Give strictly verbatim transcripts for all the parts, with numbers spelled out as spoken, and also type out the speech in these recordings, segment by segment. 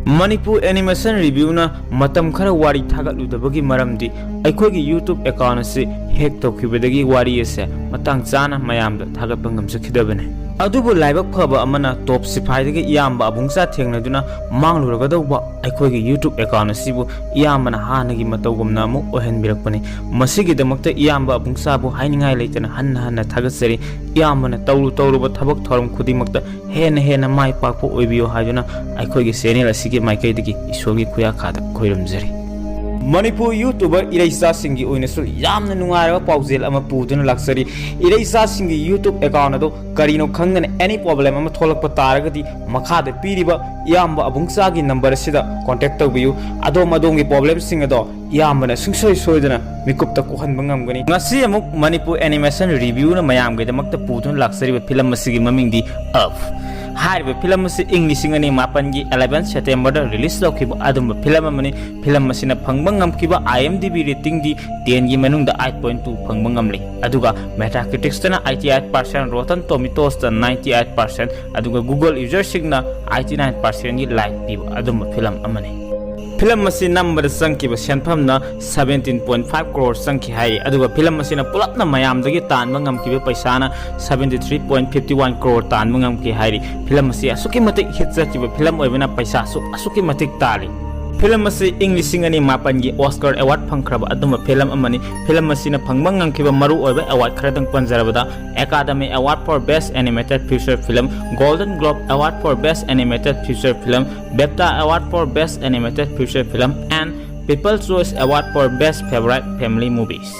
Manipur animation ꯔꯤꯚ꯭ꯌꯨꯅ ꯃꯇꯝ ꯈꯔ ꯋꯥꯔꯤ ꯊꯥꯒꯠꯂꯨꯗꯕꯒꯤ ꯃꯔꯝꯗꯤ ꯑꯩꯈꯣꯏꯒꯤ YouTube account ꯑꯁꯤ hack ꯇꯧꯈꯤꯕꯗꯒꯤ ꯋꯥꯔꯤ ꯑꯁꯦ ꯃꯇꯥꯡ ꯆꯥꯅ ꯃꯌꯥꯝꯗ ꯊꯥꯒꯠꯄ ꯉꯝꯖꯈꯤꯗꯕꯅꯤ꯫ ꯑꯗꯨꯕꯨ ꯂꯥꯏꯕꯛ ꯐꯕ ꯑꯃꯅ ꯇꯣꯞ ꯁꯤꯐꯥꯏꯗꯒꯤ ꯏꯌꯥꯝꯕ ꯑꯕꯨꯡꯆꯥ ꯊꯦꯡꯅꯗꯨꯅ ꯃꯥꯡꯂꯨꯔꯒꯗꯧꯕ ꯑꯩꯈꯣꯏꯒꯤ YouTube account ꯑꯁꯤꯕꯨ ꯏꯌꯥꯝꯕꯅ ꯍꯥꯟꯅꯒꯤ ꯃꯇꯧꯒꯨꯝꯅ ꯑꯃꯨꯛ ꯑꯣꯏꯍꯟꯕꯤꯔꯛꯄꯅꯤ꯫ ꯃꯁꯤꯒꯤꯗꯃꯛꯇ ꯏꯌꯥꯝꯕ ꯑꯕꯨꯡꯆꯥꯕꯨ ꯍꯥꯏꯅꯤꯡꯉꯥꯏ ꯂꯩꯇꯅ ꯍꯟꯅ ꯍꯟꯅ ꯊꯥꯒꯠꯆꯔꯤ꯫ ꯏꯌꯥꯝꯕꯅ ꯇꯧꯔꯨ ꯇꯧꯔꯨꯕ ꯊꯕꯛ ꯊꯧꯔꯝ ꯈꯨꯗꯤꯡꯃꯛꯇ ꯍꯦꯟꯅ ꯍꯦꯟꯅ ꯃꯥꯏ ꯄꯥꯛꯄ ꯑꯣꯏꯕꯤꯌꯨ ꯍꯥꯏꯗꯨꯅ ꯑꯩꯈꯣꯏꯒꯤ channel ꯑꯁꯤꯒꯤ ꯃꯥꯏꯀꯩꯗꯒꯤ ꯏꯁꯣꯔꯒꯤ ꯈꯨꯌꯥꯈꯥꯗ ꯈꯣꯏꯔꯝꯖꯔꯤ꯫ ꯃꯅꯤꯄꯨꯔ YouTuber ꯏꯔꯩꯆꯥꯁꯤꯡꯒꯤ ꯑꯣꯏꯅꯁꯨ ꯌꯥꯝꯅ ꯅꯨꯡꯉꯥꯏꯔꯕ ꯄꯥꯎꯖꯦꯜ ꯑꯃ ꯄꯨꯗꯨꯅ ꯂꯥꯛꯆꯔꯤ꯫ ꯏꯔꯩꯆꯥꯁꯤꯡꯒꯤ YouTube account ꯑꯗꯣ ꯀꯔꯤꯅꯣ ꯈꯪꯗꯅ any problem ꯑꯃ ꯊꯣꯛꯂꯛꯄ ꯇꯥꯔꯒꯗꯤ ꯃꯈꯥꯗ ꯄꯤꯔꯤꯕ ꯏꯌꯥꯝꯕ ꯑꯕꯨꯡꯆꯥꯒꯤ number ꯑꯁꯤꯗ contact ꯇꯧꯕꯤꯌꯨ꯫ ꯑꯗꯣꯝ ꯑꯗꯣꯝꯒꯤ problemꯁꯤꯡ ꯑꯗꯣ ꯏꯌꯥꯝꯕꯅ ꯁꯨꯡꯁꯣꯏ ꯁꯣꯏꯗꯅ ꯃꯤꯀꯨꯞꯇ ꯀꯣꯛꯍꯟꯕ ꯉꯝꯒꯅꯤ꯫ ꯉꯁꯤ ꯑꯃꯨꯛ ꯃꯅꯤꯄꯨꯔ ꯑꯦꯅꯤꯃꯦꯁꯟ ꯔꯤꯚ꯭ꯌꯨꯅ ꯃꯌꯥꯝꯒꯤꯗꯃꯛꯇ ꯄꯨꯗꯨꯅ ꯂꯥꯛꯆꯔꯤꯕ ꯐꯤꯂꯝ ꯑꯁꯤꯒꯤ ꯃꯃꯤꯡꯗꯤ Up꯫ ꯍꯥꯏꯔꯤꯕ ꯐꯤꯂꯝ ꯑꯁꯤ ꯏꯪ ꯂꯤꯁꯤꯡ ꯑꯅꯤ ꯃꯥꯄꯟꯒꯤ eleven Septemberꯗ release ꯇꯧꯈꯤꯕ ꯑꯗꯨꯝꯕ ꯐꯤꯂꯝ ꯑꯃꯅꯤ꯫ ꯐꯤꯂꯝ ꯑꯁꯤꯅ ꯐꯪꯕ ꯉꯝꯈꯤꯕ IMDb ratingꯗꯤ tenꯒꯤ ꯃꯅꯨꯡꯗ eight point two ꯐꯪꯕ ꯉꯝꯂꯤ꯫ ꯑꯗꯨꯒ Metacriticsꯇꯅ eighty eight percent, Rotten Tomatoesꯇ ninety eight percent, ꯑꯗꯨꯒ Google userꯁꯤꯡꯅ eighty nine percentꯒꯤ like ꯄꯤꯕ ꯑꯗꯨꯝꯕ ꯐꯤꯂꯝ ꯑꯃꯅꯤ꯫ ꯐꯤꯂꯝ ꯑꯁꯤ ꯅꯝꯕꯗ ꯆꯪꯈꯤꯕ ꯁꯦꯟꯐꯝꯅ seventeen point five crore ꯆꯪꯈꯤ ꯍꯥꯏꯔꯤ꯫ ꯑꯗꯨꯒ ꯐꯤꯂꯝ ꯑꯁꯤꯅ ꯄꯨꯂꯞꯅ ꯃꯌꯥꯝꯗꯒꯤ ꯇꯥꯟꯕ ꯉꯝꯈꯤꯕ ꯄꯩꯁꯥꯅ seventy three point fifty one crore ꯇꯥꯟꯕ ꯉꯝꯈꯤ ꯍꯥꯏꯔꯤ꯫ ꯐꯤꯂꯝ ꯑꯁꯤ ꯑꯁꯨꯛꯀꯤ ꯃꯇꯤꯛ hit ꯆꯠꯈꯤꯕ ꯐꯤꯂꯝ ꯑꯣꯏꯕꯅ ꯄꯩꯁꯥꯁꯨ ꯑꯁꯨꯛꯀꯤ ꯃꯇꯤꯛ ꯇꯥꯜꯂꯤ꯫ ꯐꯤꯂꯝ ꯑꯁꯤ ꯏꯪ ꯂꯤꯁꯤꯡ ꯑꯅꯤ ꯃꯥꯄꯟꯒꯤ Oscar award ꯐꯪꯈ꯭ꯔꯕ ꯑꯗꯨꯝꯕ ꯐꯤꯂꯝ ꯑꯃꯅꯤ꯫ ꯐꯤꯂꯝ ꯑꯁꯤꯅ ꯐꯪꯕ ꯉꯝꯈꯤꯕ ꯃꯔꯨꯑꯣꯏꯕ award ꯈꯔꯗꯪ ꯄꯟꯖꯔꯕꯗ, Academy Award for Best Animated Feature Film, Golden Globe Award for Best Animated Feature Film, BAFTA Award for Best Animated Feature Film and People's Choice Award for Best Favorite Family Movies꯫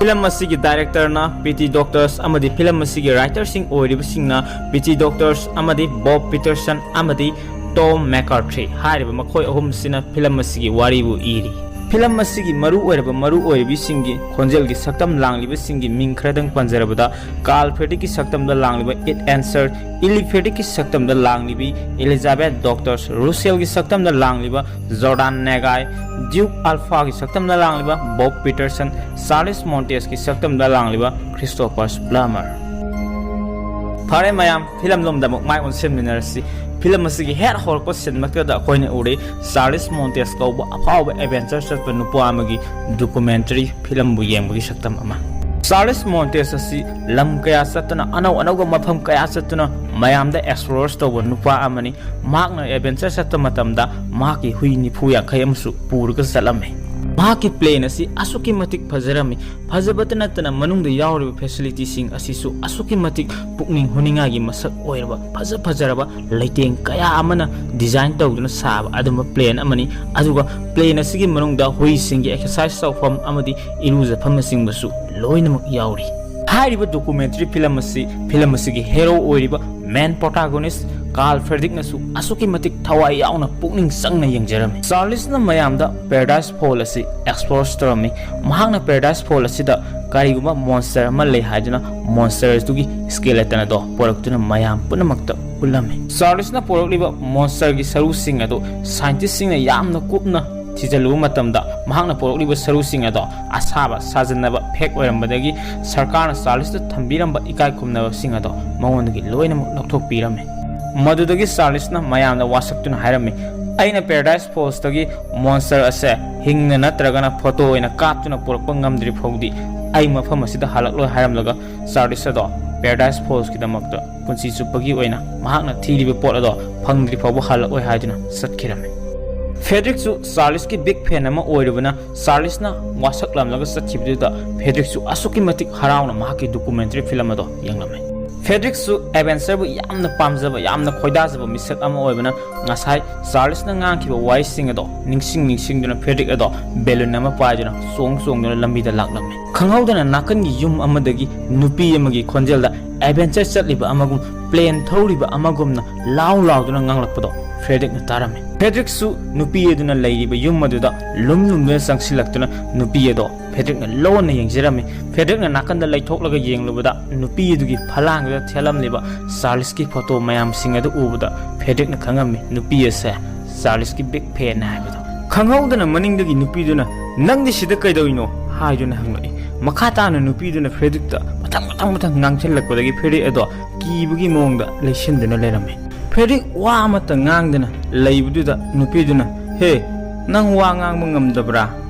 Film ꯑꯁꯤꯒꯤ directorꯅ PT Doctors ꯑꯃꯗꯤ film ꯑꯁꯤꯒꯤ writerꯁꯤꯡ ꯑꯣꯏꯔꯤꯕꯁꯤꯡꯅ PT Doctors ꯑꯃꯗꯤ Bob Peterson ꯑꯃꯗꯤ Tom McCarthy ꯍꯥꯏꯔꯤꯕ ꯃꯈꯣꯏ ꯑꯍꯨꯝꯁꯤꯅ film ꯑꯁꯤꯒꯤ ꯋꯥꯔꯤꯕꯨ ꯏꯔꯤ꯫ Film ꯑꯁꯤꯒꯤ ꯃꯔꯨ ꯑꯣꯏꯔꯕ ꯃꯔꯨ ꯑꯣꯏꯔꯕꯤꯁꯤꯡꯒꯤ ꯈꯣꯟꯖꯦꯜꯒꯤ ꯁꯛꯇꯝ ꯂꯥꯡꯂꯤꯕꯁꯤꯡꯒꯤ ꯃꯤꯡ ꯈꯔꯗꯪ ꯄꯟꯖꯔꯕꯗ, Carl Frederickꯀꯤ ꯁꯛꯇꯝꯗ ꯂꯥꯡꯂꯤꯕ Ed Asner, Eli Frederickꯀꯤ ꯁꯛꯇꯝꯗ ꯂꯥꯡꯂꯤꯕꯤ Elizabeth Doctors, Russellꯒꯤ ꯁꯛꯇꯝꯗ ꯂꯥꯡꯂꯤꯕ Jordan Neggai, Duke Alphaꯒꯤ ꯁꯛꯇꯝꯗ ꯂꯥꯡꯂꯤꯕ Bob Peterson, Charles Montezꯀꯤ ꯁꯛꯇꯝꯗ ꯂꯥꯡꯂꯤꯕ Christopher Plummer꯫ ꯐꯔꯦ ꯃꯌꯥꯝ, ꯐꯤꯂꯝ ꯂꯣꯝꯗ ꯑꯃꯨꯛ ꯃꯥꯏ ꯑꯣꯟꯁꯤꯟꯃꯤꯟꯅꯔꯁꯤ꯫ ꯐꯤꯂꯝ ꯑꯁꯤꯒꯤ ꯍꯦꯛ ꯍꯧꯔꯛꯄ ꯁꯤꯟꯃꯛꯇꯗ ꯑꯩꯈꯣꯏꯅ ꯎꯔꯦ ꯆꯥꯔꯂꯤꯁ ꯃꯣꯟꯇꯦꯁ ꯀꯧꯕ ꯑꯐꯥꯎꯕ ꯑꯦꯗꯚꯦꯟꯆꯔ ꯆꯠꯄ ꯅꯨꯄꯥ ꯑꯃꯒꯤ ꯗꯣꯀꯨꯃꯦꯟꯇꯔꯤ ꯐꯤꯂꯝꯕꯨ ꯌꯦꯡꯕꯒꯤ ꯁꯛꯇꯝ ꯑꯃ꯫ ꯆꯥꯔꯂꯤꯁ ꯃꯣꯟꯇꯦꯁ ꯑꯁꯤ ꯂꯝ ꯀꯌꯥ ꯆꯠꯇꯨꯅ, ꯑꯅꯧ ꯑꯅꯧꯕ ꯃꯐꯝ ꯀꯌꯥ ꯆꯠꯇꯨꯅ ꯃꯌꯥꯝꯗ ꯑꯦꯛꯁꯄ꯭ꯂꯣꯔ ꯇꯧꯕ ꯅꯨꯄꯥ ꯑꯃꯅꯤ꯫ ꯃꯍꯥꯛꯅ ꯑꯦꯗꯚꯦꯟꯆꯔ ꯆꯠꯄ ꯃꯇꯝꯗ ꯃꯍꯥꯛꯀꯤ ꯍꯨꯏ ꯅꯤꯐꯨ ꯌꯥꯡꯈꯩ ꯑꯃꯁꯨ ꯄꯨꯔꯒ ꯆꯠꯂꯝꯃꯤ꯫ ꯃꯍꯥꯛꯀꯤ ꯄ꯭ꯂꯦꯟ ꯑꯁꯤ ꯑꯁꯨꯛꯀꯤ ꯃꯇꯤꯛ ꯐꯖꯔꯝꯃꯤ꯫ ꯐꯖꯕꯇ ꯅꯠꯇꯅ ꯃꯅꯨꯡꯗ ꯌꯥꯎꯔꯤꯕ ꯐꯦꯁꯤꯂꯤꯇꯤꯁꯤꯡ ꯑꯁꯤꯁꯨ ꯑꯁꯨꯛꯀꯤ ꯃꯇꯤꯛ ꯄꯨꯛꯅꯤꯡ ꯍꯨꯅꯤꯡꯉꯥꯏꯒꯤ ꯃꯁꯛ ꯑꯣꯏꯔꯕ ꯐꯖ ꯐꯖꯔꯕ ꯂꯩꯇꯦꯡ ꯀꯌꯥ ꯑꯃꯅ ꯗꯤꯖꯥꯏꯟ ꯇꯧꯗꯨꯅ ꯁꯥꯕ ꯑꯗꯨꯝꯕ ꯄ꯭ꯂꯦꯟ ꯑꯃꯅꯤ꯫ ꯑꯗꯨꯒ ꯄ꯭ꯂꯦꯟ ꯑꯁꯤꯒꯤ ꯃꯅꯨꯡꯗ ꯍꯨꯏꯁꯤꯡꯒꯤ ꯑꯦꯛꯁꯔꯁꯥꯏꯁ ꯇꯧꯐꯝ ꯑꯃꯗꯤ ꯏꯔꯨꯖꯐꯝꯅꯆꯤꯡꯕꯁꯨ ꯂꯣꯏꯅꯃꯛ ꯌꯥꯎꯔꯤ꯫ ꯍꯥꯏꯔꯤꯕ ꯗꯣꯀꯨꯃꯦꯟꯇꯔꯤ ꯐꯤꯂꯝ ꯑꯁꯤ, ꯐꯤꯂꯝ ꯑꯁꯤꯒꯤ ꯍꯦꯔꯣ ꯑꯣꯏꯔꯤꯕ ꯃꯦꯟ ꯄ꯭ꯔꯣꯇꯥꯒꯣꯅꯤꯁ ꯀꯥꯔꯜ ꯐ꯭ꯔꯦꯗ꯭ꯔꯤꯛꯅꯁꯨ ꯑꯁꯨꯛꯀꯤ ꯃꯇꯤꯛ ꯊꯋꯥꯏ ꯌꯥꯎꯅ ꯄꯨꯛꯅꯤꯡ ꯆꯪꯅ ꯌꯦꯡꯖꯔꯝꯃꯤ꯫ ꯆꯥꯔꯂꯤꯁꯅ ꯃꯌꯥꯝꯗ ꯄꯦꯔꯥꯗꯥꯏꯁ ꯐꯣꯜ ꯑꯁꯤ ꯑꯦꯛꯁꯄ꯭ꯂꯣꯔ ꯇꯧꯔꯝꯃꯤ꯫ ꯃꯍꯥꯛꯅ ꯄꯦꯔꯥꯗꯥꯏꯁ ꯐꯣꯜ ꯑꯁꯤꯗ ꯀꯔꯤꯒꯨꯝꯕ ꯃꯣꯟꯁꯇꯔ ꯑꯃ ꯂꯩ ꯍꯥꯏꯗꯨꯅ ꯃꯣꯟꯁꯇꯔ ꯑꯗꯨꯒꯤ ꯁ꯭ꯀꯦꯂꯦꯇꯟ ꯑꯗꯣ ꯄꯨꯔꯛꯇꯨꯅ ꯃꯌꯥꯝ ꯄꯨꯝꯅꯃꯛꯇ ꯎꯠꯂꯝꯃꯤ꯫ ꯆꯥꯔꯂꯤꯁꯅ ꯄꯨꯔꯛꯂꯤꯕ ꯃꯣꯟꯁꯇꯔꯒꯤ ꯁꯔꯨꯁꯤꯡ ꯑꯗꯨ ꯁꯥꯏꯟꯇꯤꯁꯁꯤꯡꯅ ꯌꯥꯝꯅ ꯀꯨꯞꯅ ꯊꯤꯖꯤꯜꯂꯨꯕ ꯃꯇꯝꯗ, ꯃꯍꯥꯛꯅ ꯄꯨꯔꯛꯂꯤꯕ ꯁꯔꯨꯁꯤꯡ ꯑꯗꯣ ꯑꯁꯥꯕ ꯁꯥꯖꯟꯅꯕ ꯐꯦꯛ ꯑꯣꯏꯔꯝꯕꯗꯒꯤ ꯁꯔꯀꯥꯔꯅ ꯆꯥꯔꯂꯤꯁꯇ ꯊꯝꯕꯤꯔꯝꯕ ꯏꯀꯥꯏ ꯈꯨꯝꯅꯕꯁꯤꯡ ꯑꯗꯣ ꯃꯉꯣꯟꯗꯒꯤ ꯂꯣꯏꯅꯃꯛ ꯂꯧꯊꯣꯛꯄꯤꯔꯝꯃꯤ꯫ ꯃꯗꯨꯗꯒꯤ ꯆꯥꯔꯂꯤꯁꯅ ꯃꯌꯥꯝꯗ ꯋꯥꯁꯛꯇꯨꯅ ꯍꯥꯏꯔꯝꯃꯤ, "ꯑꯩꯅ ꯄꯦꯔꯥꯗꯥꯏꯁ ꯐꯣꯜꯁꯇꯒꯤ ꯃꯣꯟꯁꯇꯔ ꯑꯁꯦ ꯍꯤꯡꯅ ꯅꯠꯇ꯭ꯔꯒꯅ ꯐꯣꯇꯣ ꯑꯣꯏꯅ ꯀꯥꯞꯇꯨꯅ ꯄꯨꯔꯛꯄ ꯉꯝꯗ꯭ꯔꯤ ꯐꯥꯎꯗꯤ ꯑꯩ ꯃꯐꯝ ꯑꯁꯤꯗ ꯍꯜꯂꯛꯂꯣꯏ" ꯍꯥꯏꯔꯝꯂꯒ ꯆꯥꯔꯂꯤꯁ ꯑꯗꯣ ꯄꯦꯔꯥꯗꯥꯏꯁ ꯐꯣꯜꯁꯀꯤꯗꯃꯛꯇ ꯄꯨꯟꯁꯤ ꯆꯨꯞꯄꯒꯤ ꯑꯣꯏꯅ ꯃꯍꯥꯛꯅ ꯊꯤꯔꯤꯕ ꯄꯣꯠ ꯑꯗꯣ ꯐꯪꯗ꯭ꯔꯤ ꯐꯥꯎꯕ ꯍꯜꯂꯛꯑꯣꯏ ꯍꯥꯏꯗꯨꯅ ꯆꯠꯈꯤꯔꯝꯃꯤ꯫ ꯐ꯭ꯔꯦꯗ꯭ꯔꯤꯛꯁꯨ ꯆꯥꯔꯂꯤꯁꯀꯤ ꯕꯤꯛ ꯐꯦꯟ ꯑꯃ ꯑꯣꯏꯔꯨꯕꯅ ꯆꯥꯔꯂꯤꯁꯅ ꯋꯥꯁꯛꯂꯝꯂꯒ ꯆꯠꯈꯤꯕꯗꯨꯗ ꯐ꯭ꯔꯦꯗ꯭ꯔꯤꯛꯁꯨ ꯑꯁꯨꯛꯀꯤ ꯃꯇꯤꯛ ꯍꯔꯥꯎꯅ ꯃꯍꯥꯛꯀꯤ ꯗꯣꯀꯨꯃꯦꯟꯇꯔꯤ ꯐꯤꯂꯝ ꯑꯗꯣ ꯌꯦꯡꯂꯝꯃꯤ꯫ ꯐ꯭ꯔꯦꯗ꯭ꯔꯤꯛꯁꯨ ꯑꯦꯗꯚꯦꯟꯆꯔꯕꯨ ꯌꯥꯝꯅ ꯄꯥꯝꯖꯕ, ꯌꯥꯝꯅ ꯈꯣꯏꯗꯥꯖꯕ ꯃꯤꯁꯛ ꯑꯃ ꯑꯣꯏꯕꯅ ꯉꯁꯥꯏ ꯆꯥꯔꯂꯤꯁꯅ ꯉꯥꯡꯈꯤꯕ ꯋꯥꯍꯩꯁꯤꯡ ꯑꯗꯣ ꯅꯤꯡꯁꯤꯡ ꯅꯤꯡꯁꯤꯡꯗꯨꯅ ꯐ꯭ꯔꯦꯗ꯭ꯔꯤꯛ ꯑꯗꯣ ꯕꯦꯂꯨꯟ ꯑꯃ ꯄꯥꯏꯗꯨꯅ ꯆꯣꯡ ꯆꯣꯡꯗꯨꯅ ꯂꯝꯕꯤꯗ ꯂꯥꯛꯂꯝꯃꯤ꯫ ꯈꯪꯍꯧꯗꯅ ꯅꯥꯀꯟꯒꯤ ꯌꯨꯝ ꯑꯃꯗꯒꯤ ꯅꯨꯄꯤ ꯑꯃꯒꯤ ꯈꯣꯟꯖꯦꯜꯗ ꯑꯦꯗꯚꯦꯟꯆꯔ ꯆꯠꯂꯤꯕ ꯑꯃꯒꯨꯝ, ꯄ꯭ꯂꯦꯟ ꯊꯧꯔꯤꯕ ꯑꯃꯒꯨꯝꯅ ꯂꯥꯎ ꯂꯥꯎꯗꯨꯅ ꯉꯥꯡꯂꯛꯄꯗꯣ ꯐ꯭ꯔꯦꯗ꯭ꯔꯤꯛꯅ ꯇꯥꯔꯝꯃꯤ꯫ ꯐ꯭ꯔꯦꯗ꯭ꯔꯤꯛꯁꯨ ꯅꯨꯄꯤ ꯑꯗꯨꯅ ꯂꯩꯔꯤꯕ ꯌꯨꯝ ꯑꯗꯨꯗ ꯂꯨꯝ ꯂꯨꯝꯗꯨꯅ ꯆꯪꯁꯤꯜꯂꯛꯇꯨꯅ ꯅꯨꯄꯤ ꯑꯗꯣ ꯐ꯭ꯔꯦꯗ꯭ꯔꯤꯛꯅ ꯂꯣꯟꯅ ꯌꯦꯡꯖꯔꯝꯃꯤ꯫ ꯐ꯭ꯔꯦꯗ꯭ꯔꯤꯛꯅ ꯅꯥꯀꯟꯗ ꯂꯩꯊꯣꯛꯂꯒ ꯌꯦꯡꯂꯨꯕꯗ ꯅꯨꯄꯤ ꯑꯗꯨꯒꯤ ꯐꯂꯥꯡꯗꯨꯗ ꯊꯦꯠꯂꯝꯂꯤꯕ ꯆꯥꯔꯂꯤꯁꯀꯤ ꯐꯣꯇꯣ ꯃꯌꯥꯝꯁꯤꯡ ꯑꯗꯨ ꯎꯕꯗ ꯐ꯭ꯔꯦꯗ꯭ꯔꯤꯛꯅ ꯈꯪꯉꯝꯃꯤ ꯅꯨꯄꯤ ꯑꯁꯦ ꯆꯥꯔꯂꯤꯁꯀꯤ ꯕꯤꯛ ꯐꯦꯟꯅꯤ ꯍꯥꯏꯕꯗꯣ꯫ ꯈꯪꯍꯧꯗꯅ ꯃꯅꯤꯡꯗꯒꯤ ꯅꯨꯄꯤꯗꯨꯅ, "ꯅꯪꯗꯤ ꯁꯤꯗ ꯀꯩꯗꯧꯔꯤꯅꯣ?" ꯍꯥꯏꯗꯨꯅ ꯍꯪꯂꯛꯏ꯫ ꯃꯈꯥ ꯇꯥꯅ ꯅꯨꯄꯤꯗꯨꯅ ꯐ꯭ꯔꯦꯗ꯭ꯔꯤꯛꯇ ꯃꯊꯪ ꯃꯊꯪ ꯃꯊꯪ ꯉꯥꯡꯁꯤꯜꯂꯛꯄꯗꯒꯤ ꯐ꯭ꯔꯦꯗ꯭ꯔꯤꯛ ꯑꯗꯣ ꯀꯤꯕꯒꯤ ꯃꯑꯣꯡꯗ ꯂꯩꯁꯤꯟꯗꯨꯅ ꯂꯩꯔꯝꯃꯤ꯫ ꯐ꯭ꯔꯦꯗꯔꯤꯛ ꯋꯥ ꯑꯃꯠꯇ ꯉꯥꯡꯗꯅ ꯂꯩꯕꯗꯨꯗ ꯅꯨꯄꯤꯗꯨꯅ, "ꯍꯦ, ꯅꯪ ꯋꯥ ꯉꯥꯡꯕ ꯉꯝꯗꯕ꯭ꯔꯥ?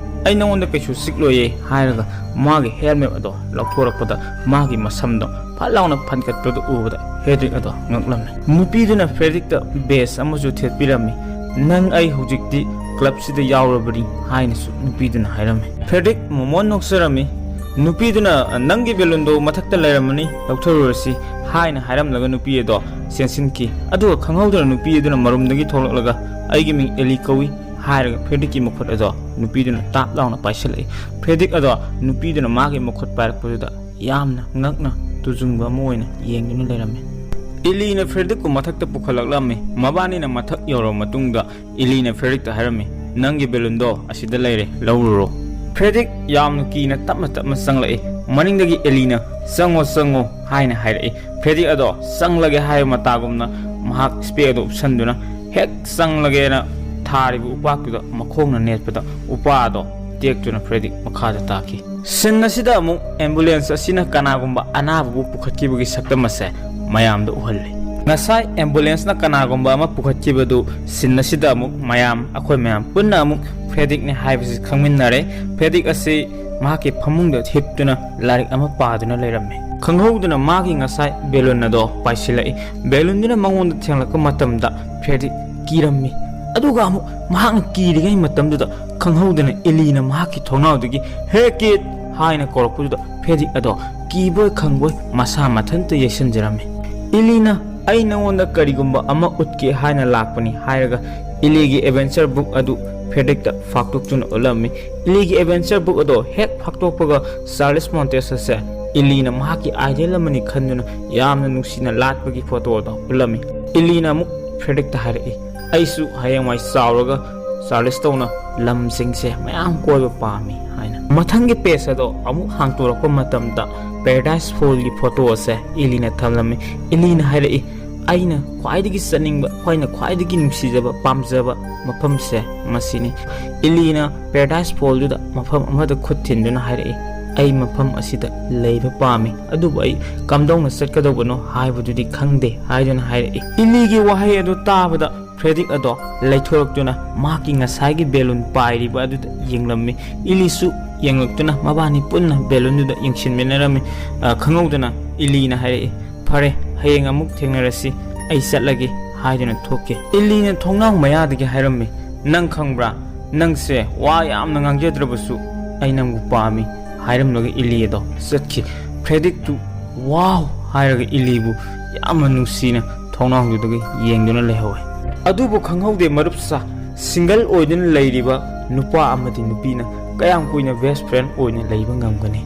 ꯑꯩ ꯅꯉꯣꯟꯗ ꯀꯩꯁꯨ ꯆꯤꯛꯂꯣꯏꯌꯦ" ꯍꯥꯏꯔꯒ ꯃꯥꯒꯤ ꯍꯦꯜꯃꯦꯠ ꯑꯗꯣ ꯂꯧꯊꯣꯔꯛꯄꯗ ꯃꯥꯒꯤ ꯃꯁꯝꯗꯣ ꯐꯠ ꯂꯥꯎꯅ ꯐꯟꯀꯠꯄꯗꯨ ꯎꯕꯗ ꯐ꯭ꯔꯦꯗꯔꯤꯛ ꯑꯗꯣ ꯉꯛꯂꯝꯃꯤ꯫ ꯅꯨꯄꯤꯗꯨꯅ ꯐ꯭ꯔꯦꯗꯔꯤꯛꯇ ꯕꯦꯖ ꯑꯃꯁꯨ ꯊꯦꯠꯄꯤꯔꯝꯃꯤ꯫ "ꯅꯪ ꯑꯩ ꯍꯧꯖꯤꯛꯇꯤ ꯀ꯭ꯂꯕꯁꯤꯗ ꯌꯥꯎꯔꯕꯅꯤ" ꯍꯥꯏꯅꯁꯨ ꯅꯨꯄꯤꯗꯨꯅ ꯍꯥꯏꯔꯝꯃꯤ꯫ ꯐ꯭ꯔꯦꯗꯔꯤꯛ ꯃꯣꯃꯣꯟ ꯅꯣꯛꯆꯔꯝꯃꯤ꯫ ꯅꯨꯄꯤꯗꯨꯅ, "ꯅꯪꯒꯤ ꯕꯦꯂꯨꯟꯗꯣ ꯃꯊꯛꯇ ꯂꯩꯔꯝꯃꯅꯤ, ꯂꯧꯊꯔꯨꯔꯁꯤ" ꯍꯥꯏꯅ ꯍꯥꯏꯔꯝꯂꯒ ꯅꯨꯄꯤ ꯑꯗꯣ ꯆꯦꯟꯁꯤꯟꯈꯤ꯫ ꯑꯗꯨꯒ ꯈꯪꯍꯧꯗꯅ ꯅꯨꯄꯤ ꯑꯗꯨꯅ ꯃꯔꯨꯝꯗꯒꯤ ꯊꯣꯛꯂꯛꯂꯒ, "ꯑꯩꯒꯤ ꯃꯤꯡ ꯑꯦꯂꯤ ꯀꯧꯏ" ꯍꯥꯏꯔꯒ ꯐ꯭ꯔꯦꯗꯔꯤꯛꯀꯤ ꯃꯈꯨꯠ ꯑꯗꯣ ꯅꯨꯄꯤꯗꯨꯅ ꯇꯥꯞ ꯂꯥꯎꯅ ꯄꯥꯏꯁꯤꯜꯂꯛꯏ꯫ ꯐ꯭ꯔꯦꯗꯔꯤꯛ ꯑꯗꯣ ꯅꯨꯄꯤꯗꯨꯅ ꯃꯥꯒꯤ ꯃꯈꯨꯠ ꯄꯥꯏꯔꯛꯄꯗꯨꯗ ꯌꯥꯝꯅ ꯉꯛꯅ ꯇꯨꯖꯨꯡꯕ ꯑꯃ ꯑꯣꯏꯅ ꯌꯦꯡꯗꯨꯅ ꯂꯩꯔꯝꯃꯤ꯫ ꯑꯦꯂꯤꯅ ꯐ꯭ꯔꯦꯗꯔꯤꯛꯄꯨ ꯃꯊꯛꯇ ꯄꯨꯈꯠꯂꯛꯂꯝꯃꯤ꯫ ꯃꯕꯥꯅꯤꯅ ꯃꯊꯛ ꯌꯧꯔꯕ ꯃꯇꯨꯡꯗ ꯑꯦꯂꯤꯅ ꯐ꯭ꯔꯦꯗꯔꯤꯛꯇ ꯍꯥꯏꯔꯝꯃꯤ, "ꯅꯪꯒꯤ ꯕꯦꯂꯨꯟꯗꯣ ꯑꯁꯤꯗ ꯂꯩꯔꯦ, ꯂꯧꯔꯨꯔꯣ"꯫ ꯐ꯭ꯔꯦꯗꯔꯤꯛ ꯌꯥꯝꯅ ꯀꯤꯅ ꯇꯞꯅ ꯇꯞꯅ ꯆꯪꯂꯛꯏ꯫ ꯃꯅꯤꯡꯗꯒꯤ ꯑꯦꯂꯤꯅ, "ꯆꯪꯉꯣ, ꯆꯪꯉꯣ" ꯍꯥꯏꯅ ꯍꯥꯏꯔꯛꯏ꯫ ꯐ꯭ꯔꯦꯗꯔꯤꯛ ꯑꯗꯣ ꯆꯪꯂꯒꯦ ꯍꯥꯏꯕ ꯃꯇꯥꯒꯨꯝꯅ ꯃꯍꯥꯛ ꯏꯁꯄꯦꯛ ꯑꯗꯨ ꯎꯞꯁꯟꯗꯨꯅ ꯍꯦꯛ ꯆꯪꯂꯒꯦꯅ ꯊꯥꯔꯤꯕ ꯎꯄꯥꯛꯇꯨꯗ ꯃꯈꯣꯡꯅ ꯅꯦꯠꯄꯗ ꯎꯄꯥꯛ ꯑꯗꯣ ꯇꯦꯛꯇꯨꯅ ꯐ꯭ꯔꯦꯗꯔꯤꯛ ꯃꯈꯥꯗ ꯇꯥꯈꯤ꯫ ꯁꯤꯟ ꯑꯁꯤꯗ ꯑꯃꯨꯛ ꯑꯦꯝꯕꯨꯂꯦꯟꯁ ꯑꯁꯤꯅ ꯀꯅꯥꯒꯨꯝꯕ ꯑꯅꯥꯕꯕꯨ ꯄꯨꯈꯠꯈꯤꯕꯒꯤ ꯁꯛꯇꯝ ꯑꯁꯦ ꯃꯌꯥꯝꯗ ꯎꯍꯜꯂꯤ꯫ ꯉꯁꯥꯏ ꯑꯦꯝꯕꯨꯂꯦꯟꯁꯅ ꯀꯅꯥꯒꯨꯝꯕ ꯑꯃ ꯄꯨꯈꯠꯈꯤꯕꯗꯨ, ꯁꯤꯟ ꯑꯁꯤꯗ ꯑꯃꯨꯛ ꯃꯌꯥꯝ, ꯑꯩꯈꯣꯏ ꯃꯌꯥꯝ ꯄꯨꯟꯅ ꯑꯃꯨꯛ ꯐ꯭ꯔꯦꯗꯔꯤꯛꯅꯤ ꯍꯥꯏꯕꯁꯤ ꯈꯪꯃꯤꯟꯅꯔꯦ꯫ ꯐ꯭ꯔꯦꯗꯔꯤꯛ ꯑꯁꯤ ꯃꯍꯥꯛꯀꯤ ꯐꯃꯨꯡꯗ ꯍꯤꯞꯇꯨꯅ ꯂꯥꯏꯔꯤꯛ ꯑꯃ ꯄꯥꯗꯨꯅ ꯂꯩꯔꯝꯃꯤ꯫ ꯈꯪꯍꯧꯗꯅ ꯃꯥꯒꯤ ꯉꯁꯥꯏ ꯕꯦꯂꯨꯟ ꯑꯗꯣ ꯄꯥꯏꯁꯤꯜꯂꯛꯏ꯫ ꯕꯦꯂꯨꯟꯗꯨꯅ ꯃꯉꯣꯟꯗ ꯊꯦꯡꯂꯛꯄ ꯃꯇꯝꯗ ꯐ꯭ꯔꯦꯗꯔꯤꯛ ꯀꯤꯔꯝꯃꯤ꯫ ꯑꯗꯨꯒ ꯑꯃꯨꯛ ꯃꯍꯥꯛꯅ ꯀꯤꯔꯤꯉꯩ ꯃꯇꯝꯗꯨꯗ ꯈꯪꯍꯧꯗꯅ ꯑꯦꯂꯤꯅ ꯃꯍꯥꯛꯀꯤ ꯊꯣꯡꯅꯥꯎꯗꯒꯤ, "ꯍꯦ ꯀꯤꯠ!" ꯍꯥꯏꯅ ꯀꯧꯔꯛꯄꯗꯨꯗ ꯐ꯭ꯔꯦꯗꯔꯤꯛ ꯑꯗꯣ ꯀꯤꯕꯣꯏ ꯈꯪꯕꯣꯏ ꯃꯁꯥ ꯃꯊꯟꯇ ꯌꯩꯁꯟꯖꯔꯝꯃꯤ꯫ ꯑꯦꯂꯤꯅ, "ꯑꯩ ꯅꯉꯣꯟꯗ ꯀꯔꯤꯒꯨꯝꯕ ꯑꯃ ꯎꯠꯀꯦ ꯍꯥꯏꯅ ꯂꯥꯛꯄꯅꯤ" ꯍꯥꯏꯔꯒ ꯑꯦꯂꯤꯒꯤ ꯑꯦꯗꯚꯦꯟꯆꯔ ꯕꯨꯛ ꯑꯗꯨ ꯐ꯭ꯔꯦꯗꯔꯤꯛꯇ ꯐꯥꯛꯇꯣꯛꯇꯨꯅ ꯎꯠꯂꯝꯃꯤ꯫ ꯑꯦꯂꯤꯒꯤ ꯑꯦꯗꯚꯦꯟꯆꯔ ꯕꯨꯛ ꯑꯗꯣ ꯍꯦꯛ ꯐꯥꯛꯇꯣꯛꯄꯒ ꯆꯥꯔꯂꯤꯁ ꯃꯣꯟꯇꯦꯁ ꯑꯁꯦ ꯑꯦꯂꯤꯅ ꯃꯍꯥꯛꯀꯤ ꯑꯥꯏꯗꯦꯜ ꯑꯃꯅꯤ ꯈꯟꯗꯨꯅ ꯌꯥꯝꯅ ꯅꯨꯡꯁꯤꯅ ꯂꯥꯠꯄꯒꯤ ꯐꯣꯇꯣ ꯑꯗꯣ ꯎꯠꯂꯝꯃꯤ꯫ ꯑꯦꯂꯤꯅ ꯑꯃꯨꯛ ꯐ꯭ꯔꯦꯗꯔꯤꯛꯇ ꯍꯥꯏꯔꯛꯏ, "ꯑꯩꯁꯨ ꯍꯌꯦꯡꯋꯥꯏ ꯆꯥꯎꯔꯒ ꯆꯥꯔꯂꯤꯁ ꯇꯧꯅ ꯂꯝꯁꯤꯡꯁꯦ ꯃꯌꯥꯝ ꯀꯣꯏꯕ ꯄꯥꯝꯃꯤ" ꯍꯥꯏꯅ꯫ ꯃꯊꯪꯒꯤ ꯄꯦꯖ ꯑꯗꯣ ꯑꯃꯨꯛ ꯍꯥꯡꯇꯣꯔꯛꯄ ꯃꯇꯝꯗ ꯄꯦꯔꯥꯗꯥꯏꯁ ꯐꯣꯜꯒꯤ ꯐꯣꯇꯣ ꯑꯁꯦ ꯑꯦꯂꯤꯅ ꯊꯝꯂꯝꯃꯤ꯫ ꯑꯦꯂꯤꯅ ꯍꯥꯏꯔꯛꯏ, "ꯑꯩꯅ ꯈ꯭ꯋꯥꯏꯗꯒꯤ ꯆꯠꯅꯤꯡꯕ, ꯑꯩꯅ ꯈ꯭ꯋꯥꯏꯗꯒꯤ ꯅꯨꯡꯁꯤꯖꯕ, ꯄꯥꯝꯖꯕ ꯃꯐꯝꯁꯦ ꯃꯁꯤꯅꯤ"꯫ ꯑꯦꯂꯤꯅ ꯄꯦꯔꯥꯗꯥꯏꯁ ꯐꯣꯜꯗꯨꯗ ꯃꯐꯝ ꯑꯃꯗ ꯈꯨꯠ ꯊꯤꯟꯗꯨꯅ ꯍꯥꯏꯔꯛꯏ, "ꯑꯩ ꯃꯐꯝ ꯑꯁꯤꯗ ꯂꯩꯕ ꯄꯥꯝꯃꯤ, ꯑꯗꯨꯕꯨ ꯑꯩ ꯀꯝꯗꯧꯅ ꯆꯠꯀꯗꯧꯕꯅꯣ ꯍꯥꯏꯕꯗꯨꯗꯤ ꯈꯪꯗꯦ" ꯍꯥꯏꯗꯨꯅ ꯍꯥꯏꯔꯛꯏ꯫ ꯏꯂꯤꯒꯤ ꯋꯥꯍꯩ ꯑꯗꯨ ꯇꯥꯕꯗ ꯐ꯭ꯔꯦꯗꯤꯛ ꯑꯗꯣ ꯂꯩꯊꯣꯔꯛꯇꯨꯅ ꯃꯍꯥꯛꯀꯤ ꯉꯁꯥꯏꯒꯤ ꯕꯦꯂꯨꯟ ꯄꯥꯏꯔꯤꯕ ꯑꯗꯨꯗ ꯌꯦꯡꯂꯝꯃꯤ꯫ ꯏꯂꯤꯁꯨ ꯌꯦꯡꯂꯛꯇꯨꯅ ꯃꯕꯥꯅꯤ ꯄꯨꯟꯅ ꯕꯦꯂꯨꯟꯗꯨꯗ ꯌꯦꯡꯁꯤꯟꯃꯤꯟꯅꯔꯝꯃꯤ꯫ ꯑ, ꯈꯪꯍꯧꯗꯅ ꯏꯂꯤꯅ ꯍꯥꯏꯔꯛꯏ, "ꯐꯔꯦ, ꯍꯌꯦꯡ ꯑꯃꯨꯛ ꯊꯦꯡꯅꯔꯁꯤ, ꯑꯩ ꯆꯠꯂꯒꯦ" ꯍꯥꯏꯗꯨꯅ ꯊꯣꯛꯈꯤ꯫ ꯏꯂꯤꯅ ꯊꯣꯡꯅꯥꯎ ꯃꯌꯥꯗꯒꯤ ꯍꯥꯏꯔꯝꯃꯤ, "ꯅꯪ ꯈꯪꯕ꯭ꯔꯥ, ꯅꯪꯁꯦ ꯋꯥ ꯌꯥꯝꯅ ꯉꯥꯡꯖꯗ꯭ꯔꯕꯁꯨ ꯑꯩ ꯅꯪꯕꯨ ꯄꯥꯝꯃꯤ" ꯍꯥꯏꯔꯝꯂꯒ ꯏꯂꯤ ꯑꯗꯣ ꯆꯠꯈꯤ꯫ ꯐ꯭ꯔꯦꯗꯤꯛꯇꯨ "ꯋꯥꯎ" ꯍꯥꯏꯔꯒ ꯏꯂꯤꯕꯨ ꯌꯥꯝꯅ ꯅꯨꯡꯁꯤꯅ ꯊꯣꯡꯅꯥꯎꯗꯨꯗꯒꯤ ꯌꯦꯡꯗꯨꯅ ꯂꯩꯍꯧꯋꯦ꯫ ꯑꯗꯨꯕꯨ ꯈꯪꯍꯧꯗꯦ ꯃꯔꯨꯞꯁꯥ, ꯁꯤꯡꯒꯜ ꯑꯣꯏꯗꯨꯅ ꯂꯩꯔꯤꯕ ꯅꯨꯄꯥ ꯑꯃꯗꯤ ꯅꯨꯄꯤꯅ ꯀꯌꯥꯝ ꯀꯨꯏꯅ ꯕꯦꯁ ꯐ꯭ꯔꯦꯟ ꯑꯣꯏꯅ ꯂꯩꯕ ꯉꯝꯒꯅꯤ?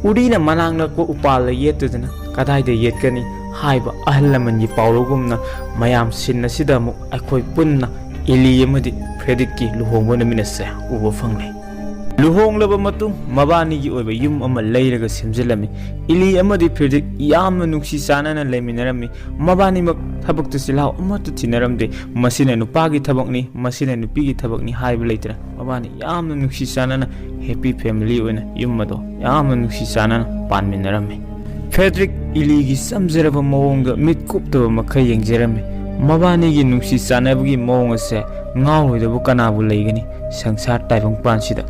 ꯎꯔꯤꯅ ꯃꯅꯥꯛ ꯅꯛꯄ ꯎꯄꯥꯜꯗ ꯌꯦꯠꯇꯗꯅ ꯀꯗꯥꯏꯗ ꯌꯦꯠꯀꯅꯤ ꯍꯥꯏꯕ ꯑꯍꯜ ꯂꯃꯟꯒꯤ ꯄꯥꯎꯔꯧꯒꯨꯝꯅ, ꯃꯌꯥꯝ ꯁꯤꯟ ꯑꯁꯤꯗ ꯑꯃꯨꯛ ꯑꯩꯈꯣꯏ ꯄꯨꯟꯅ ꯏꯂꯤ ꯑꯃꯗꯤ ꯐ꯭ꯔꯦꯗꯤꯛꯀꯤ ꯂꯨꯍꯣꯡꯕ ꯅꯨꯃꯤꯠ ꯑꯁꯦ ꯎꯕ ꯐꯪꯂꯦ꯫ ꯂꯨꯍꯣꯡꯂꯕ ꯃꯇꯨꯡ ꯃꯕꯥꯅꯤꯒꯤ ꯑꯣꯏꯕ ꯌꯨꯝ ꯑꯃ ꯂꯩꯔꯒ ꯁꯦꯝꯖꯤꯜꯂꯝꯃꯤ꯫ ꯏꯂꯤ ꯑꯃꯗꯤ ꯐ꯭ꯔꯦꯗꯤꯛ ꯌꯥꯝꯅ ꯅꯨꯡꯁꯤ ꯆꯥꯟꯅꯅ ꯂꯩꯃꯤꯟꯅꯔꯝꯃꯤ꯫ ꯃꯕꯥꯅꯤꯃꯛ ꯊꯕꯛꯇ ꯆꯤꯜꯍꯥꯎ ꯑꯃꯠꯇ ꯊꯤꯅꯔꯝꯗꯦ꯫ ꯃꯁꯤꯅ ꯅꯨꯄꯥꯒꯤ ꯊꯕꯛꯅꯤ, ꯃꯁꯤꯅ ꯅꯨꯄꯤꯒꯤ ꯊꯕꯛꯅꯤ ꯍꯥꯏꯕ ꯂꯩꯇꯅ ꯃꯕꯥꯅꯤ ꯌꯥꯝꯅ ꯅꯨꯡꯁꯤ ꯆꯥꯟꯅꯅ ꯍꯦꯄꯤ ꯐꯦꯃꯤꯂꯤ ꯑꯣꯏꯅ ꯌꯨꯝ ꯑꯗꯣ ꯌꯥꯝꯅ ꯅꯨꯡꯁꯤ ꯆꯥꯟꯅꯅ ꯄꯥꯟꯃꯤꯟꯅꯔꯝꯃꯤ꯫ ꯐ꯭ꯔꯦꯗ꯭ꯔꯤꯛ ꯏꯂꯤꯒꯤ ꯆꯝꯖꯔꯕ ꯃꯑꯣꯡꯗ ꯃꯤꯠ ꯀꯨꯞꯇꯕ ꯃꯈꯩ ꯌꯦꯡꯖꯔꯝꯃꯤ꯫ ꯃꯕꯥꯅꯤꯒꯤ ꯅꯨꯡꯁꯤ ꯆꯥꯟꯅꯕꯒꯤ ꯃꯑꯣꯡ ꯑꯁꯦ ꯉꯥꯎꯔꯣꯏꯗꯕ ꯀꯅꯥꯕꯨ ꯂꯩꯒꯅꯤ? ꯁꯪꯁꯥꯔ ꯇꯥꯏꯕꯪꯄꯥꯟꯁꯤꯗ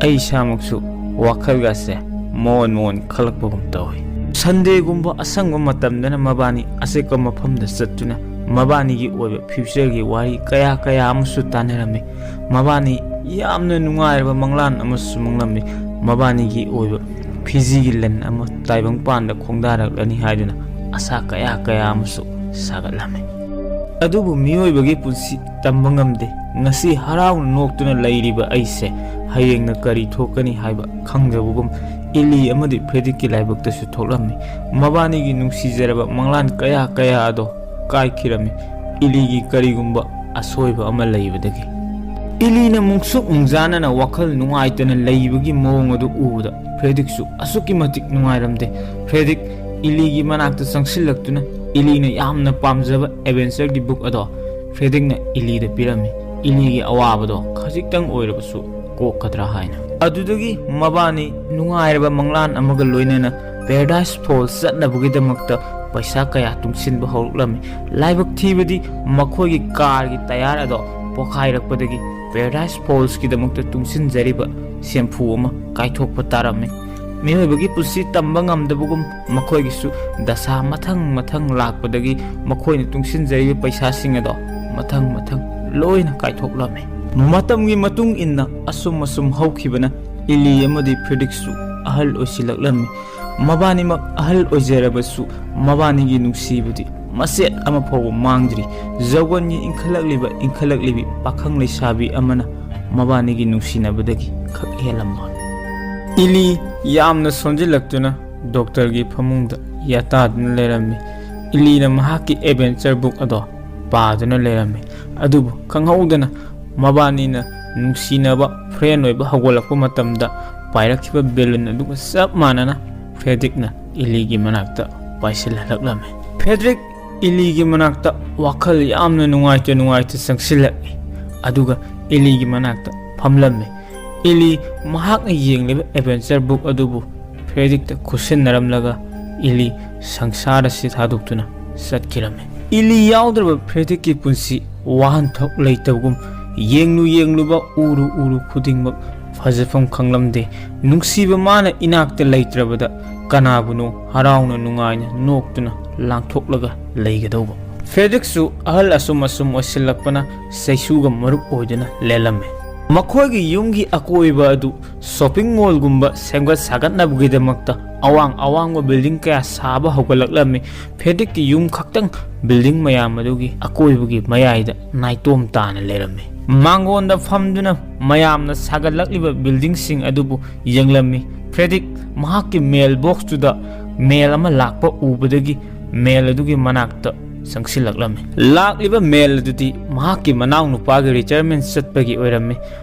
ꯑꯩ ꯏꯁꯥꯃꯛꯁꯨ ꯋꯥꯈꯜꯒꯁꯦ ꯃꯑꯣꯟ ꯃꯑꯣꯟ ꯈꯜꯂꯛꯄꯒꯨꯝ ꯇꯧꯏ꯫ ꯁꯟꯗꯦꯒꯨꯝꯕ ꯑꯁꯪꯕ ꯃꯇꯝꯗꯅ ꯃꯕꯥꯅꯤ ꯑꯆꯤꯛꯄ ꯃꯐꯝꯗ ꯆꯠꯇꯨꯅ ꯃꯕꯥꯅꯤꯒꯤ ꯑꯣꯏꯕ ꯐ꯭ꯌꯨꯆꯔꯒꯤ ꯋꯥꯔꯤ ꯀꯌꯥ ꯀꯌꯥ ꯑꯃꯁꯨ ꯇꯥꯟꯅꯔꯝꯃꯤ꯫ ꯃꯕꯥꯅꯤ ꯌꯥꯝꯅ ꯅꯨꯡꯉꯥꯏꯔꯕ ꯃꯪꯂꯥꯟ ꯑꯃꯁꯨ ꯃꯪꯂꯝꯃꯤ꯫ ꯃꯕꯥꯅꯤꯒꯤ ꯑꯣꯏꯕ ꯐꯤꯖꯤꯒꯤ ꯂꯟ ꯑꯃ ꯇꯥꯏꯕꯪꯄꯥꯟꯗ ꯈꯣꯡꯗꯥꯔꯛꯂꯅꯤ ꯍꯥꯏꯗꯨꯅ ꯑꯁꯥ ꯀꯌꯥ ꯀꯌꯥ ꯑꯃꯁꯨ ꯁꯥꯒꯠꯂꯝꯃꯤ꯫ ꯑꯗꯨꯕꯨ ꯃꯤꯑꯣꯏꯕꯒꯤ ꯄꯨꯟꯁꯤ ꯇꯝꯕ ꯉꯝꯗꯦ꯫ ꯉꯁꯤ ꯍꯔꯥꯎꯅ ꯅꯣꯛꯇꯨꯅ ꯂꯩꯔꯤꯕ ꯑꯩꯁꯦ ꯍꯌꯦꯡꯅ ꯀꯔꯤ ꯊꯣꯛꯀꯅꯤ ꯍꯥꯏꯕ ꯈꯪꯗꯕꯒꯨꯝ ꯏꯂꯤ ꯑꯃꯗꯤ ꯐ꯭ꯔꯦꯗꯤꯛꯀꯤ ꯂꯥꯏꯕꯛꯇꯁꯨ ꯊꯣꯛꯂꯝꯃꯤ꯫ ꯃꯕꯥꯅꯤꯒꯤ ꯅꯨꯡꯁꯤꯖꯔꯕ ꯃꯪꯂꯥꯟ ꯀꯌꯥ ꯀꯌꯥ ꯑꯗꯣ ꯀꯥꯏꯈꯤꯔꯝꯃꯤ꯫ ꯏꯂꯤꯒꯤ ꯀꯔꯤꯒꯨꯝꯕ ꯑꯁꯣꯏꯕ ꯑꯃ ꯂꯩꯕꯗꯒꯤ꯫ ꯏꯂꯤꯅ ꯃꯨꯛꯁꯨꯛ ꯃꯨꯛꯖꯥꯅꯅ ꯋꯥꯈꯜ ꯅꯨꯡꯉꯥꯏꯇꯅ ꯂꯩꯕꯒꯤ ꯃꯑꯣꯡ ꯑꯗꯨ ꯎꯕꯗ ꯐ꯭ꯔꯦꯗꯤꯛꯁꯨ ꯑꯁꯨꯛꯀꯤ ꯃꯇꯤꯛ ꯅꯨꯡꯉꯥꯏꯔꯝꯗꯦ꯫ ꯐ꯭ꯔꯦꯗꯤꯛ ꯏꯂꯤꯒꯤ ꯃꯅꯥꯛꯇ ꯆꯪꯁꯤꯜꯂꯛꯇꯨꯅ ꯏꯂꯤꯅ ꯌꯥꯝꯅ ꯄꯥꯝꯖꯕ ꯑꯦꯗꯚꯦꯟꯆꯔꯒꯤ ꯕꯨꯛ ꯑꯗꯣ ꯐ꯭ꯔꯦꯗꯤꯛꯅ ꯏꯂꯤꯗ ꯄꯤꯔꯝꯃꯤ꯫ ꯏꯂꯤꯒꯤ ꯑꯋꯥꯕꯗꯣ ꯈꯖꯤꯛꯇꯪ ꯑꯣꯏꯔꯕꯁꯨ ꯀꯣꯛꯀꯗ꯭ꯔꯥ ꯍꯥꯏꯅ꯫ ꯑꯗꯨꯗꯒꯤ ꯃꯕꯥꯅꯤ ꯅꯨꯡꯉꯥꯏꯔꯕ ꯃꯪꯂꯥꯟ ꯑꯃꯒ ꯂꯣꯏꯅꯅ Paradise Falls ꯆꯠꯅꯕꯒꯤꯗꯃꯛꯇ ꯄꯩꯁꯥ ꯀꯌꯥ ꯇꯨꯡꯁꯤꯟꯕ ꯍꯧꯔꯛꯂꯝꯃꯤ꯫ ꯂꯥꯏꯕꯛ ꯊꯤꯕꯗꯤ ꯃꯈꯣꯏꯒꯤ ꯀꯥꯔꯒꯤ ꯇꯌꯥꯔ ꯑꯗꯣ ꯄꯣꯈꯥꯏꯔꯛꯄꯗꯒꯤ Paradise Fallsꯀꯤꯗꯃꯛꯇ ꯇꯨꯡꯁꯤꯟꯖꯔꯤꯕ ꯁꯦꯝꯐꯨ ꯑꯃ ꯀꯥꯏꯊꯣꯛꯄ ꯇꯥꯔꯝꯃꯤ꯫ ꯃꯤꯑꯣꯏꯕꯒꯤ ꯄꯨꯟꯁꯤ ꯇꯝꯕ ꯉꯝꯗꯕꯒꯨꯝ ꯃꯈꯣꯏꯒꯤꯁꯨ ꯗꯁꯥ ꯃꯊꯪ ꯃꯊꯪ ꯂꯥꯛꯄꯗꯒꯤ ꯃꯈꯣꯏꯅ ꯇꯨꯡꯁꯤꯟꯖꯔꯤꯕ ꯄꯩꯁꯥꯁꯤꯡ ꯑꯗꯣ ꯃꯊꯪ ꯃꯊꯪ ꯂꯣꯏꯅ ꯀꯥꯏꯊꯣꯛꯂꯝꯃꯤ꯫ ꯃꯇꯝꯒꯤ ꯃꯇꯨꯡ ꯏꯟꯅ ꯑꯁꯨꯝ ꯑꯁꯨꯝ ꯍꯧꯈꯤꯕꯅ ꯏꯂꯤ ꯑꯃꯗꯤ ꯐ꯭ꯔꯦꯗꯤꯛꯁꯨ ꯑꯍꯜ ꯑꯣꯏꯁꯤꯜꯂꯛꯂꯝꯃꯤ꯫ ꯃꯕꯥꯅꯤꯃꯛ ꯑꯍꯜ ꯑꯣꯏꯖꯔꯕꯁꯨ ꯃꯕꯥꯅꯤꯒꯤ ꯅꯨꯡꯁꯤꯕꯗꯤ ꯃꯆꯦꯠ ꯑꯃ ꯐꯥꯎꯕ ꯃꯥꯡꯗ꯭ꯔꯤ꯫ ꯖꯧꯒꯟꯒꯤ ꯏꯟꯈꯠꯂꯛꯂꯤꯕ ꯏꯟꯈꯠꯂꯛꯂꯤꯕꯤ ꯄꯥꯈꯪ ꯂꯩꯁꯥꯕꯤ ꯑꯃꯅ ꯃꯕꯥꯅꯤꯒꯤ ꯅꯨꯡꯁꯤꯅꯕꯗꯒꯤ ꯈꯛ ꯍꯦꯜꯂꯝꯕ꯫ ꯏꯂꯤ ꯌꯥꯝꯅ ꯁꯣꯟꯖꯤꯜꯂꯛꯇꯨꯅ ꯗꯣꯛꯇꯔꯒꯤ ꯐꯃꯨꯡꯗ ꯌꯥꯇꯥꯗꯨꯅ ꯂꯩꯔꯝꯃꯤ꯫ ꯏꯂꯤꯅ ꯃꯍꯥꯛꯀꯤ adventure book ꯑꯗꯣ ꯄꯥꯗꯨꯅ ꯂꯩꯔꯝꯃꯤ꯫ ꯑꯗꯨꯕꯨ ꯈꯪꯍꯧꯗꯅ ꯃꯕꯥꯅꯤꯅ ꯅꯨꯡꯁꯤꯅꯕ friend ꯑꯣꯏꯕ ꯍꯧꯒꯠꯂꯛꯄ ꯃꯇꯝꯗ ꯄꯥꯏꯔꯛꯈꯤꯕ balloon ꯑꯗꯨꯒ ꯆꯞ ꯃꯥꯟꯅꯅ ꯐ꯭ꯔꯦꯗ꯭ꯔꯤꯛꯅ ꯏꯂꯤꯒꯤ ꯃꯅꯥꯛꯇ ꯄꯥꯏꯁꯤꯜꯍꯜꯂꯛꯂꯝꯃꯤ꯫ ꯐ꯭ꯔꯦꯗ꯭ꯔꯤꯛ ꯏꯂꯤꯒꯤ ꯃꯅꯥꯛꯇ ꯋꯥꯈꯜ ꯌꯥꯝꯅ ꯅꯨꯡꯉꯥꯏꯇ ꯅꯨꯡꯉꯥꯏꯇ ꯆꯪꯁꯤꯜꯂꯛꯏ, ꯑꯗꯨꯒ ꯏꯂꯤꯒꯤ ꯃꯅꯥꯛꯇ ꯐꯝꯂꯝꯃꯤ꯫ ꯏꯂꯤ ꯃꯍꯥꯛꯅ ꯌꯦꯡꯂꯤꯕ adventure book ꯑꯗꯨꯕꯨ ꯐ꯭ꯔꯦꯗ꯭ꯔꯤꯛꯇ ꯈꯨꯠꯁꯤꯟꯅꯔꯝꯂꯒ ꯏꯂꯤ ꯁꯪꯁꯥꯔ ꯑꯁꯤ ꯊꯥꯗꯣꯛꯇꯨꯅ ꯆꯠꯈꯤꯔꯝꯃꯤ꯫ ꯏꯂꯤ ꯌꯥꯎꯗ꯭ꯔꯕ ꯐ꯭ꯔꯦꯗ꯭ꯔꯤꯛꯀꯤ ꯄꯨꯟꯁꯤ ꯋꯥꯍꯟꯊꯣꯛ ꯂꯩꯇꯕꯒꯨꯝ, ꯌꯦꯡꯂꯨ ꯌꯦꯡꯂꯨꯕ, ꯎꯔꯨ ꯎꯔꯨ ꯈꯨꯗꯤꯡꯃꯛ ꯐꯖꯐꯝ ꯈꯪꯂꯝꯗꯦ꯫ ꯅꯨꯡꯁꯤꯕ ꯃꯥꯅ ꯏꯅꯥꯛꯇ ꯂꯩꯇ꯭ꯔꯕꯗ ꯀꯅꯥꯕꯨꯅꯣ ꯍꯔꯥꯎꯅ ꯅꯨꯡꯉꯥꯏꯅ ꯅꯣꯛꯇꯨꯅ ꯂꯥꯡꯊꯣꯛꯂꯒ ꯂꯩꯒꯗꯧꯕ? ꯐ꯭ꯔꯦꯗ꯭ꯔꯤꯛꯁꯨ ꯑꯍꯜ ꯑꯁꯨꯝ ꯑꯁꯨꯝ ꯑꯣꯏꯁꯤꯜꯂꯛꯄꯅ ꯆꯩꯁꯨꯒ ꯃꯔꯨꯞ ꯑꯣꯏꯗꯨꯅ ꯂꯦꯜꯂꯝꯃꯤ꯫ ꯃꯈꯣꯏꯒꯤ ꯌꯨꯝꯒꯤ ꯑꯀꯣꯏꯕ ꯑꯗꯨ shopping mallꯒꯨꯝꯕ ꯁꯦꯝꯒꯠ ꯁꯥꯒꯠꯅꯕꯒꯤꯗꯃꯛꯇ ꯑꯋꯥꯡ ꯑꯋꯥꯡꯕ building ꯀꯌꯥ ꯁꯥꯕ ꯍꯧꯒꯠꯂꯛꯂꯝꯃꯤ꯫ ꯐ꯭ꯔꯦꯗ꯭ꯔꯤꯛꯀꯤ ꯌꯨꯝ ꯈꯛꯇꯪ building ꯃꯌꯥꯝ ꯑꯗꯨꯒꯤ ꯑꯀꯣꯏꯕꯒꯤ ꯃꯌꯥꯏꯗ ꯅꯥꯏꯇꯣꯝ ꯇꯥꯅ ꯂꯩꯔꯝꯃꯤ꯫ ꯃꯥꯡꯒꯣꯟꯗ ꯐꯝꯗꯨꯅ ꯃꯌꯥꯝꯅ ꯁꯥꯒꯠꯂꯛꯂꯤꯕ buildingꯁꯤꯡ ꯑꯗꯨꯕꯨ ꯌꯦꯡꯂꯝꯃꯤ꯫ ꯐ꯭ꯔꯦꯗ꯭ꯔꯤꯛ ꯃꯍꯥꯛꯀꯤ mail boxꯇꯨꯗ mail ꯑꯃ ꯂꯥꯛꯄ ꯎꯕꯗꯒꯤ mail ꯑꯗꯨꯒꯤ ꯃꯅꯥꯛꯇ ꯆꯪꯁꯤꯜꯂꯛꯂꯝꯃꯤ꯫ ꯂꯥꯛꯂꯤꯕ mail ꯑꯗꯨꯗꯤ ꯃꯍꯥꯛꯀꯤ ꯃꯅꯥꯎꯅꯨꯄꯥꯒꯤ retirement ꯆꯠꯄꯒꯤ ꯑꯣꯏꯔꯝꯃꯤ꯫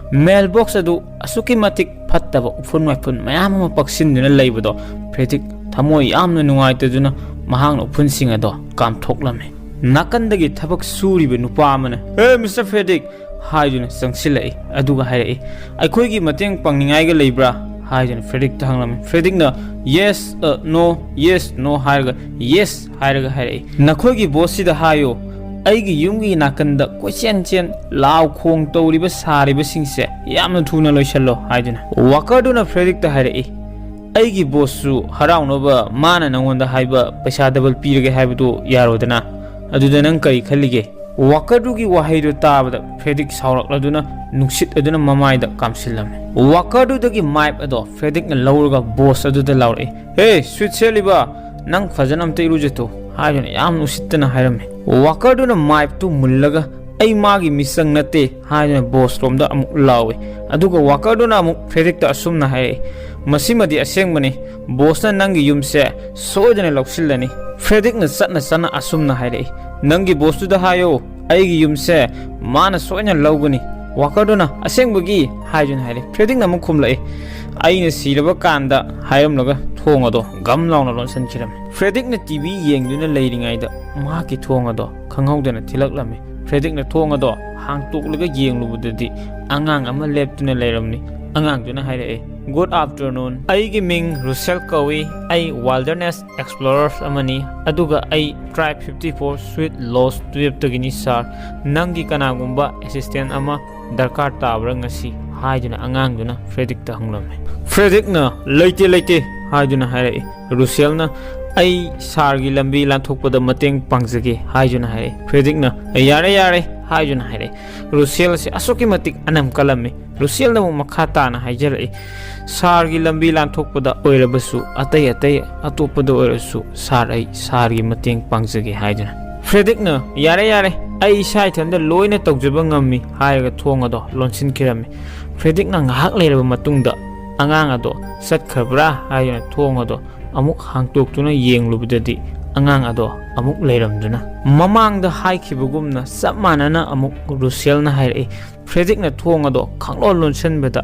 Mail box ꯑꯗꯨ ꯑꯁꯨꯛꯀꯤ ꯃꯇꯤꯛ ꯐꯠꯇꯕ ꯎꯐꯨꯟ ꯋꯥꯏꯐꯨꯟ ꯃꯌꯥꯝ ꯑꯃ ꯄꯛꯁꯤꯟꯗꯨꯅ ꯂꯩꯕꯗꯣ ꯐ꯭ꯔꯦꯗ꯭ꯔꯤꯛ ꯊꯃꯣꯏ ꯌꯥꯝꯅ ꯅꯨꯡꯉꯥꯏꯇꯗꯨꯅ ꯃꯍꯥꯛꯅ ꯎꯐꯨꯟꯁꯤꯡ ꯑꯗꯣ ꯀꯥꯝꯊꯣꯛꯂꯝꯃꯤ꯫ ꯅꯥꯀꯟꯗꯒꯤ ꯊꯕꯛ ꯁꯨꯔꯤꯕ ꯅꯨꯄꯥ ꯑꯃꯅ, "Hey, Mister Frederick, ꯍꯥꯏꯗꯨꯅ ꯆꯪꯁꯤꯜꯂꯛꯏ꯫ ꯑꯗꯨꯒ ꯍꯥꯏꯔꯛꯏ, "ꯑꯩꯈꯣꯏꯒꯤ ꯃꯇꯦꯡ ꯄꯥꯡꯅꯤꯡꯉꯥꯏꯒ ꯂꯩꯕ꯭ꯔꯥ?" ꯍꯥꯏꯗꯨꯅ ꯐ꯭ꯔꯦꯗꯤꯛꯇ ꯍꯪꯂꯝꯃꯤ꯫ ꯐ꯭ꯔꯦꯗꯤꯛꯅ, "Yes, uh, no, yes, no" ꯍꯥꯏꯔꯒ "Yes" ꯍꯥꯏꯔꯒ ꯍꯥꯏꯔꯛꯏ꯫ "ꯅꯈꯣꯏꯒꯤ ꯕꯣꯁꯁꯤꯗ ꯍꯥꯏꯌꯨ, ꯑꯩꯒꯤ ꯌꯨꯝꯒꯤ ꯅꯥꯀꯟꯗ ꯀꯣꯏꯆꯦꯟ ꯆꯦꯟ, ꯂꯥꯎ ꯈꯣꯡ ꯇꯧꯔꯤꯕ ꯁꯥꯔꯤꯕꯁꯤꯡꯁꯦ ꯌꯥꯝꯅ ꯊꯨꯅ ꯂꯣꯏꯁꯤꯜꯂꯣ" ꯍꯥꯏꯗꯨꯅ꯫ ꯋꯥꯀꯔꯗꯨꯅ ꯐ꯭ꯔꯦꯗꯤꯛꯇ ꯍꯥꯏꯔꯛꯏ, "ꯑꯩꯒꯤ ꯕꯣꯁꯁꯨ ꯍꯔꯥꯎꯅꯕ ꯃꯥꯅ ꯅꯪꯉꯣꯟꯗ ꯍꯥꯏꯕ ꯄꯩꯁꯥ ꯗꯕꯜ ꯄꯤꯔꯒꯦ ꯍꯥꯏꯕꯗꯨ ꯌꯥꯔꯣꯗꯅ? ꯑꯗꯨꯗ ꯅꯪ ꯀꯔꯤ ꯈꯜꯂꯤꯒꯦ?" ꯋꯥꯀꯔꯗꯨꯒꯤ ꯋꯥꯍꯩꯗꯨ ꯇꯥꯕꯗ ꯐ꯭ꯔꯦꯗꯤꯛ ꯁꯥꯎꯔꯛꯂꯗꯨꯅ ꯅꯨꯡꯁꯤꯠ ꯑꯗꯨꯅ ꯃꯃꯥꯏꯗ ꯀꯥꯝꯁꯤꯜꯂꯝꯃꯤ꯫ ꯋꯥꯀꯔꯗꯨꯗꯒꯤ ꯃꯥꯏꯞ ꯑꯗꯣ ꯐ꯭ꯔꯦꯗꯤꯛꯅ ꯂꯧꯔꯒ ꯕꯣꯁ ꯑꯗꯨꯗ ꯂꯥꯎꯔꯛꯏ, "ꯍꯦ, ꯁ꯭ꯋꯤꯠ ꯁꯦꯠꯂꯤꯕ, ꯅꯪ ꯐꯖꯅ ꯑꯝꯇ ꯏꯔꯨꯖꯊꯣꯛ" ꯍꯥꯏꯗꯨꯅ ꯌꯥꯝ ꯎꯁꯤꯠꯇꯅ ꯍꯥꯏꯔꯝꯃꯤ꯫ ꯋꯥꯀꯔꯗꯨꯅ ꯃꯥꯏꯞꯇꯨ ꯃꯨꯜꯂꯒ, "ꯑꯩ ꯃꯥꯒꯤ ꯃꯤꯆꯪ ꯅꯠꯇꯦ" ꯍꯥꯏꯗꯨꯅ ꯕꯣꯁ ꯔꯣꯝꯗ ꯑꯃꯨꯛ ꯂꯥꯎꯏ꯫ ꯑꯗꯨꯒ ꯋꯥꯀꯔꯗꯨꯅ ꯑꯃꯨꯛ ꯐ꯭ꯔꯦꯗꯤꯛꯇ ꯑꯁꯨꯝꯅ ꯍꯥꯏꯔꯛꯏ, "ꯃꯁꯤꯃꯗꯤ ꯑꯁꯦꯡꯕꯅꯤ, ꯕꯣꯁꯅ ꯅꯪꯒꯤ ꯌꯨꯝꯁꯦ ꯁꯣꯏꯗꯅ ꯂꯧꯁꯤꯜꯂꯅꯤ"꯫ ꯐ꯭ꯔꯦꯗꯤꯛꯅ ꯆꯠꯅ ꯆꯠꯅ ꯑꯁꯨꯝꯅ ꯍꯥꯏꯔꯛꯏ, "ꯅꯪꯒꯤ ꯕꯣꯁꯇꯨꯗ ꯍꯥꯏꯌꯣ, ꯑꯩꯒꯤ ꯌꯨꯝꯁꯦ ꯃꯥꯅ ꯁꯣꯏꯗꯅ ꯂꯧꯒꯅꯤ"꯫ ꯋꯥꯀꯔꯗꯨꯅ, "ꯑꯁꯦꯡꯕꯒꯤ?" ꯍꯥꯏꯗꯨꯅ ꯍꯥꯏꯔꯛꯏ꯫ ꯐ꯭ꯔꯦꯗꯤꯛꯅ ꯑꯃꯨꯛ ꯈꯨꯝꯂꯛꯏ, "ꯑꯩꯅ ꯁꯤꯔꯕ ꯀꯥꯟꯗ" ꯍꯥꯏꯔꯝꯂꯒ ꯊꯣꯡ ꯑꯗꯣ ꯒꯝ ꯂꯥꯎꯅ ꯂꯣꯟꯁꯤꯟꯈꯤꯔꯝꯃꯤ꯫ ꯐ꯭ꯔꯦꯗꯤꯛꯅ ꯇꯤ ꯚꯤ ꯌꯦꯡꯗꯨꯅ ꯂꯩꯔꯤꯉꯩꯗ ꯃꯍꯥꯛꯀꯤ ꯊꯣꯡ ꯑꯗꯣ ꯈꯪꯍꯧꯗꯅ ꯊꯤꯜꯂꯛꯂꯝꯃꯤ꯫ ꯐ꯭ꯔꯦꯗꯤꯛꯅ ꯊꯣꯡ ꯑꯗꯣ ꯍꯥꯡꯇꯣꯛꯂꯒ ꯌꯦꯡꯂꯨꯕꯗꯗꯤ ꯑꯉꯥꯡ ꯑꯃ ꯂꯦꯞꯇꯨꯅ ꯂꯩꯔꯝꯃꯤ꯫ ꯑꯉꯥꯡꯗꯨꯅ ꯍꯥꯏꯔꯛꯑꯦ, "Good afternoon꯫ ꯑꯩꯒꯤ ꯃꯤꯡ ꯔꯨꯁꯦꯜ ꯀꯧꯏ꯫ ꯑꯩ ꯋꯥꯏꯜꯗꯔꯅꯦꯁ ꯑꯦꯛꯁꯄ꯭ꯂꯣꯔꯔ ꯑꯃꯅꯤ, ꯑꯗꯨꯒ ꯑꯩ ꯇ꯭ꯔꯥꯏꯕ ꯐꯤꯐꯇꯤ ꯐꯣꯔ ꯁ꯭ꯋꯤꯠ ꯂꯣꯁ ꯇꯨꯌꯦꯜꯞꯇꯒꯤꯅꯤ ꯁꯥꯔ꯫ ꯅꯪꯒꯤ ꯀꯅꯥꯒꯨꯝꯕ ꯑꯦꯁꯤꯁꯇꯦꯟ ꯑꯃ ꯗꯔꯀꯥꯔ ꯇꯥꯕ꯭ꯔꯥ ꯉꯁꯤ?" ꯍꯥꯏꯗꯨꯅ ꯑꯉꯥꯡꯗꯨꯅ ꯐ꯭ꯔꯦꯗꯤꯛꯇ ꯍꯪꯂꯝꯃꯤ꯫ ꯐ꯭ꯔꯦꯗꯤꯛꯅ, "ꯂꯩꯇꯦ, ꯂꯩꯇꯦ" ꯍꯥꯏꯗꯨꯅ ꯍꯥꯏꯔꯛꯏ꯫ ꯔꯨꯁꯦꯜꯅ, "ꯑꯩ ꯁꯥꯔꯒꯤ ꯂꯝꯕꯤ ꯂꯥꯟꯊꯣꯛꯄꯗ ꯃꯇꯦꯡ ꯄꯥꯡꯖꯒꯦ" ꯍꯥꯏꯗꯨꯅ ꯍꯥꯏꯔꯛꯏ꯫ ꯐ꯭ꯔꯦꯗꯤꯛꯅ, "ꯌꯥꯔꯦ, ꯌꯥꯔꯦ" ꯍꯥꯏꯗꯨꯅ ꯍꯥꯏꯔꯛꯏ꯫ ꯔꯨꯁꯦꯜ ꯑꯁꯤ ꯑꯁꯨꯛꯀꯤ ꯃꯇꯤꯛ ꯑꯅꯝ ꯀꯜꯂꯝꯃꯤ꯫ ꯔꯨꯁꯦꯜꯅ ꯑꯃꯨꯛ ꯃꯈꯥ ꯇꯥꯅ ꯍꯥꯏꯖꯔꯛꯏ, "ꯁꯥꯔꯒꯤ ꯂꯝꯕꯤ ꯂꯥꯟꯊꯣꯛꯄꯗ ꯑꯣꯏꯔꯕꯁꯨ, ꯑꯇꯩ ꯑꯇꯩ ꯑꯇꯣꯞꯄꯗ ꯑꯣꯏꯔꯁꯨ ꯁꯥꯔ, ꯑꯩ ꯁꯥꯔꯒꯤ ꯃꯇꯦꯡ ꯄꯥꯡꯖꯒꯦ" ꯍꯥꯏꯗꯨꯅ꯫ ꯐ꯭ꯔꯦꯗꯤꯛꯅ, "ꯌꯥꯔꯦ, ꯌꯥꯔꯦ, ꯑꯩ ꯏꯁꯥ ꯏꯊꯟꯇ ꯂꯣꯏꯅ ꯇꯧꯖꯕ ꯉꯝꯃꯤ" ꯍꯥꯏꯔꯒ ꯊꯣꯡ ꯑꯗꯣ ꯂꯣꯟꯁꯤꯟꯈꯤꯔꯝꯃꯤ꯫ ꯐ꯭ꯔꯦꯗꯤꯛꯅ ꯉꯥꯏꯍꯥꯛ ꯂꯩꯔꯕ ꯃꯇꯨꯡꯗ ꯑꯉꯥꯡ ꯑꯗꯣ ꯆꯠꯈ꯭ꯔꯕ꯭ꯔꯥ ꯍꯥꯏꯗꯨꯅ ꯊꯣꯡ ꯑꯗꯣ ꯑꯃꯨꯛ ꯍꯥꯡꯇꯣꯛꯇꯨꯅ ꯌꯦꯡꯂꯨꯕꯗꯗꯤ ꯑꯉꯥꯡ ꯑꯗꯣ ꯑꯃꯨꯛ ꯂꯩꯔꯝꯗꯨꯅ, ꯃꯃꯥꯡꯗ ꯍꯥꯏꯈꯤꯕꯒꯨꯝꯅ ꯆꯞ ꯃꯥꯟꯅꯅ ꯑꯃꯨꯛ ꯔꯨꯁꯦꯜꯅ ꯍꯥꯏꯔꯛꯏ꯫ ꯐ꯭ꯔꯦꯗꯤꯛꯅ ꯊꯣꯡ ꯑꯗꯣ ꯈꯪꯂꯣꯟ ꯂꯣꯟꯁꯤꯟꯕꯗ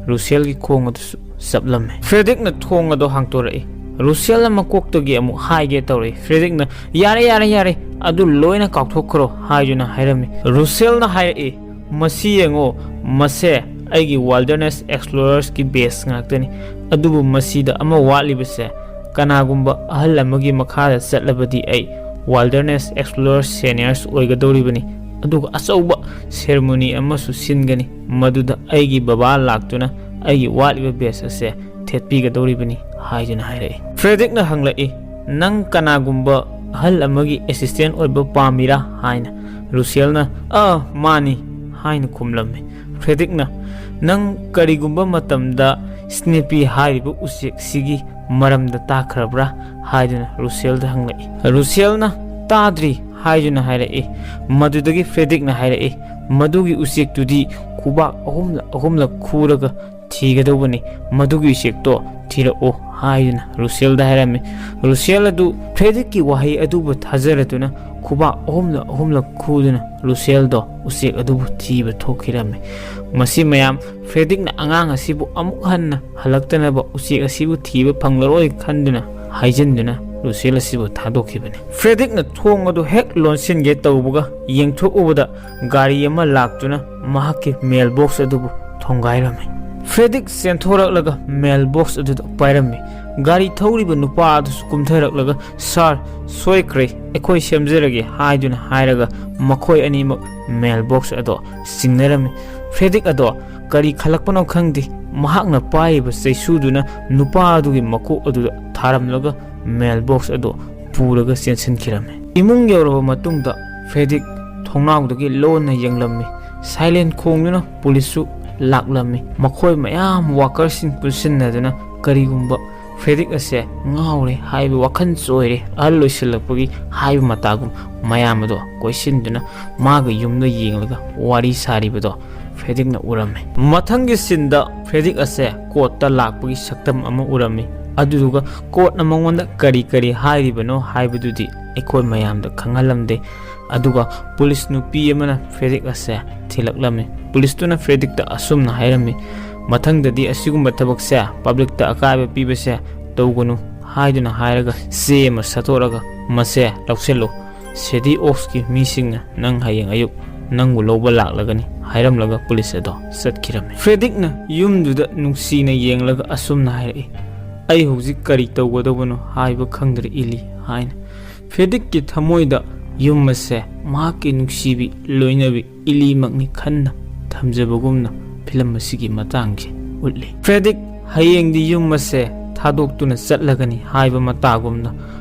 ꯔꯨꯁꯦꯜꯒꯤ ꯈꯣꯡ ꯑꯗꯨꯁꯨ ꯆꯞꯂꯝꯃꯤ꯫ ꯐ꯭ꯔꯦꯗꯤꯛꯅ ꯊꯣꯡ ꯑꯗꯣ ꯍꯥꯡꯇꯣꯔꯛꯏ꯫ ꯔꯨꯁꯦꯜꯅ ꯃꯀꯣꯛꯇꯒꯤ ꯑꯃꯨꯛ ꯍꯥꯏꯒꯦ ꯇꯧꯔꯛꯏ꯫ ꯐ꯭ꯔꯦꯗꯤꯛꯅ, "ꯌꯥꯔꯦ, ꯌꯥꯔꯦ, ꯌꯥꯔꯦ, ꯑꯗꯨ ꯂꯣꯏꯅ ꯀꯥꯎꯊꯣꯛꯈ꯭ꯔꯣ" ꯍꯥꯏꯗꯨꯅ ꯍꯥꯏꯔꯝꯃꯤ꯫ ꯔꯨꯁꯦꯜꯅ ꯍꯥꯏꯔꯛꯏ, "ꯃꯁꯤ ꯌꯦꯡꯉꯣ, ꯃꯁꯦ ꯑꯩꯒꯤ Wilderness Explorers ꯀꯤ batch ꯉꯥꯛꯇꯅꯤ꯫ ꯑꯗꯨꯕꯨ ꯃꯁꯤꯗ ꯑꯃ ꯋꯥꯠꯂꯤꯕꯁꯦ, ꯀꯅꯥꯒꯨꯝꯕ ꯑꯍꯜ ꯑꯃꯒꯤ ꯃꯈꯥꯗ ꯆꯠꯂꯕꯗꯤ ꯑꯩ Wilderness Explorers Seniors ꯑꯣꯏꯒꯗꯧꯔꯤꯕꯅꯤ꯫ ꯑꯗꯨꯒ ꯑꯆꯧꯕ ceremony ꯑꯃꯁꯨ ꯁꯤꯟꯒꯅꯤ, ꯃꯗꯨꯗ ꯑꯩꯒꯤ ꯕꯕꯥ ꯂꯥꯛꯇꯨꯅ ꯑꯩꯒꯤ ꯋꯥꯠꯂꯤꯕ batch ꯑꯁꯦ ꯊꯦꯠꯄꯤꯒꯗꯧꯔꯤꯕꯅꯤ" ꯍꯥꯏꯗꯨꯅ ꯍꯥꯏꯔꯛꯏ꯫ ꯐ꯭ꯔꯦꯗꯤꯛꯅ ꯍꯪꯂꯛꯏ, "ꯅꯪ ꯀꯅꯥꯒꯨꯝꯕ ꯑꯍꯜ ꯑꯃꯒꯤ assistant ꯑꯣꯏꯕ ꯄꯥꯝꯃꯤꯔꯥ?" ꯍꯥꯏꯅ꯫ ꯔꯨꯁꯦꯜꯅ, "ꯑ, ꯃꯥꯅꯤ" ꯍꯥꯏꯅ ꯈꯨꯝꯂꯝꯃꯤ꯫ ꯐ꯭ꯔꯦꯗꯤꯛꯅ, "ꯅꯪ ꯀꯔꯤꯒꯨꯝꯕ ꯃꯇꯝꯗ ꯁ꯭ꯅꯦꯄꯤ ꯍꯥꯏꯔꯤꯕ ꯎꯆꯦꯛꯁꯤꯒꯤ ꯃꯔꯝꯗ ꯇꯥꯈ꯭ꯔꯕ꯭ꯔꯥ?" ꯍꯥꯏꯗꯨꯅ ꯔꯨꯁꯦꯜꯗ ꯍꯪꯂꯛꯏ꯫ ꯔꯨꯁꯦꯜꯅ, "ꯇꯥꯗ꯭ꯔꯤ" ꯍꯥꯏꯗꯨꯅ ꯍꯥꯏꯔꯛꯏ꯫ ꯃꯗꯨꯗꯒꯤ ꯐ꯭ꯔꯦꯗꯤꯛꯅ ꯍꯥꯏꯔꯛꯏ, "ꯃꯗꯨꯒꯤ ꯎꯆꯦꯛꯇꯨꯗꯤ ꯈꯨꯕꯥꯛ ꯑꯍꯨꯝꯂꯛ ꯑꯍꯨꯝꯂꯛ ꯈꯨꯔꯒ ꯊꯤꯒꯗꯧꯕꯅꯤ꯫ ꯃꯗꯨꯒꯤ ꯎꯆꯦꯛꯇꯣ ꯊꯤꯔꯛꯎ" ꯍꯥꯏꯗꯨꯅ ꯔꯨꯁꯦꯜꯗ ꯍꯥꯏꯔꯝꯃꯤ꯫ ꯔꯨꯁꯦꯜ ꯑꯗꯨ ꯐ꯭ꯔꯦꯗꯤꯛꯀꯤ ꯋꯥꯍꯩ ꯑꯗꯨꯕꯨ ꯊꯥꯖꯔꯗꯨꯅ ꯈꯨꯕꯥꯛ ꯑꯍꯨꯝꯂꯛ ꯑꯍꯨꯝꯂꯛ ꯈꯨꯗꯨꯅ ꯔꯨꯁꯦꯜꯗꯣ ꯎꯆꯦꯛ ꯑꯗꯨꯕꯨ ꯊꯤꯕ ꯊꯣꯛꯈꯤꯔꯝꯃꯤ꯫ ꯃꯁꯤ ꯃꯌꯥꯝ ꯐ꯭ꯔꯦꯗꯤꯛꯅ ꯑꯉꯥꯡ ꯑꯁꯤꯕꯨ ꯑꯃꯨꯛ ꯍꯟꯅ ꯍꯜꯂꯛꯇꯅꯕ ꯎꯆꯦꯛ ꯑꯁꯤꯕꯨ ꯊꯤꯕ ꯐꯪꯂꯔꯣꯏ ꯈꯟꯗꯨꯅ ꯍꯥꯏꯖꯤꯟꯗꯨꯅ ꯔꯨꯁꯦꯜ ꯑꯁꯤꯕꯨ ꯊꯥꯗꯣꯛꯈꯤꯕꯅꯤ꯫ ꯐ꯭ꯔꯦꯗꯤꯛꯅ ꯊꯣꯡ ꯑꯗꯨ ꯍꯦꯛ ꯂꯣꯟꯁꯤꯟꯒꯦ ꯇꯧꯕꯒ ꯌꯦꯡꯊꯣꯛꯎꯕꯗ ꯒꯥꯔꯤ ꯑꯃ ꯂꯥꯛꯇꯨꯅ ꯃꯍꯥꯛꯀꯤ mail box ꯑꯗꯨꯕꯨ ꯊꯣꯡꯒꯥꯏꯔꯝꯃꯤ꯫ ꯐ꯭ꯔꯦꯗꯤꯛ ꯆꯦꯟꯊꯣꯔꯛꯂꯒ mail box ꯑꯗꯨꯗ ꯄꯥꯏꯔꯝꯃꯤ꯫ ꯒꯥꯔꯤ ꯊꯧꯔꯤꯕ ꯅꯨꯄꯥ ꯑꯗꯨꯁꯨ ꯀꯨꯝꯊꯔꯛꯂꯒ, "Sir, ꯁꯣꯏꯈ꯭ꯔꯦ, ꯑꯩꯈꯣꯏ ꯁꯦꯝꯖꯔꯒꯦ" ꯍꯥꯏꯗꯨꯅ ꯍꯥꯏꯔꯒ ꯃꯈꯣꯏ ꯑꯅꯤꯃꯛ mail box ꯑꯗꯣ ꯆꯤꯡꯅꯔꯝꯃꯤ꯫ ꯐ꯭ꯔꯦꯗꯤꯛ ꯑꯗꯣ ꯀꯔꯤ ꯈꯜꯂꯛꯄꯅꯣ ꯈꯪꯗꯦ, ꯃꯍꯥꯛꯅ ꯄꯥꯏꯔꯤꯕ ꯆꯩꯁꯨꯗꯨꯅ ꯅꯨꯄꯥ ꯑꯗꯨꯒꯤ ꯃꯀꯣꯛ ꯑꯗꯨꯗ ꯊꯥꯔꯝꯂꯒ mail box ꯑꯗꯨ ꯄꯨꯔꯒ ꯆꯦꯟꯁꯤꯟꯈꯤꯔꯝꯃꯤ꯫ ꯏꯃꯨꯡ ꯌꯧꯔꯕ ꯃꯇꯨꯡꯗ ꯐ꯭ꯔꯦꯗꯤꯛ ꯊꯣꯡꯅꯥꯎꯗꯒꯤ ꯂꯣꯟꯅ ꯌꯦꯡꯂꯝꯃꯤ꯫ Siren ꯈꯣꯡꯗꯨꯅ ꯄꯨꯂꯤꯁꯁꯨ ꯂꯥꯛꯂꯝꯃꯤ꯫ ꯃꯈꯣꯏ ꯃꯌꯥꯝ workerꯁꯤꯡ ꯄꯨꯟꯁꯤꯟꯅꯗꯨꯅ ꯀꯔꯤꯒꯨꯝꯕ ꯐ꯭ꯔꯦꯗꯤꯛ ꯑꯁꯦ ꯉꯥꯎꯔꯦ ꯍꯥꯏꯕ, ꯋꯥꯈꯜ ꯆꯣꯏꯔꯦ, ꯑꯍꯜ ꯑꯣꯏꯁꯤꯜꯂꯛꯄꯒꯤ ꯍꯥꯏꯕ ꯃꯇꯥꯒꯨꯝ ꯃꯌꯥꯝ ꯑꯗꯣ ꯀꯣꯏꯁꯤꯟꯗꯨꯅ ꯃꯥꯒꯤ ꯌꯨꯝꯗ ꯌꯦꯡꯂꯒ ꯋꯥꯔꯤ ꯁꯥꯔꯤꯕꯗꯣ ꯐ꯭ꯔꯦꯗꯤꯛꯅ ꯎꯔꯝꯃꯤ꯫ ꯃꯊꯪꯒꯤ sceneꯗ ꯐ꯭ꯔꯦꯗꯤꯛ ꯑꯁꯦ courtꯇ ꯂꯥꯛꯄꯒꯤ ꯁꯛꯇꯝ ꯑꯃ ꯎꯔꯝꯃꯤ꯫ ꯑꯗꯨꯗꯨꯒ courtꯅ ꯃꯉꯣꯟꯗ ꯀꯔꯤ ꯀꯔꯤ ꯍꯥꯏꯔꯤꯕꯅꯣ ꯍꯥꯏꯕꯗꯨꯗꯤ ꯑꯩꯈꯣꯏ ꯃꯌꯥꯝꯗ ꯈꯪꯍꯜꯂꯝꯗꯦ꯫ ꯑꯗꯨꯒ ꯄꯨꯂꯤꯁ ꯅꯨꯄꯤ ꯑꯃꯅ ꯐ꯭ꯔꯦꯗꯤꯛ ꯑꯁꯦ ꯊꯤꯜꯂꯛꯂꯝꯃꯤ꯫ ꯄꯨꯂꯤꯁꯇꯨꯅ ꯐ꯭ꯔꯦꯗꯤꯛꯇ ꯑꯁꯨꯝꯅ ꯍꯥꯏꯔꯝꯃꯤ, "ꯃꯊꯪꯗꯗꯤ ꯑꯁꯤꯒꯨꯝꯕ ꯊꯕꯛꯁꯦ publicꯇ ꯑꯀꯥꯏꯕ ꯄꯤꯕꯁꯦ ꯇꯧꯒꯅꯨ" ꯍꯥꯏꯗꯨꯅ ꯍꯥꯏꯔꯒ ꯆꯦ ꯑꯃ ꯁꯠꯇꯣꯔꯛꯑꯒ, "ꯃꯁꯦ ꯂꯧꯁꯤꯜꯂꯨ, City Ops ꯀꯤ ꯃꯤꯁꯤꯡꯅ ꯅꯪ ꯍꯌꯦꯡ ꯑꯌꯨꯛ ꯅꯪꯕꯨ ꯂꯧꯕ ꯂꯥꯛꯂꯒꯅꯤ" ꯍꯥꯏꯔꯝꯂꯒ ꯄꯨꯂꯤꯁ ꯑꯗꯣ ꯆꯠꯈꯤꯔꯝꯃꯤ꯫ ꯐ꯭ꯔꯦꯗꯤꯛꯅ ꯌꯨꯝꯗꯨꯗ ꯅꯨꯡꯁꯤꯅ ꯌꯦꯡꯂꯒ ꯑꯁꯨꯝꯅ ꯍꯥꯏꯔꯛꯏ, "ꯑꯩ ꯍꯧꯖꯤꯛ ꯀꯔꯤ ꯇꯧꯒꯗꯕꯅꯣ ꯍꯥꯏꯕ ꯈꯪꯗ꯭ꯔꯦ ꯏꯂꯤ" ꯍꯥꯏꯅ꯫ ꯐ꯭ꯔꯦꯗꯤꯛꯀꯤ ꯊꯃꯣꯏꯗ ꯌꯨꯝ ꯑꯁꯦ ꯃꯍꯥꯛꯀꯤ ꯅꯨꯡꯁꯤꯕꯤ ꯂꯣꯏꯅꯕꯤ ꯏꯂꯤꯃꯛꯅꯤ ꯈꯟꯅ ꯊꯝꯖꯕꯒꯨꯝꯅ ꯐꯤꯂꯝ ꯑꯁꯤꯒꯤ ꯃꯇꯥꯡꯁꯤ ꯎꯠꯂꯤ꯫ ꯐ꯭ꯔꯦꯗꯤꯛ ꯍꯌꯦꯡꯗꯤ ꯌꯨꯝ ꯑꯁꯦ ꯊꯥꯗꯣꯛꯇꯨꯅ ꯆꯠꯂꯒꯅꯤ ꯍꯥꯏꯕ ꯃꯇꯥꯒꯨꯝꯅ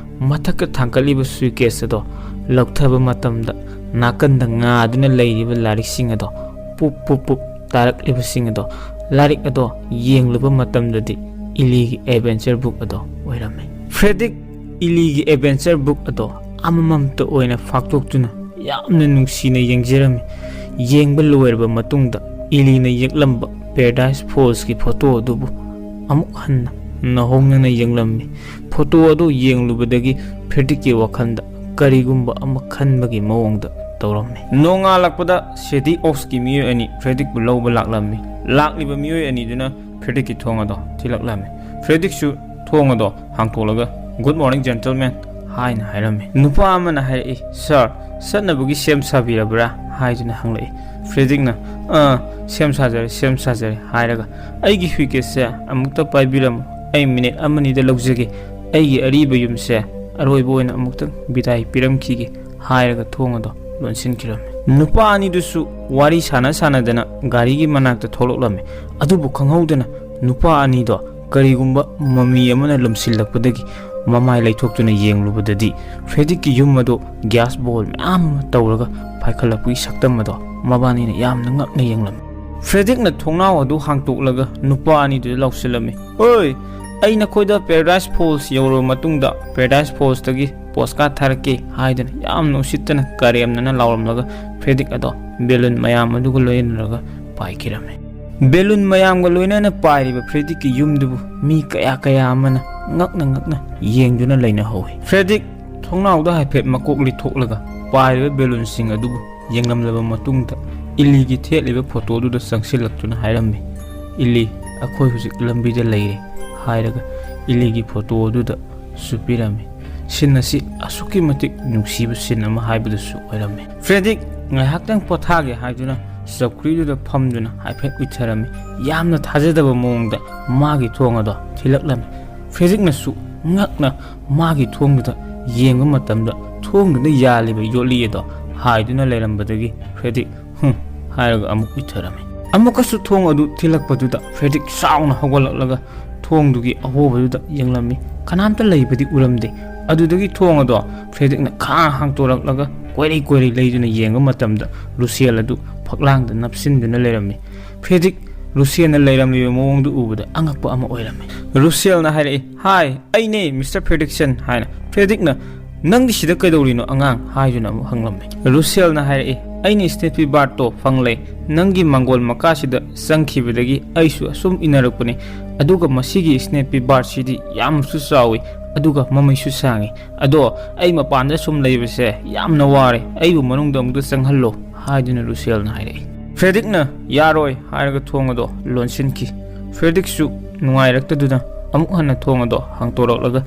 ꯃꯊꯛꯇ ꯊꯥꯡꯒꯠꯂꯤꯕ ꯁꯨꯏꯀꯦꯁ ꯑꯗꯣ ꯂꯧꯊꯕ ꯃꯇꯝꯗ ꯅꯥꯀꯟꯗ ꯉꯥꯗꯨꯅ ꯂꯩꯔꯤꯕ ꯂꯥꯏꯔꯤꯛꯁꯤꯡ ꯑꯗꯣ ꯄꯨꯞ ꯄꯨꯞ ꯄꯨꯞ ꯇꯥꯔꯛꯂꯤꯕꯁꯤꯡ ꯑꯗꯣ, ꯂꯥꯏꯔꯤꯛ ꯑꯗꯣ ꯌꯦꯡꯂꯨꯕ ꯃꯇꯝꯗꯗꯤ ꯏꯂꯤꯒꯤ ꯑꯦꯗꯚꯦꯟꯆꯔ ꯕꯨꯛ ꯑꯗꯣ ꯑꯣꯏꯔꯝꯃꯤ꯫ ꯐ꯭ꯔꯦꯗꯤꯛ ꯏꯂꯤꯒꯤ ꯑꯦꯗꯚꯦꯟꯆꯔ ꯕꯨꯛ ꯑꯗꯣ ꯑꯃꯃꯝꯇ ꯑꯣꯏꯅ ꯐꯥꯛꯇꯣꯛꯇꯨꯅ ꯌꯥꯝꯅ ꯅꯨꯡꯁꯤꯅ ꯌꯦꯡꯖꯔꯝꯃꯤ꯫ ꯌꯦꯡꯕ ꯂꯣꯏꯔꯕ ꯃꯇꯨꯡꯗ ꯏꯂꯤꯅ ꯌꯦꯛꯂꯝꯕ ꯄꯦꯔꯥꯗꯥꯏꯁ ꯐꯣꯜꯁꯀꯤ ꯐꯣꯇꯣ ꯑꯗꯨꯕꯨ ꯑꯃꯨꯛ ꯍꯟꯅ ꯅꯧꯍꯧꯅꯅ ꯌꯦꯡꯂꯝꯃꯤ꯫ ꯐꯣꯇꯣ ꯑꯗꯨ ꯌꯦꯡꯂꯨꯕꯗꯒꯤ ꯐ꯭ꯔꯦꯗꯤꯛꯀꯤ ꯋꯥꯈꯜꯗ ꯀꯔꯤꯒꯨꯝꯕ ꯑꯃ ꯈꯟꯕꯒꯤ ꯃꯑꯣꯡꯗ ꯇꯧꯔꯝꯃꯤ꯫ ꯅꯣꯡꯉꯥꯜꯂꯛꯄꯗ ꯁꯤꯇꯤ ꯑꯣꯛꯁꯀꯤ ꯃꯤꯑꯣꯏ ꯑꯅꯤ ꯐ꯭ꯔꯦꯗꯤꯛꯄꯨ ꯂꯧꯕ ꯂꯥꯛꯂꯝꯃꯤ꯫ ꯂꯥꯛꯂꯤꯕ ꯃꯤꯑꯣꯏ ꯑꯅꯤꯗꯨꯅ ꯐ꯭ꯔꯦꯗꯤꯛꯀꯤ ꯊꯣꯡ ꯑꯗꯣ ꯊꯤꯜꯂꯛꯂꯝꯃꯤ꯫ ꯐ꯭ꯔꯦꯗꯤꯛꯁꯨ ꯊꯣꯡ ꯑꯗꯣ ꯍꯥꯡꯇꯣꯛꯂꯒ, "Good morning, gentlemen" ꯍꯥꯏꯅ ꯍꯥꯏꯔꯝꯃꯤ꯫ ꯅꯨꯄꯥ ꯑꯃꯅ ꯍꯥꯏꯔꯛꯏ, "Sir, ꯆꯠꯅꯕꯒꯤ ꯁꯦꯝ ꯁꯥꯕꯤꯔꯕ꯭ꯔꯥ?" ꯍꯥꯏꯗꯨꯅ ꯍꯪꯂꯛꯏ꯫ ꯐ꯭ꯔꯦꯗꯤꯛꯅ, "ꯑꯥ, ꯁꯦꯝ ꯁꯥꯖꯔꯦ, ꯁꯦꯝ ꯁꯥꯖꯔꯦ" ꯍꯥꯏꯔꯒ, "ꯑꯩꯒꯤ ꯁꯨꯏꯀꯦꯁꯁꯦ ꯑꯃꯨꯛꯇ ꯄꯥꯏꯕꯤꯔꯝꯃꯨ, ꯑꯩ ꯃꯤꯅꯤꯠ ꯑꯃꯅꯤꯗ ꯂꯧꯖꯒꯦ, ꯑꯩꯒꯤ ꯑꯔꯤꯕ ꯌꯨꯝꯁꯦ ꯑꯔꯣꯏꯕ ꯑꯣꯏꯅ ꯑꯃꯨꯛꯇꯪ ꯕꯤꯗꯥꯏ ꯄꯤꯔꯝꯈꯤꯒꯦ" ꯍꯥꯏꯔꯒ ꯊꯣꯡ ꯑꯗꯣ ꯂꯣꯟꯁꯤꯟꯈꯤꯔꯝꯃꯤ꯫ ꯅꯨꯄꯥ ꯑꯅꯤꯗꯨꯁꯨ ꯋꯥꯔꯤ ꯁꯥꯟꯅ ꯁꯥꯟꯅꯗꯅ ꯒꯥꯔꯤꯒꯤ ꯃꯅꯥꯛꯇ ꯊꯣꯛꯂꯛꯂꯝꯃꯤ꯫ ꯑꯗꯨꯕꯨ ꯈꯪꯍꯧꯗꯅ ꯅꯨꯄꯥ ꯑꯅꯤꯗꯣ ꯀꯔꯤꯒꯨꯝꯕ ꯃꯃꯤ ꯑꯃꯅ ꯂꯨꯝꯁꯤꯜꯂꯛꯄꯗꯒꯤ ꯃꯃꯥꯏ ꯂꯩꯊꯣꯛꯇꯨꯅ ꯌꯦꯡꯂꯨꯕꯗꯗꯤ ꯐ꯭ꯔꯦꯗꯤꯛꯀꯤ ꯌꯨꯝ ꯑꯗꯨ ꯒ꯭ꯌꯥꯁ ꯕꯣꯜ ꯃꯌꯥꯝ ꯑꯃ ꯇꯧꯔꯒ ꯄꯥꯏꯈꯠꯂꯛꯄꯒꯤ ꯁꯛꯇꯝ ꯑꯗꯣ ꯃꯕꯥꯅꯤꯅ ꯌꯥꯝꯅ ꯉꯛꯅ ꯌꯦꯡꯂꯝꯃꯤ꯫ ꯐ꯭ꯔꯦꯗꯤꯛꯅ ꯊꯣꯡꯅꯥꯎ ꯑꯗꯨ ꯍꯥꯡꯇꯣꯛꯂꯒ ꯅꯨꯄꯥ ꯑꯅꯤꯗꯨꯗ ꯂꯥꯎꯁꯤꯜꯂꯝꯃꯤ, "ꯑꯣꯏ, ꯑꯩ ꯅꯈꯣꯏꯗ ꯄꯦꯔꯥꯗꯥꯏꯁ ꯐꯣꯜꯁ ꯌꯧꯔꯕ ꯃꯇꯨꯡꯗ ꯄꯦꯔꯥꯗꯥꯏꯁ ꯐꯣꯜꯁꯇꯒꯤ ꯄꯣꯁꯀꯥꯔꯗ ꯊꯥꯔꯛꯀꯦ" ꯍꯥꯏꯗꯨꯅ ꯌꯥꯝꯅ ꯎꯁꯤꯠꯇꯅ ꯀꯔꯦꯝꯅꯅ ꯂꯥꯎꯔꯝꯂꯒ ꯐ꯭ꯔꯦꯗꯤꯛ ꯑꯗꯣ ꯕꯦꯂꯨꯟ ꯃꯌꯥꯝ ꯑꯗꯨꯒ ꯂꯣꯏꯅꯔꯒ ꯄꯥꯏꯈꯤꯔꯝꯃꯤ꯫ ꯕꯦꯂꯨꯟ ꯃꯌꯥꯝꯒ ꯂꯣꯏꯅꯅ ꯄꯥꯏꯔꯤꯕ ꯐ꯭ꯔꯦꯗꯤꯛꯀꯤ ꯌꯨꯝꯗꯨꯕꯨ ꯃꯤ ꯀꯌꯥ ꯀꯌꯥ ꯑꯃꯅ ꯉꯛꯅ ꯉꯛꯅ ꯌꯦꯡꯗꯨꯅ ꯂꯩꯅꯍꯧꯏ꯫ ꯐ꯭ꯔꯦꯗꯤꯛ ꯊꯣꯡꯅꯥꯎꯗ ꯍꯥꯏꯐꯦꯠ ꯃꯀꯣꯛ ꯂꯤꯊꯣꯛꯂꯒ ꯄꯥꯏꯔꯤꯕ ꯕꯦꯂꯨꯟꯁꯤꯡ ꯑꯗꯨꯕꯨ ꯌꯦꯡꯂꯝꯂꯕ ꯃꯇꯨꯡꯗ ꯏꯂꯤꯒꯤ ꯊꯦꯠꯂꯤꯕ ꯐꯣꯇꯣꯗꯨꯗ ꯆꯪꯁꯤꯜꯂꯛꯇꯨꯅ ꯍꯥꯏꯔꯝꯃꯤ, "ꯏꯂꯤ, ꯑꯩꯈꯣꯏ ꯍꯧꯖꯤꯛ ꯂꯝꯕꯤꯗ ꯂꯩꯔꯦ" ꯍꯥꯏꯔꯒ ꯏꯂꯤꯒꯤ ꯐꯣꯇꯣ ꯑꯗꯨꯗ ꯁꯨ ꯄꯤꯔꯝꯃꯤ꯫ ꯁꯤꯟ ꯑꯁꯤ ꯑꯁꯨꯛꯀꯤ ꯃꯇꯤꯛ ꯅꯨꯡꯁꯤꯕ ꯁꯤꯟ ꯑꯃ ꯍꯥꯏꯕꯗꯨꯁꯨ ꯑꯣꯏꯔꯝꯃꯤ꯫ ꯐ꯭ꯔꯦꯗꯤꯛ ꯉꯥꯏꯍꯥꯛꯇꯪ ꯄꯣꯊꯥꯒꯦ ꯍꯥꯏꯗꯨꯅ ꯆꯧꯀ꯭ꯔꯤꯗꯨꯗ ꯐꯝꯗꯨꯅ ꯍꯥꯏꯐꯦꯠ ꯎꯏꯊꯔꯝꯃꯤ꯫ ꯌꯥꯝꯅ ꯊꯥꯖꯗꯕ ꯃꯑꯣꯡꯗ ꯃꯥꯒꯤ ꯊꯣꯡ ꯑꯗꯣ ꯊꯤꯜꯂꯛꯂꯝꯃꯤ꯫ ꯐ꯭ꯔꯦꯗꯤꯛꯅꯁꯨ ꯉꯛꯅ ꯃꯥꯒꯤ ꯊꯣꯡꯗꯨꯗ ꯌꯦꯡꯕ ꯃꯇꯝꯗ ꯊꯣꯡꯗꯨꯗ ꯌꯥꯜꯂꯤꯕ ꯌꯣꯠꯂꯤ ꯑꯗꯣ ꯍꯥꯏꯗꯨꯅ ꯂꯩꯔꯝꯕꯗꯒꯤ ꯐ꯭ꯔꯦꯗꯤꯛ "ꯍꯨꯝ" ꯍꯥꯏꯔꯒ ꯑꯃꯨꯛ ꯎꯏꯊꯔꯝꯃꯤ꯫ ꯑꯃꯨꯛꯀꯁꯨ ꯊꯣꯡ ꯑꯗꯨ ꯊꯤꯜꯂꯛꯄꯗꯨꯗ ꯐ꯭ꯔꯦꯗꯤꯛ ꯆꯥꯎꯅ ꯍꯧꯒꯠꯂꯛꯂꯒ ꯊꯣꯡꯗꯨꯒꯤ ꯑꯍꯣꯕꯗꯨꯗ ꯌꯦꯡꯂꯝꯃꯤ꯫ ꯀꯅꯥꯝꯇ ꯂꯩꯕꯗꯤ ꯎꯔꯝꯗꯦ꯫ ꯑꯗꯨꯗꯒꯤ ꯊꯣꯡ ꯑꯗꯣ ꯐ꯭ꯔꯦꯗꯤꯛꯅ ꯈꯥ ꯍꯥꯡꯇꯣꯔꯛꯂꯒ ꯀꯣꯏꯔꯩ ꯀꯣꯏꯔꯩ ꯂꯩꯗꯨꯅ ꯌꯦꯡꯕ ꯃꯇꯝꯗ ꯂꯨꯁꯤꯌꯦꯜ ꯑꯗꯨ ꯐꯛꯂꯥꯡꯗ ꯅꯞꯁꯤꯟꯗꯨꯅ ꯂꯩꯔꯝꯃꯤ꯫ ꯐ꯭ꯔꯦꯗꯤꯛ ꯂꯨꯁꯤꯌꯦꯜꯅ ꯂꯩꯔꯝꯂꯤꯕ ꯃꯑꯣꯡꯗꯨ ꯎꯕꯗ ꯑꯉꯛꯄ ꯑꯃ ꯑꯣꯏꯔꯝꯃꯤ꯫ ꯂꯨꯁꯤꯌꯦꯜꯅ ꯍꯥꯏꯔꯛꯏ, "ꯍꯥꯏ, ꯑꯩꯅꯦ, ꯃꯤꯁꯇꯔ ꯐ꯭ꯔꯦꯗꯤꯛꯁꯟ" ꯍꯥꯏꯅ꯫ ꯐ꯭ꯔꯦꯗꯤꯛꯅ, "ꯅꯪꯗꯤ ꯁꯤꯗ ꯀꯩꯗꯧꯔꯤꯅꯣ ꯑꯉꯥꯡ?" ꯍꯥꯏꯗꯨꯅ ꯑꯃꯨꯛ ꯍꯪꯂꯝꯃꯤ꯫ ꯂꯨꯁꯤꯌꯦꯜꯅ ꯍꯥꯏꯔꯛꯏ, "ꯑꯩꯅ ꯁ꯭ꯅꯦꯄꯤ ꯕꯥꯔꯠꯇꯣ ꯐꯪꯂꯦ꯫ ꯅꯪꯒꯤ ꯃꯪꯒꯣꯜ ꯃꯀꯥꯁꯤꯗ ꯆꯪꯈꯤꯕꯗꯒꯤ ꯑꯩꯁꯨ ꯑꯁꯨꯝ ꯏꯟꯅꯔꯛꯄꯅꯤ꯫ ꯑꯗꯨꯒ ꯃꯁꯤꯒꯤ ꯁ꯭ꯅꯦꯄꯤ ꯕꯥꯔꯠꯁꯤꯗꯤ ꯌꯥꯝꯅꯁꯨ ꯆꯥꯎꯏ, ꯑꯗꯨꯒ ꯃꯃꯩꯁꯨ ꯁꯥꯡꯉꯤ꯫ ꯑꯗꯣ ꯑꯩ ꯃꯄꯥꯟꯗ ꯁꯨꯝ ꯂꯩꯕꯁꯦ ꯌꯥꯝꯅ ꯋꯥꯔꯦ꯫ ꯑꯩꯕꯨ ꯃꯅꯨꯡꯗ ꯑꯃꯨꯛꯇ ꯆꯪꯍꯜꯂꯣ" ꯍꯥꯏꯗꯨꯅ ꯂꯨꯁꯤꯌꯦꯜꯅ ꯍꯥꯏꯔꯛꯏ꯫ ꯐ꯭ꯔꯦꯗꯤꯛꯅ "ꯌꯥꯔꯣꯏ" ꯍꯥꯏꯔꯒ ꯊꯣꯡ ꯑꯗꯣ ꯂꯣꯟꯁꯤꯟꯈꯤ꯫ ꯐ꯭ꯔꯦꯗꯤꯛꯁꯨ ꯅꯨꯡꯉꯥꯏꯔꯛꯇꯗꯨꯅ ꯑꯃꯨꯛ ꯍꯟꯅ ꯊꯣꯡ ꯑꯗꯣ ꯍꯥꯡꯇꯣꯔꯛꯂꯒ,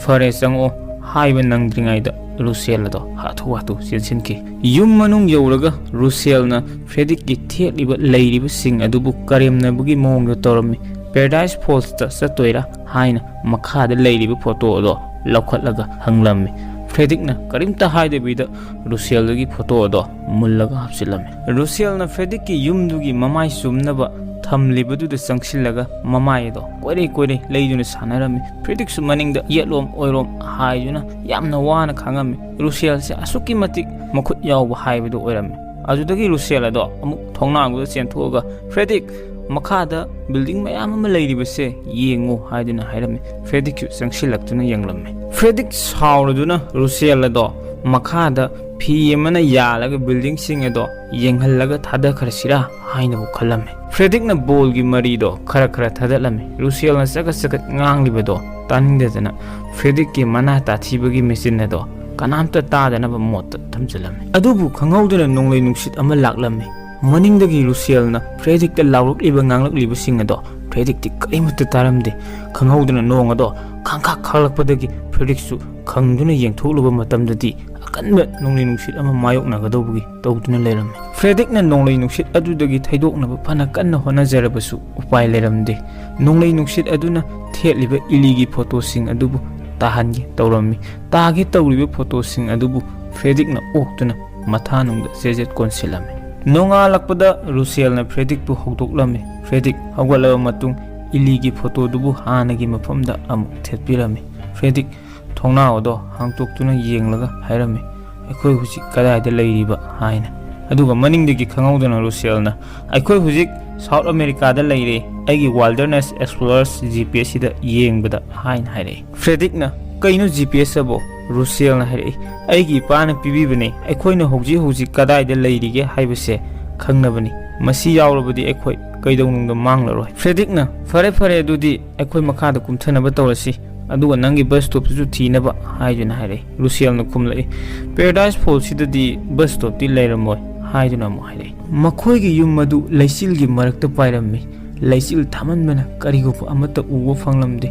"ꯐꯔꯦ, ꯆꯪꯉꯛꯑꯣ" ꯍꯥꯏꯕ ꯅꯪꯗ꯭ꯔꯤꯉꯩꯗ ꯂꯨꯁꯤꯌꯦꯜ ꯑꯗꯣ ꯍꯥꯊꯨ ꯍꯥꯊꯨ ꯆꯦꯟꯁꯤꯟꯈꯤ꯫ ꯌꯨꯝ ꯃꯅꯨꯡ ꯌꯧꯔꯒ ꯂꯨꯁꯤꯌꯦꯜꯅ ꯐ꯭ꯔꯦꯗꯤꯛꯀꯤ ꯊꯦꯠꯂꯤꯕ ꯂꯩꯔꯤꯕꯁꯤꯡ ꯑꯗꯨꯕꯨ ꯀꯔꯦꯝꯅꯕꯒꯤ ꯃꯑꯣꯡꯗ ꯇꯧꯔꯝꯃꯤ꯫ "ꯄꯦꯔꯥꯗꯥꯏꯁ ꯐꯣꯜꯁꯇ ꯆꯠꯇꯣꯏꯔꯥ?" ꯍꯥꯏꯅ ꯃꯈꯥꯗ ꯂꯩꯔꯤꯕ ꯐꯣꯇꯣ ꯑꯗꯣ ꯂꯧꯈꯠꯂꯒ ꯍꯪꯂꯝꯃꯤ꯫ ꯐ꯭ꯔꯦꯗꯤꯛꯅ ꯀꯔꯤꯝꯇ ꯍꯥꯏꯗꯕꯤꯗ ꯂꯨꯁꯤꯌꯦꯜꯗꯒꯤ ꯐꯣꯇꯣ ꯑꯗꯣ ꯃꯨꯜꯂꯒ ꯍꯥꯞꯆꯤꯜꯂꯝꯃꯤ꯫ ꯂꯨꯁꯤꯌꯦꯜꯅ ꯐ꯭ꯔꯦꯗꯤꯛꯀꯤ ꯌꯨꯝꯗꯨꯒꯤ ꯃꯃꯥꯏ ꯆꯨꯝꯅꯕ ꯊꯝꯂꯤꯕꯗꯨꯗ ꯆꯪꯁꯤꯜꯂꯒ ꯃꯃꯥꯏ ꯑꯗꯣ ꯀꯣꯏꯔꯩ ꯀꯣꯏꯔꯩ ꯂꯩꯗꯨꯅ ꯁꯥꯟꯅꯔꯝꯃꯤ꯫ ꯐ꯭ꯔꯦꯗꯤꯛꯁꯨ ꯃꯅꯤꯡꯗ ꯌꯦꯠꯂꯣꯝ ꯑꯣꯏꯔꯣꯝ ꯍꯥꯏꯗꯨꯅ ꯌꯥꯝꯅ ꯋꯥꯅ ꯈꯥꯡꯉꯝꯃꯤ꯫ ꯂꯨꯁꯤꯌꯦꯜꯁꯦ ꯑꯁꯨꯛꯀꯤ ꯃꯇꯤꯛ ꯃꯈꯨꯠ ꯌꯥꯎꯕ ꯍꯥꯏꯕꯗꯨ ꯑꯣꯏꯔꯝꯃꯤ꯫ ꯑꯗꯨꯗꯒꯤ ꯂꯨꯁꯤꯌꯦꯜ ꯑꯗꯣ ꯑꯃꯨꯛ ꯊꯣꯡꯅꯥꯎꯗꯨꯗ ꯆꯦꯟꯊꯣꯛꯑꯒ, "ꯐ꯭ꯔꯦꯗꯤꯛ, ꯃꯈꯥꯗ ꯕꯤꯜꯗꯤꯡ ꯃꯌꯥꯝ ꯑꯃ ꯂꯩꯔꯤꯕꯁꯦ ꯌꯦꯡꯉꯨ" ꯍꯥꯏꯗꯨꯅ ꯍꯥꯏꯔꯝꯃꯤ꯫ ꯐ꯭ꯔꯦꯗꯤꯛꯁꯨ ꯆꯪꯁꯤꯜꯂꯛꯇꯨꯅ ꯌꯦꯡꯂꯝꯃꯤ꯫ ꯐ꯭ꯔꯦꯗꯤꯛ ꯁꯥꯎꯔꯗꯨꯅ ꯂꯨꯁꯤꯌꯦꯜ ꯑꯗꯣ ꯃꯈꯥꯗ ꯐꯤ ꯑꯃꯅ ꯌꯥꯜꯂꯒ ꯕꯤꯜꯗꯤꯡꯁꯤꯡ ꯑꯗꯣ ꯌꯦꯡꯍꯜꯂꯒ ꯊꯥꯗꯈ꯭ꯔꯁꯤꯔꯥ ꯍꯥꯏꯅꯕꯨ ꯈꯜꯂꯝꯃꯤ꯫ ꯐ꯭ꯔꯦꯗꯤꯛꯅ ꯕꯣꯜꯒꯤ ꯃꯔꯤꯗꯣ ꯈꯔ ꯈꯔ ꯊꯥꯗꯠꯂꯝꯃꯤ꯫ ꯂꯨꯁꯤꯌꯦꯜꯅ ꯆꯒꯠ ꯆꯒꯠ ꯉꯥꯡꯂꯤꯕꯗꯣ ꯇꯥꯅꯤꯡꯗꯗꯅ ꯐ꯭ꯔꯦꯗꯤꯛꯀꯤ ꯃꯅꯥ ꯇꯥꯊꯤꯕꯒꯤ ꯃꯦꯆꯤꯟ ꯑꯗꯣ ꯀꯅꯥꯝꯇ ꯇꯥꯗꯅꯕ ꯃꯣꯠꯇ ꯊꯝꯖꯤꯜꯂꯝꯃꯤ꯫ ꯑꯗꯨꯕꯨ ꯈꯪꯍꯧꯗꯅ ꯅꯣꯡꯂꯩ ꯅꯨꯡꯁꯤꯠ ꯑꯃ ꯂꯥꯛꯂꯝꯃꯤ꯫ ꯃꯅꯤꯡꯗꯒꯤ ꯂꯨꯁꯤꯌꯦꯜꯅ ꯐ꯭ꯔꯦꯗꯤꯛꯇ ꯂꯥꯎꯔꯛꯂꯤꯕ ꯉꯥꯡꯂꯛꯂꯤꯕꯁꯤꯡ ꯑꯗꯣ ꯐ꯭ꯔꯦꯗꯤꯛꯇꯤ ꯀꯔꯤꯃꯠꯇ ꯇꯥꯔꯝꯗꯦ꯫ ꯈꯪꯍꯧꯗꯅ ꯅꯣꯡ ꯑꯗꯣ ꯈꯪꯈꯥꯛ ꯈꯥꯛꯂꯛꯄꯗꯒꯤ ꯐ꯭ꯔꯦꯗꯤꯛꯁꯨ ꯈꯪꯗꯨꯅ ꯌꯦꯡꯊꯣꯛꯂꯨꯕ ꯃꯇꯝꯗꯗꯤ ꯑꯀꯟꯕ ꯅꯣꯡꯂꯩ ꯅꯨꯡꯁꯤꯠ ꯑꯃ ꯃꯥꯌꯣꯛꯅꯒꯗꯧꯕꯒꯤ ꯇꯧꯗꯨꯅ ꯂꯩꯔꯝꯃꯤ꯫ ꯐ꯭ꯔꯦꯗꯤꯛꯅ ꯅꯣꯡꯂꯩ ꯅꯨꯡꯁꯤꯠ ꯑꯗꯨꯗꯒꯤ ꯊꯩꯗꯣꯛꯅꯕ ꯐꯅ ꯀꯟꯅ ꯍꯣꯠꯅꯖꯔꯕꯁꯨ ꯎꯄꯥꯏ ꯂꯩꯔꯝꯗꯦ꯫ ꯅꯣꯡꯂꯩ ꯅꯨꯡꯁꯤꯠ ꯑꯗꯨꯅ ꯊꯦꯠꯂꯤꯕ ꯏꯂꯤꯒꯤ ꯐꯣꯇꯣꯁꯤꯡ ꯑꯗꯨꯕꯨ ꯇꯥꯍꯟꯒꯦ ꯇꯧꯔꯝꯃꯤ꯫ ꯇꯥꯒꯦ ꯇꯧꯔꯤꯕ ꯐꯣꯇꯣꯁꯤꯡ ꯑꯗꯨꯕꯨ ꯐ꯭ꯔꯦꯗꯤꯛꯅ ꯑꯣꯛꯇꯨꯅ ꯃꯊꯥꯅꯨꯡꯗ ꯆꯦꯖꯦꯠ ꯀꯣꯟꯁꯤꯜꯂꯝꯃꯤ꯫ ꯅꯣꯡꯉꯥꯜꯂꯛꯄꯗ ꯔꯨꯁꯦꯜꯅ ꯐ꯭ꯔꯦꯗꯤꯛꯄꯨ ꯍꯧꯗꯣꯛꯂꯝꯃꯤ꯫ ꯐ꯭ꯔꯦꯗꯤꯛ ꯍꯧꯒꯠꯂꯕ ꯃꯇꯨꯡ ꯏꯂꯤꯒꯤ ꯐꯣꯇꯣꯗꯨꯕꯨ ꯍꯥꯟꯅꯒꯤ ꯃꯐꯝꯗ ꯑꯃꯨꯛ ꯊꯦꯠꯄꯤꯔꯝꯃꯤ꯫ ꯐ꯭ꯔꯦꯗꯤꯛ ꯊꯣꯡꯅꯥꯎ ꯑꯗꯣ ꯍꯥꯡꯇꯣꯛꯇꯨꯅ ꯌꯦꯡꯂꯒ ꯍꯥꯏꯔꯝꯃꯤ, "ꯑꯩꯈꯣꯏ ꯍꯧꯖꯤꯛ ꯀꯗꯥꯏꯗ ꯂꯩꯔꯤꯕ?" ꯍꯥꯏꯅ꯫ ꯑꯗꯨꯒ ꯃꯅꯤꯡꯗꯒꯤ ꯈꯪꯍꯧꯗꯅ ꯔꯨꯁꯦꯜꯅ, "ꯑꯩꯈꯣꯏ ꯍꯧꯖꯤꯛ ꯁꯥꯎꯠ ꯑꯃꯦꯔꯤꯀꯥꯗ ꯂꯩꯔꯦ, ꯑꯩꯒꯤ ꯋꯥꯏꯜꯗꯔꯅꯦꯁ ꯑꯦꯛꯁꯄ꯭ꯂꯣꯔꯔꯁ ꯖꯤ ꯄꯤ ꯑꯦꯁ ꯁꯤꯗ ꯌꯦꯡꯕꯗ" ꯍꯥꯏꯅ ꯍꯥꯏꯔꯛꯏ꯫ ꯐ꯭ꯔꯦꯗꯤꯛꯅ, "ꯀꯩꯅꯣ ꯖꯤ ꯄꯤ ꯑꯦꯁ ꯑꯕꯣ?" ꯔꯨꯁꯦꯜꯅ ꯍꯥꯏꯔꯛꯏ, "ꯑꯩꯒꯤ ꯏꯄꯥꯅ ꯄꯤꯕꯤꯕꯅꯦ, ꯑꯩꯈꯣꯏꯅ ꯍꯧꯖꯤꯛ ꯍꯧꯖꯤꯛ ꯀꯗꯥꯏꯗ ꯂꯩꯔꯤꯒꯦ ꯍꯥꯏꯕꯁꯦ ꯈꯪꯅꯕꯅꯤ꯫ ꯃꯁꯤ ꯌꯥꯎꯔꯕꯗꯤ ꯑꯩꯈꯣꯏ ꯀꯩꯗꯧꯅꯨꯡꯗ ꯃꯥꯡꯂꯔꯣꯏ꯫" ꯐ꯭ꯔꯦꯗꯤꯛꯅ, "ꯐꯔꯦ ꯐꯔꯦ, ꯑꯗꯨꯗꯤ ꯑꯩꯈꯣꯏ ꯃꯈꯥꯗ ꯀꯨꯝꯊꯅꯕ ꯇꯧꯔꯁꯤ, ꯑꯗꯨꯒ ꯅꯪꯒꯤ ꯕꯁ ꯁ꯭ꯇꯣꯞꯇꯨꯁꯨ ꯊꯤꯅꯕ" ꯍꯥꯏꯗꯨꯅ ꯍꯥꯏꯔꯛꯏ꯫ ꯔꯨꯁꯦꯜꯅ ꯈꯨꯝꯂꯛꯏ, "ꯄꯦꯔꯥꯗꯥꯏꯁ ꯐꯣꯜꯁꯤꯗꯗꯤ ꯕꯁ ꯁ꯭ꯇꯣꯞꯇꯤ ꯂꯩꯔꯝꯃꯣꯏ" ꯍꯥꯏꯗꯨꯅ ꯑꯃꯨꯛ ꯍꯥꯏꯔꯛꯏ꯫ ꯃꯈꯣꯏꯒꯤ ꯌꯨꯝ ꯑꯗꯨ ꯂꯩꯆꯤꯜꯒꯤ ꯃꯔꯛꯇ ꯄꯥꯏꯔꯝꯃꯤ꯫ ꯂꯩꯆꯤꯜ ꯊꯥꯃꯟꯕꯅ ꯀꯔꯤꯒꯨꯝꯕ ꯑꯃꯠꯇ ꯎꯕ ꯐꯪꯂꯝꯗꯦ꯫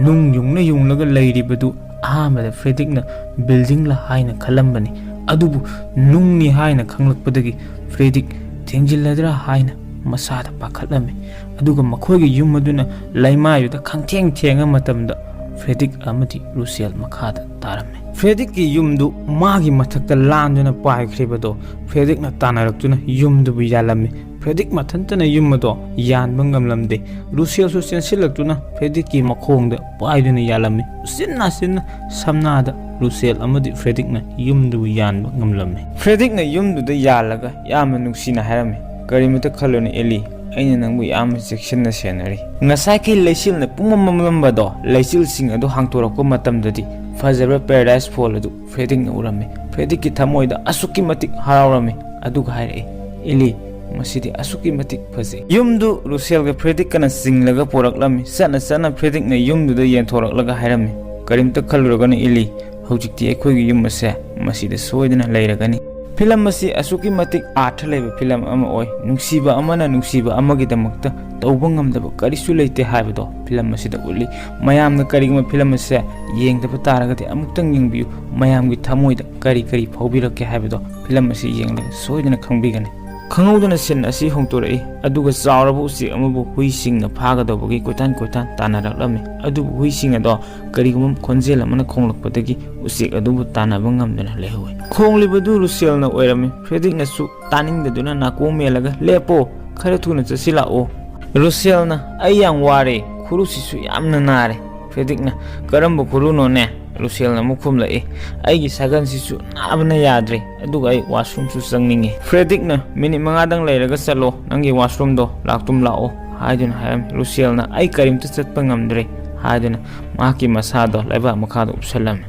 ꯅꯨꯡ ꯌꯨꯡꯅ ꯌꯨꯡꯂꯒ ꯂꯩꯔꯤꯕꯗꯨ ꯑꯍꯥꯟꯕꯗ ꯐ꯭ꯔꯦꯗꯤꯛꯅ ꯕꯤꯜꯗꯤꯡꯂ ꯍꯥꯏꯅ ꯈꯜꯂꯝꯕꯅꯤ꯫ ꯑꯗꯨꯕꯨ ꯅꯨꯡꯅꯤ ꯍꯥꯏꯅ ꯈꯪꯂꯛꯄꯗꯒꯤ ꯐ꯭ꯔꯦꯗꯤꯛ ꯊꯦꯡꯖꯤꯜꯂꯗ꯭ꯔꯥ ꯍꯥꯏꯅ ꯃꯁꯥꯗ ꯄꯥꯈꯠꯂꯝꯃꯤ꯫ ꯑꯗꯨꯒ ꯃꯈꯣꯏꯒꯤ ꯌꯨꯝ ꯑꯗꯨꯅ ꯂꯩꯃꯥꯏꯗꯨꯗ ꯈꯪꯊꯦꯡ ꯊꯦꯡꯉ ꯃꯇꯝꯗ ꯐ꯭ꯔꯦꯗꯤꯛ ꯑꯃꯗꯤ ꯔꯨꯁꯦꯜ ꯃꯈꯥꯗ ꯇꯥꯔꯝꯃꯤ꯫ ꯐ꯭ꯔꯦꯗꯤꯛꯀꯤ ꯌꯨꯝꯗꯨ ꯃꯥꯒꯤ ꯃꯊꯛꯇ ꯂꯥꯟꯗꯨꯅ ꯄꯥꯏꯈ꯭ꯔꯤꯕꯗꯣ ꯐ꯭ꯔꯦꯗꯤꯛꯅ ꯇꯥꯟꯅꯔꯛꯇꯨꯅ ꯌꯨꯝꯗꯨꯕꯨ ꯌꯥꯜꯂꯝꯃꯤ꯫ ꯐ꯭ꯔꯦꯗꯤꯛ ꯃꯊꯟꯇꯅ ꯌꯨꯝ ꯑꯗꯣ ꯌꯥꯟꯕ ꯉꯝꯂꯝꯗꯦ꯫ ꯔꯨꯁꯦꯜꯁꯨ ꯆꯦꯟꯁꯤꯜꯂꯛꯇꯨꯅ ꯐ꯭ꯔꯦꯗꯤꯛꯀꯤ ꯃꯈꯣꯡꯗ ꯄꯥꯏꯗꯨꯅ ꯌꯥꯜꯂꯝꯃꯤ꯫ ꯎꯆꯤꯟ ꯅꯥꯆꯤꯟꯅ ꯁꯝꯅꯥꯗ ꯔꯨꯁꯦꯜ ꯑꯃꯗꯤ ꯐ꯭ꯔꯦꯗꯤꯛꯅ ꯌꯨꯝꯗꯨꯕꯨ ꯌꯥꯟꯕ ꯉꯝꯂꯝꯃꯤ꯫ ꯐ꯭ꯔꯦꯗꯤꯛꯅ ꯌꯨꯝꯗꯨꯗ ꯌꯥꯜꯂꯒ ꯌꯥꯝꯅ ꯅꯨꯡꯁꯤꯅ ꯍꯥꯏꯔꯝꯃꯤ, "ꯀꯔꯤꯃꯇ ꯈꯜꯂꯨꯅꯨ ꯑꯦꯂꯤ, ꯑꯩꯅ ꯅꯪꯕꯨ ꯌꯥꯝꯅ ꯆꯦꯛꯁꯤꯟꯅ ꯁꯦꯟꯅꯔꯤ꯫" ꯉꯁꯥꯏꯒꯤ ꯂꯩꯆꯤꯜꯅ ꯄꯨꯝꯃꯝ ꯃꯝꯂꯝꯕꯗꯣ ꯂꯩꯆꯤꯜꯁꯤꯡ ꯑꯗꯨ ꯍꯥꯡꯇꯣꯔꯛꯄ ꯃꯇꯝꯗꯗꯤ ꯐꯖꯔꯕ ꯄꯦꯔꯥꯗꯥꯏꯁ ꯐꯣꯜ ꯑꯗꯨ ꯐ꯭ꯔꯦꯗꯤꯛꯅ ꯎꯔꯝꯃꯤ꯫ ꯐ꯭ꯔꯦꯗꯤꯛꯀꯤ ꯊꯃꯣꯏꯗ ꯑꯁꯨꯛꯀꯤ ꯃꯇꯤꯛ ꯍꯔꯥꯎꯔꯝꯃꯤ꯫ ꯑꯗꯨꯒ ꯍꯥꯏꯔꯛꯏ, "ꯏꯂꯤ, ꯃꯁꯤꯗꯤ ꯑꯁꯨꯛꯀꯤ ꯃꯇꯤꯛ ꯐꯖꯩ꯫" ꯌꯨꯝꯗꯨ ꯔꯨꯁꯦꯜꯒ ꯐ꯭ꯔꯦꯗꯤꯛꯀꯅ ꯆꯤꯡꯂꯒ ꯄꯣꯔꯛꯂꯝꯃꯤ꯫ ꯆꯠꯅ ꯆꯠꯅ ꯐ꯭ꯔꯦꯗꯤꯛꯅ ꯌꯨꯝꯗꯨꯗ ꯌꯦꯟꯊꯣꯔꯛꯂꯒ ꯍꯥꯏꯔꯝꯃꯤ, "ꯀꯔꯤꯝꯇ ꯈꯜꯂꯨꯔꯒꯅꯨ ꯏꯂꯤ, ꯍꯧꯖꯤꯛꯇꯤ ꯑꯩꯈꯣꯏꯒꯤ ꯌꯨꯝ ꯑꯁꯦ ꯃꯁꯤꯗ ꯁꯣꯏꯗꯅ ꯂꯩꯔꯒꯅꯤ꯫" ꯐꯤꯂꯝ ꯑꯁꯤ ꯑꯁꯨꯛꯀꯤ ꯃꯇꯤꯛ ꯑꯥꯔꯊ ꯂꯩꯕ ꯐꯤꯂꯝ ꯑꯃ ꯑꯣꯏ꯫ ꯅꯨꯡꯁꯤꯕ ꯑꯃꯅ ꯅꯨꯡꯁꯤꯕ ꯑꯃꯒꯤꯗꯃꯛꯇ ꯇꯧꯕ ꯉꯝꯗꯕ ꯀꯔꯤꯁꯨ ꯂꯩꯇꯦ ꯍꯥꯏꯕꯗꯣ ꯐꯤꯂꯝ ꯑꯁꯤꯗ ꯎꯠꯂꯤ꯫ ꯃꯌꯥꯝꯅ ꯀꯔꯤꯒꯨꯝꯕ ꯐꯤꯂꯝ ꯑꯁꯦ ꯌꯦꯡꯗꯕ ꯇꯥꯔꯒꯗꯤ ꯑꯃꯨꯛꯇꯪ ꯌꯦꯡꯕꯤꯌꯨ꯫ ꯃꯌꯥꯝꯒꯤ ꯊꯃꯣꯏꯗ ꯀꯔꯤ ꯀꯔꯤ ꯐꯥꯎꯕꯤꯔꯛꯀꯦ ꯍꯥꯏꯕꯗꯣ ꯐꯤꯂꯝ ꯑꯁꯤ ꯌꯦꯡꯂꯒ ꯁꯣꯏꯗꯅ ꯈꯪꯕꯤꯒꯅꯤ꯫ ꯈꯪꯍꯧꯗꯅ ꯁꯤꯟ ꯑꯁꯤ ꯍꯣꯡꯗꯣꯔꯛꯏ, ꯑꯗꯨꯒ ꯆꯥꯎꯔꯕ ꯎꯆꯦꯛ ꯑꯃꯕꯨ ꯍꯨꯏꯁꯤꯡꯅ ꯐꯥꯒꯗꯧꯕꯒꯤ ꯀꯣꯏꯇꯥꯟ ꯀꯣꯏꯇꯥꯟ ꯇꯥꯟꯅꯔꯛꯂꯝꯃꯤ꯫ ꯑꯗꯨꯕꯨ ꯍꯨꯏꯁꯤꯡ ꯑꯗꯣ ꯀꯔꯤꯒꯨꯝꯕ ꯈꯣꯟꯖꯦꯜ ꯑꯃꯅ ꯈꯣꯡꯂꯛꯄꯗꯒꯤ ꯎꯆꯦꯛ ꯑꯗꯨꯕꯨ ꯇꯥꯟꯅꯕ ꯉꯝꯗꯅ ꯂꯩꯍꯧꯏ꯫ ꯈꯣꯡꯂꯤꯕꯗꯨ ꯔꯨꯁꯦꯜꯅ ꯑꯣꯏꯔꯝꯃꯤ꯫ ꯐ꯭ꯔꯦꯗꯤꯛꯅꯁꯨ ꯇꯥꯅꯤꯡꯗꯗꯨꯅ ꯅꯥꯀꯣꯡ ꯃꯦꯜꯂꯒ, "ꯂꯦꯞꯄꯣ, ꯈꯔ ꯊꯨꯅ ꯆꯠꯁꯤꯜꯂꯛꯑꯣ"꯫ ꯔꯨꯁꯦꯜꯅ, "ꯑꯩ ꯌꯥꯝ ꯋꯥꯔꯦ, ꯈꯨꯔꯨꯁꯤꯁꯨ ꯌꯥꯝꯅ ꯅꯥꯔꯦ"꯫ ꯐ꯭ꯔꯦꯗꯤꯛꯅ, "ꯀꯔꯝꯕ ꯈꯨꯔꯨꯅꯣꯅꯦ?" ꯔꯨꯁꯦꯜꯅ ꯑꯃꯨꯛ ꯈꯨꯝꯂꯛꯏ, "ꯑꯩꯒꯤ ꯁꯥꯒꯟꯁꯤꯁꯨ ꯅꯥꯕꯅ ꯌꯥꯗ꯭ꯔꯦ, ꯑꯗꯨꯒ ꯑꯩ ꯋꯥꯁꯔꯨꯝꯁꯨ ꯆꯪꯅꯤꯡꯉꯤ"꯫ ꯐ꯭ꯔꯦꯗꯤꯛꯅ, "ꯃꯤꯅꯤꯠ ꯃꯉꯥꯗꯪ ꯂꯩꯔꯒ ꯆꯠꯂꯣ, ꯅꯪꯒꯤ ꯋꯥꯁꯔꯨꯝꯗꯣ ꯂꯥꯛꯇꯨꯝ ꯂꯥꯛꯑꯣ" ꯍꯥꯏꯗꯨꯅ ꯍꯥꯏꯔꯝꯃꯤ꯫ ꯔꯨꯁꯦꯜꯅ, "ꯑꯩ ꯀꯔꯤꯝꯇ ꯆꯠꯄ ꯉꯝꯗ꯭ꯔꯦ" ꯍꯥꯏꯗꯨꯅ ꯃꯍꯥꯛꯀꯤ ꯃꯁꯥꯗꯣ ꯂꯩꯕꯥꯛ ꯃꯈꯥꯗ ꯎꯞꯁꯜꯂꯝꯃꯤ꯫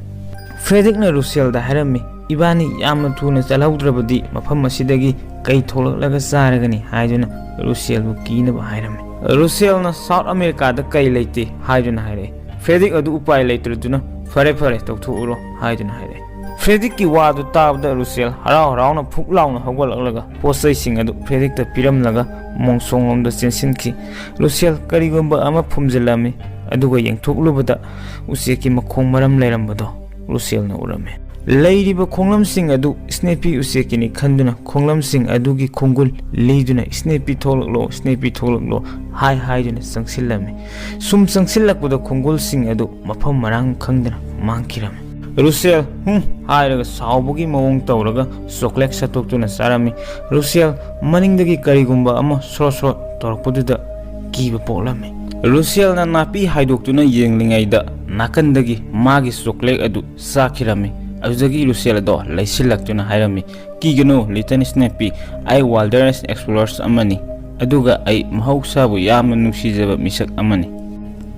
ꯐ꯭ꯔꯦꯗꯤꯛꯅ ꯔꯨꯁꯦꯜꯗ ꯍꯥꯏꯔꯝꯃꯤ, "ꯏꯕꯥꯅꯤ ꯌꯥꯝꯅ ꯊꯨꯅ ꯆꯠꯍꯧꯗ꯭ꯔꯕꯗꯤ ꯃꯐꯝ ꯑꯁꯤꯗꯒꯤ ꯀꯩ ꯊꯣꯛꯂꯛꯂꯒ ꯆꯥꯔꯒꯅꯤ" ꯍꯥꯏꯗꯨꯅ ꯔꯨꯁꯦꯜꯕꯨ ꯀꯤꯅꯕ ꯍꯥꯏꯔꯝꯃꯤ꯫ ꯔꯨꯁꯦꯜꯅ, "ꯁꯥꯎꯠ ꯑꯃꯦꯔꯤꯀꯥꯗ ꯀꯩ ꯂꯩꯇꯦ" ꯍꯥꯏꯗꯨꯅ ꯍꯥꯏꯔꯛꯏ꯫ ꯐ꯭ꯔꯦꯗꯤꯛ ꯑꯗꯨ ꯎꯄꯥꯏ ꯂꯩꯇ꯭ꯔꯗꯨꯅ, "ꯐꯔꯦ ꯐꯔꯦ, ꯇꯧꯊꯣꯛꯎꯔꯣ" ꯍꯥꯏꯗꯨꯅ ꯍꯥꯏꯔꯛꯏ꯫ ꯐ꯭ꯔꯦꯗꯤꯛꯀꯤ ꯋꯥꯗꯨ ꯇꯥꯕꯗ ꯔꯨꯁꯦꯜ ꯍꯔꯥꯎ ꯍꯔꯥꯎꯅ ꯐꯨꯛ ꯂꯥꯎꯅ ꯍꯧꯒꯠꯂꯛꯂꯒ ꯄꯣꯠ ꯆꯩꯁꯤꯡ ꯑꯗꯨ ꯐ꯭ꯔꯦꯗꯤꯛꯇ ꯄꯤꯔꯝꯂꯒ ꯃꯣꯡꯁꯣꯡꯂꯣꯝꯗ ꯆꯦꯟꯁꯤꯟꯈꯤ꯫ ꯔꯨꯁꯦꯜ ꯀꯔꯤꯒꯨꯝꯕ ꯑꯃ ꯐꯨꯝꯖꯤꯜꯂꯝꯃꯤ, ꯑꯗꯨꯒ ꯌꯦꯡꯊꯣꯛꯂꯨꯕꯗ ꯎꯆꯦꯛꯀꯤ ꯃꯈꯣꯡ ꯃꯔꯝ ꯂꯩꯔꯝꯕꯗꯣ ꯔꯨꯁꯦꯜꯅ ꯎꯔꯝꯃꯤ꯫ ꯂꯩꯔꯤꯕ ꯈꯣꯡꯂꯝꯁꯤꯡ ꯑꯗꯨ ꯁ꯭ꯅꯦꯄꯤ ꯎꯆꯦꯛꯀꯤꯅꯤ ꯈꯟꯗꯨꯅ ꯈꯣꯡꯂꯝꯁꯤꯡ ꯑꯗꯨꯒꯤ ꯈꯣꯡꯒꯨꯜ ꯂꯤꯗꯨꯅ, "ꯁ꯭ꯅꯦꯄꯤ ꯊꯣꯛꯂꯛꯂꯣ, ꯁ꯭ꯅꯦꯄꯤ ꯊꯣꯛꯂꯛꯂꯣ" ꯍꯥꯏ ꯍꯥꯏꯗꯨꯅ ꯆꯪꯁꯤꯜꯂꯝꯃꯤ꯫ ꯁꯨꯝ ꯆꯪꯁꯤꯜꯂꯛꯄꯗ ꯈꯣꯡꯒꯨꯜꯁꯤꯡ ꯑꯗꯨ ꯃꯐꯝ ꯃꯔꯥꯡ ꯈꯪꯗꯅ ꯃꯥꯡꯈꯤꯔꯝꯃꯤ꯫ ꯔꯨꯁꯦꯜ "ꯍꯨꯝ" ꯍꯥꯏꯔꯒ ꯁꯥꯎꯕꯒꯤ ꯃꯑꯣꯡ ꯇꯧꯔꯒ ꯆꯣꯀ꯭ꯂꯦꯠ ꯁꯠꯇꯣꯛꯇꯨꯅ ꯆꯥꯔꯝꯃꯤ꯫ ꯔꯨꯁꯦꯜ ꯃꯅꯤꯡꯗꯒꯤ ꯀꯔꯤꯒꯨꯝꯕ ꯑꯃ ꯁ꯭ꯔꯣꯠ ꯁ꯭ꯔꯣꯠ ꯇꯧꯔꯛꯄꯗꯨꯗ ꯀꯤꯕ ꯄꯣꯛꯂꯝꯃꯤ꯫ ꯔꯨꯁꯦꯜꯅ ꯅꯥꯄꯤ ꯍꯥꯏꯗꯣꯛꯇꯨꯅ ꯌꯦꯡꯂꯤꯉꯩꯗ ꯅꯥꯀꯟꯗꯒꯤ ꯃꯥꯒꯤ ꯆꯣꯀ꯭ꯂꯦꯠ ꯑꯗꯨ ꯆꯥꯈꯤꯔꯝꯃꯤ꯫ ꯑꯗꯨꯗꯒꯤ ꯔꯨꯁꯦꯜ ꯑꯗꯣ ꯂꯩꯁꯤꯜꯂꯛꯇꯨꯅ ꯍꯥꯏꯔꯝꯃꯤ, "ꯀꯤꯒꯅꯨ, ꯂꯤꯇꯜ ꯁ꯭ꯅꯦꯄꯤ, ꯑꯩ ꯋꯥꯏꯜꯗꯔꯅꯦꯁ ꯑꯦꯛꯁꯄ꯭ꯂꯣꯔꯔꯁ ꯑꯃꯅꯤ, ꯑꯗꯨꯒ ꯑꯩ ꯃꯍꯧꯁꯥꯕꯨ ꯌꯥꯝꯅ ꯅꯨꯡꯁꯤꯖꯕ ꯃꯤꯁꯛ ꯑꯃꯅꯤ"꯫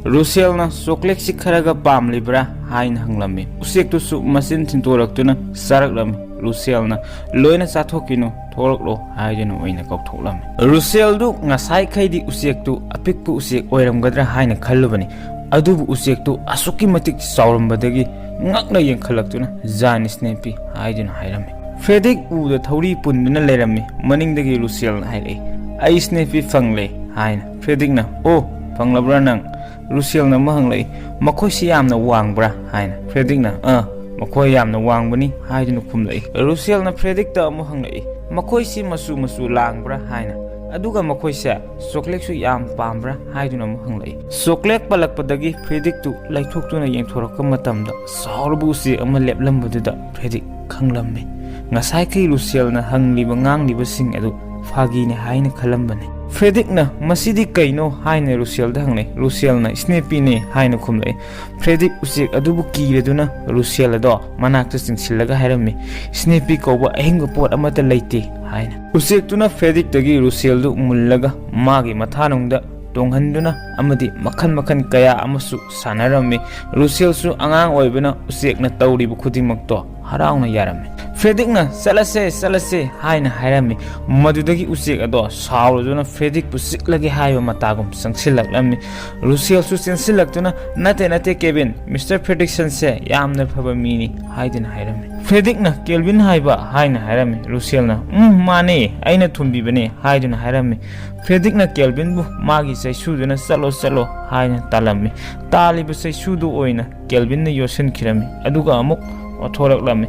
ꯔꯨꯁꯦꯜꯅ, "ꯆꯣꯀ꯭ꯂꯦꯠꯁꯤ ꯈꯔꯒ ꯄꯥꯝꯂꯤꯕ꯭ꯔꯥ?" ꯍꯥꯏꯅ ꯍꯪꯂꯝꯃꯤ꯫ ꯎꯆꯦꯛꯇꯨꯁꯨ ꯃꯆꯤꯟ ꯊꯤꯟꯇꯣꯔꯛꯇꯨꯅ ꯆꯥꯔꯛꯂꯝꯃꯤ꯫ ꯔꯨꯁꯦꯜꯅ, "ꯂꯣꯏꯅ ꯆꯥꯊꯣꯛꯈꯤꯅꯨ, ꯊꯣꯛꯂꯛꯂꯣ" ꯍꯥꯏꯗꯨꯅ ꯑꯣꯏꯅ ꯀꯧꯊꯣꯛꯂꯝꯃꯤ꯫ ꯔꯨꯁꯦꯜꯗꯨ ꯉꯁꯥꯏꯈꯩꯗꯤ ꯎꯆꯦꯛꯇꯨ ꯑꯄꯤꯛꯄ ꯎꯆꯦꯛ ꯑꯣꯏꯔꯝꯒꯗ꯭ꯔꯥ ꯍꯥꯏꯅ ꯈꯜꯂꯨꯕꯅꯤ, ꯑꯗꯨꯕꯨ ꯎꯆꯦꯛꯇꯨ ꯑꯁꯨꯛꯀꯤ ꯃꯇꯤꯛ ꯆꯥꯎꯔꯝꯕꯗꯒꯤ ꯉꯛꯅ ꯌꯦꯡꯈꯠꯂꯛꯇꯨꯅ, "ꯖꯥꯏꯟ ꯁ꯭ꯅꯦꯄꯤ" ꯍꯥꯏꯗꯨꯅ ꯍꯥꯏꯔꯝꯃꯤ꯫ ꯐ꯭ꯔꯦꯗꯤꯛ ꯎꯗ ꯊꯧꯔꯤ ꯄꯨꯟꯗꯨꯅ ꯂꯩꯔꯝꯃꯤ꯫ ꯃꯅꯤꯡꯗꯒꯤ ꯂꯨꯁꯤꯌꯦꯜꯅ ꯍꯥꯏꯔꯛꯏ, "ꯑꯩ ꯁ꯭ꯅꯦꯄꯤ ꯐꯪꯂꯦ" ꯍꯥꯏꯅ꯫ ꯐ꯭ꯔꯦꯗꯤꯛꯅ, "ꯑꯣ, ꯐꯪꯂꯕ꯭ꯔꯥ ꯅꯪ?" ꯂꯨꯁꯤꯌꯦꯜꯅ ꯑꯃꯨꯛ ꯍꯪꯂꯛꯏ, "ꯃꯈꯣꯏꯁꯤ ꯌꯥꯝꯅ ꯋꯥꯡꯕ꯭ꯔꯥ?" ꯍꯥꯏꯅ꯫ ꯐ꯭ꯔꯦꯗꯤꯛꯅ, "ꯑꯥ, ꯃꯈꯣꯏ ꯌꯥꯝꯅ ꯋꯥꯡꯕꯅꯤ" ꯍꯥꯏꯗꯨꯅ ꯈꯨꯝꯂꯛꯏ꯫ ꯂꯨꯁꯤꯌꯦꯜꯅ ꯐ꯭ꯔꯦꯗꯤꯛꯇ ꯑꯃꯨꯛ ꯍꯪꯂꯛꯏ, "ꯃꯈꯣꯏꯁꯤ ꯃꯆꯨ ꯃꯆꯨ ꯂꯥꯡꯕ꯭ꯔꯥ?" ꯍꯥꯏꯅ꯫ "ꯑꯗꯨꯒ ꯃꯈꯣꯏꯁꯦ ꯆꯣꯀ꯭ꯂꯦꯠꯁꯨ ꯌꯥꯝ ꯄꯥꯝꯕ꯭ꯔꯥ?" ꯍꯥꯏꯗꯨꯅ ꯑꯃꯨꯛ ꯍꯪꯂꯛꯏ꯫ ꯆꯣꯀ꯭ꯂꯦꯠ ꯄꯜꯂꯛꯄꯗꯒꯤ ꯐ꯭ꯔꯦꯗꯤꯛꯇꯨ ꯂꯩꯊꯣꯛꯇꯨꯅ ꯌꯦꯡꯊꯣꯔꯛꯄ ꯃꯇꯝꯗ ꯆꯥꯎꯔꯕ ꯎꯆꯦꯛ ꯑꯃ ꯂꯦꯞꯂꯝꯕꯗꯨꯗ ꯐ꯭ꯔꯦꯗꯤꯛ ꯈꯪꯂꯝꯃꯤ꯫ ꯉꯁꯥꯏꯈꯩ ꯂꯨꯁꯤꯌꯦꯜꯅ ꯍꯪꯂꯤꯕ ꯉꯥꯡꯂꯤꯕꯁꯤꯡ ꯑꯗꯨ ꯐꯥꯒꯤꯅꯤ ꯍꯥꯏꯅ ꯈꯜꯂꯝꯕꯅꯤ꯫ ꯐ꯭ꯔꯦꯗꯤꯛꯅ, "ꯃꯁꯤꯗꯤ ꯀꯩꯅꯣ?" ꯍꯥꯏꯅ ꯂꯨꯁꯤꯌꯦꯜꯗ ꯍꯪꯂꯛꯏ꯫ ꯂꯨꯁꯤꯌꯦꯜꯅ, "ꯁ꯭ꯅꯦꯄꯤꯅꯦ" ꯍꯥꯏꯅ ꯈꯨꯝꯂꯛꯏ꯫ ꯐ꯭ꯔꯦꯗꯤꯛ ꯎꯆꯦꯛ ꯑꯗꯨꯕꯨ ꯀꯤꯔꯗꯨꯅ ꯂꯨꯁꯤꯌꯦꯜ ꯑꯗꯣ ꯃꯅꯥꯛꯇ ꯆꯤꯡꯁꯤꯜꯂꯒ ꯍꯥꯏꯔꯝꯃꯤ, "ꯁ꯭ꯅꯦꯄꯤ ꯀꯧꯕ ꯑꯍꯤꯡꯕ ꯄꯣꯠ ꯑꯃꯠꯇ ꯂꯩꯇꯦ" ꯍꯥꯏꯅ꯫ ꯎꯆꯦꯛꯇꯨꯅ ꯐ꯭ꯔꯦꯗꯤꯛꯇꯒꯤ ꯂꯨꯁꯤꯌꯦꯜꯗꯨ ꯃꯨꯜꯂꯒ ꯃꯥꯒꯤ ꯃꯊꯥꯅꯨꯡꯗ ꯇꯣꯡꯍꯟꯗꯨꯅ ꯑꯃꯗꯤ ꯃꯈꯜ ꯃꯈꯜ ꯀꯌꯥ ꯑꯃꯁꯨ ꯁꯥꯟꯅꯔꯝꯃꯤ꯫ ꯂꯨꯁꯤꯌꯦꯜꯁꯨ ꯑꯉꯥꯡ ꯑꯣꯏꯕꯅ ꯎꯆꯦꯛꯅ ꯇꯧꯔꯤꯕ ꯈꯨꯗꯤꯡꯃꯛꯇꯣ ꯍꯔꯥꯎꯅ ꯌꯥꯔꯝꯃꯤ꯫ ꯐ꯭ꯔꯦꯗꯤꯛꯅ, "ꯆꯠꯂꯁꯦ, ꯆꯠꯂꯁꯦ" ꯍꯥꯏꯅ ꯍꯥꯏꯔꯝꯃꯤ꯫ ꯃꯗꯨꯗꯒꯤ ꯎꯆꯦꯛ ꯑꯗꯣ ꯁꯥꯎꯔꯗꯨꯅ ꯐ꯭ꯔꯦꯗꯤꯛꯄꯨ ꯆꯤꯛꯂꯒꯦ ꯍꯥꯏꯕ ꯃꯇꯥꯒꯨꯝ ꯆꯪꯁꯤꯜꯂꯛꯂꯝꯃꯤ꯫ ꯂꯨꯁꯤꯌꯦꯜꯁꯨ ꯆꯦꯟꯁꯤꯜꯂꯛꯇꯨꯅ, "ꯅꯠꯇꯦ, ꯅꯠꯇꯦ, ꯀꯦꯕꯤꯟ, ꯃꯤꯁꯇꯔ ꯐ꯭ꯔꯦꯗꯤꯛꯁꯟꯁꯦ ꯌꯥꯝꯅ ꯐꯕ ꯃꯤꯅꯤ" ꯍꯥꯏꯗꯨꯅ ꯍꯥꯏꯔꯝꯃꯤ꯫ ꯐ꯭ꯔꯦꯗꯤꯛꯅ, "ꯀꯦꯜꯚꯤꯟ ꯍꯥꯏꯕ?" ꯍꯥꯏꯅ ꯍꯥꯏꯔꯝꯃꯤ꯫ ꯂꯨꯁꯤꯌꯦꯜꯅ, "ꯎꯝ, ꯃꯥꯅꯦ, ꯑꯩꯅ ꯊꯣꯟꯕꯤꯕꯅꯦ" ꯍꯥꯏꯗꯨꯅ ꯍꯥꯏꯔꯝꯃꯤ꯫ ꯐ꯭ꯔꯦꯗꯤꯛꯅ ꯀꯦꯜꯚꯤꯟꯕꯨ ꯃꯥꯒꯤ ꯆꯩꯁꯨꯗꯨꯅ "ꯆꯠꯂꯣ, ꯆꯠꯂꯣ" ꯍꯥꯏꯅ ꯇꯥꯜꯂꯝꯃꯤ꯫ ꯇꯥꯜꯂꯤꯕ ꯆꯩꯁꯨꯗꯨ ꯑꯣꯏꯅ ꯀꯦꯜꯚꯤꯟꯅ ꯌꯣꯠꯁꯤꯟꯈꯤꯔꯝꯃꯤ꯫ ꯑꯗꯨꯒ ꯑꯃꯨꯛ ꯑꯣꯊꯣꯔꯛꯂꯝꯃꯤ꯫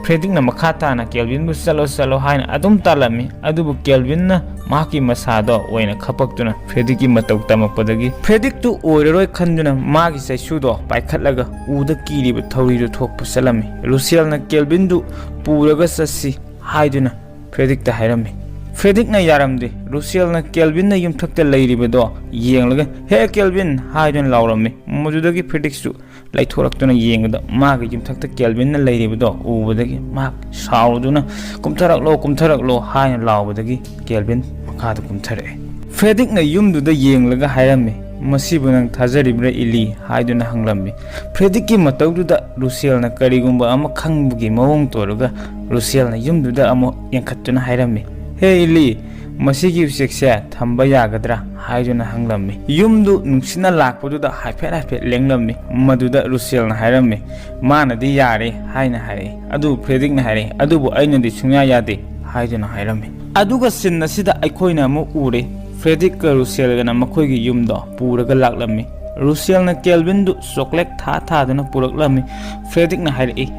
ꯐ꯭ꯔꯦꯗꯤꯛꯅ ꯃꯈꯥ ꯇꯥꯅ ꯀꯦꯜꯚꯤꯟꯕꯨ "ꯆꯠꯂꯣ, ꯆꯠꯂꯣ" ꯍꯥꯏꯅ ꯑꯗꯨꯝ ꯇꯥꯜꯂꯝꯃꯤ꯫ ꯑꯗꯨꯕꯨ ꯀꯦꯜꯚꯤꯟꯅ ꯃꯍꯥꯛꯀꯤ ꯃꯁꯥꯗꯣ ꯑꯣꯏꯅ ꯈꯄꯛꯇꯨꯅ ꯐ꯭ꯔꯦꯗꯤꯛꯀꯤ ꯃꯇꯧ ꯇꯝꯃꯛꯄꯗꯒꯤ ꯐ꯭ꯔꯦꯗꯤꯛꯇꯨ ꯑꯣꯏꯔꯔꯣꯏ ꯈꯟꯗꯨꯅ ꯃꯥꯒꯤ ꯆꯩꯁꯨꯗꯣ ꯄꯥꯏꯈꯠꯂꯒ ꯎꯗ ꯀꯤꯔꯤꯕ ꯊꯧꯔꯤꯗꯨ ꯊꯣꯛꯄ ꯆꯠꯂꯝꯃꯤ꯫ ꯂꯨꯁꯤꯌꯦꯜꯅ ꯀꯦꯜꯚꯤꯟꯗꯨ ꯄꯨꯔꯒ ꯆꯠꯁꯤ ꯍꯥꯏꯗꯨꯅ ꯐ꯭ꯔꯦꯗꯤꯛꯇ ꯍꯥꯏꯔꯝꯃꯤ꯫ ꯐ꯭ꯔꯦꯗꯤꯛꯅ ꯌꯥꯔꯝꯗꯦ꯫ ꯂꯨꯁꯤꯌꯦꯜꯅ ꯀꯦꯜꯚꯤꯟꯅ ꯌꯨꯝꯊꯛꯇ ꯂꯩꯔꯤꯕꯗꯣ ꯌꯦꯡꯂꯒ, "ꯍꯦ ꯀꯦꯜꯚꯤꯟ" ꯍꯥꯏꯗꯨꯅ ꯂꯥꯎꯔꯝꯃꯤ꯫ ꯃꯗꯨꯗꯒꯤ ꯐ꯭ꯔꯦꯗꯤꯛꯁꯨ ꯂꯩꯊꯣꯔꯛꯇꯨꯅ ꯌꯦꯡꯕꯗ ꯃꯥꯒꯤ ꯌꯨꯝꯊꯛꯇ ꯀꯦꯜꯚꯤꯟꯅ ꯂꯩꯔꯤꯕꯗꯣ ꯎꯕꯗꯒꯤ ꯃꯍꯥꯛ ꯁꯥꯎꯔꯗꯨꯅ, "ꯀꯨꯝꯊꯔꯛꯂꯣ, ꯀꯨꯝꯊꯔꯛꯂꯣ" ꯍꯥꯏꯅ ꯂꯥꯎꯕꯗꯒꯤ ꯀꯦꯜꯚꯤꯟ ꯃꯈꯥꯗ ꯀꯨꯝꯊꯔꯛꯑꯦ꯫ ꯐ꯭ꯔꯦꯗꯤꯛꯅ ꯌꯨꯝꯗꯨꯗ ꯌꯦꯡꯂꯒ ꯍꯥꯏꯔꯝꯃꯤ, "ꯃꯁꯤꯕꯨ ꯅꯪ ꯊꯥꯖꯔꯤꯕ꯭ꯔꯥ, ꯏꯂꯤ?" ꯍꯥꯏꯗꯨꯅ ꯍꯪꯂꯝꯃꯤ꯫ ꯐ꯭ꯔꯦꯗꯤꯛꯀꯤ ꯃꯇꯧꯗꯨꯗ ꯂꯨꯁꯤꯌꯦꯜꯅ ꯀꯔꯤꯒꯨꯝꯕ ꯑꯃ ꯈꯪꯕꯒꯤ ꯃꯑꯣꯡ ꯇꯧꯔꯒ ꯂꯨꯁꯤꯌꯦꯜꯅ ꯌꯨꯝꯗꯨꯗ ꯑꯃꯨꯛ ꯌꯦꯡꯈꯠꯇꯨꯅ ꯍꯥꯏꯔꯝꯃꯤ, "ꯍꯦ ꯏꯂꯤ, "ꯃꯁꯤꯒꯤ ꯎꯆꯦꯛꯁꯦ ꯊꯝꯕ ꯌꯥꯒꯗ꯭ꯔꯥ?" ꯍꯥꯏꯗꯨꯅ ꯍꯪꯂꯝꯃꯤ꯫ ꯌꯨꯝꯗꯨ ꯅꯨꯡꯁꯤꯠꯅ ꯂꯥꯛꯄꯗꯨꯗ ꯍꯥꯏꯐꯦꯠ ꯍꯥꯏꯐꯦꯠ ꯂꯦꯡꯂꯝꯃꯤ꯫ ꯃꯗꯨꯗ ꯔꯨꯁꯦꯜꯅ ꯍꯥꯏꯔꯝꯃꯤ, "ꯃꯥꯅꯗꯤ ꯌꯥꯔꯦ" ꯍꯥꯏꯅ ꯍꯥꯏꯔꯛꯏ꯫ ꯑꯗꯨꯕꯨ ꯐ꯭ꯔꯦꯗꯤꯛꯅ ꯍꯥꯏꯔꯛꯏ, "ꯑꯗꯨꯕꯨ ꯑꯩꯅꯗꯤ ꯁꯨꯡꯌꯥ ꯌꯥꯗꯦ" ꯍꯥꯏꯗꯨꯅ ꯍꯥꯏꯔꯝꯃꯤ꯫ ꯑꯗꯨꯒ ꯁꯤꯟ ꯑꯁꯤꯗ ꯑꯩꯈꯣꯏꯅ ꯑꯃꯨꯛ ꯎꯔꯦ, ꯐ꯭ꯔꯦꯗꯤꯛꯀ ꯔꯨꯁꯦꯜꯒꯅ ꯃꯈꯣꯏꯒꯤ ꯌꯨꯝꯗꯣ ꯄꯨꯔꯒ ꯂꯥꯛꯂꯝꯃꯤ꯫ ꯔꯨꯁꯦꯜꯅ ꯀꯦꯜꯚꯤꯟꯗꯨ ꯆꯣꯀ꯭ꯂꯦꯠ ꯊꯥ ꯊꯥꯗꯨꯅ ꯄꯨꯔꯛꯂꯝꯃꯤ꯫ ꯐ꯭ꯔꯦꯗꯤꯛꯅ ꯍꯥꯏꯔꯛꯏ,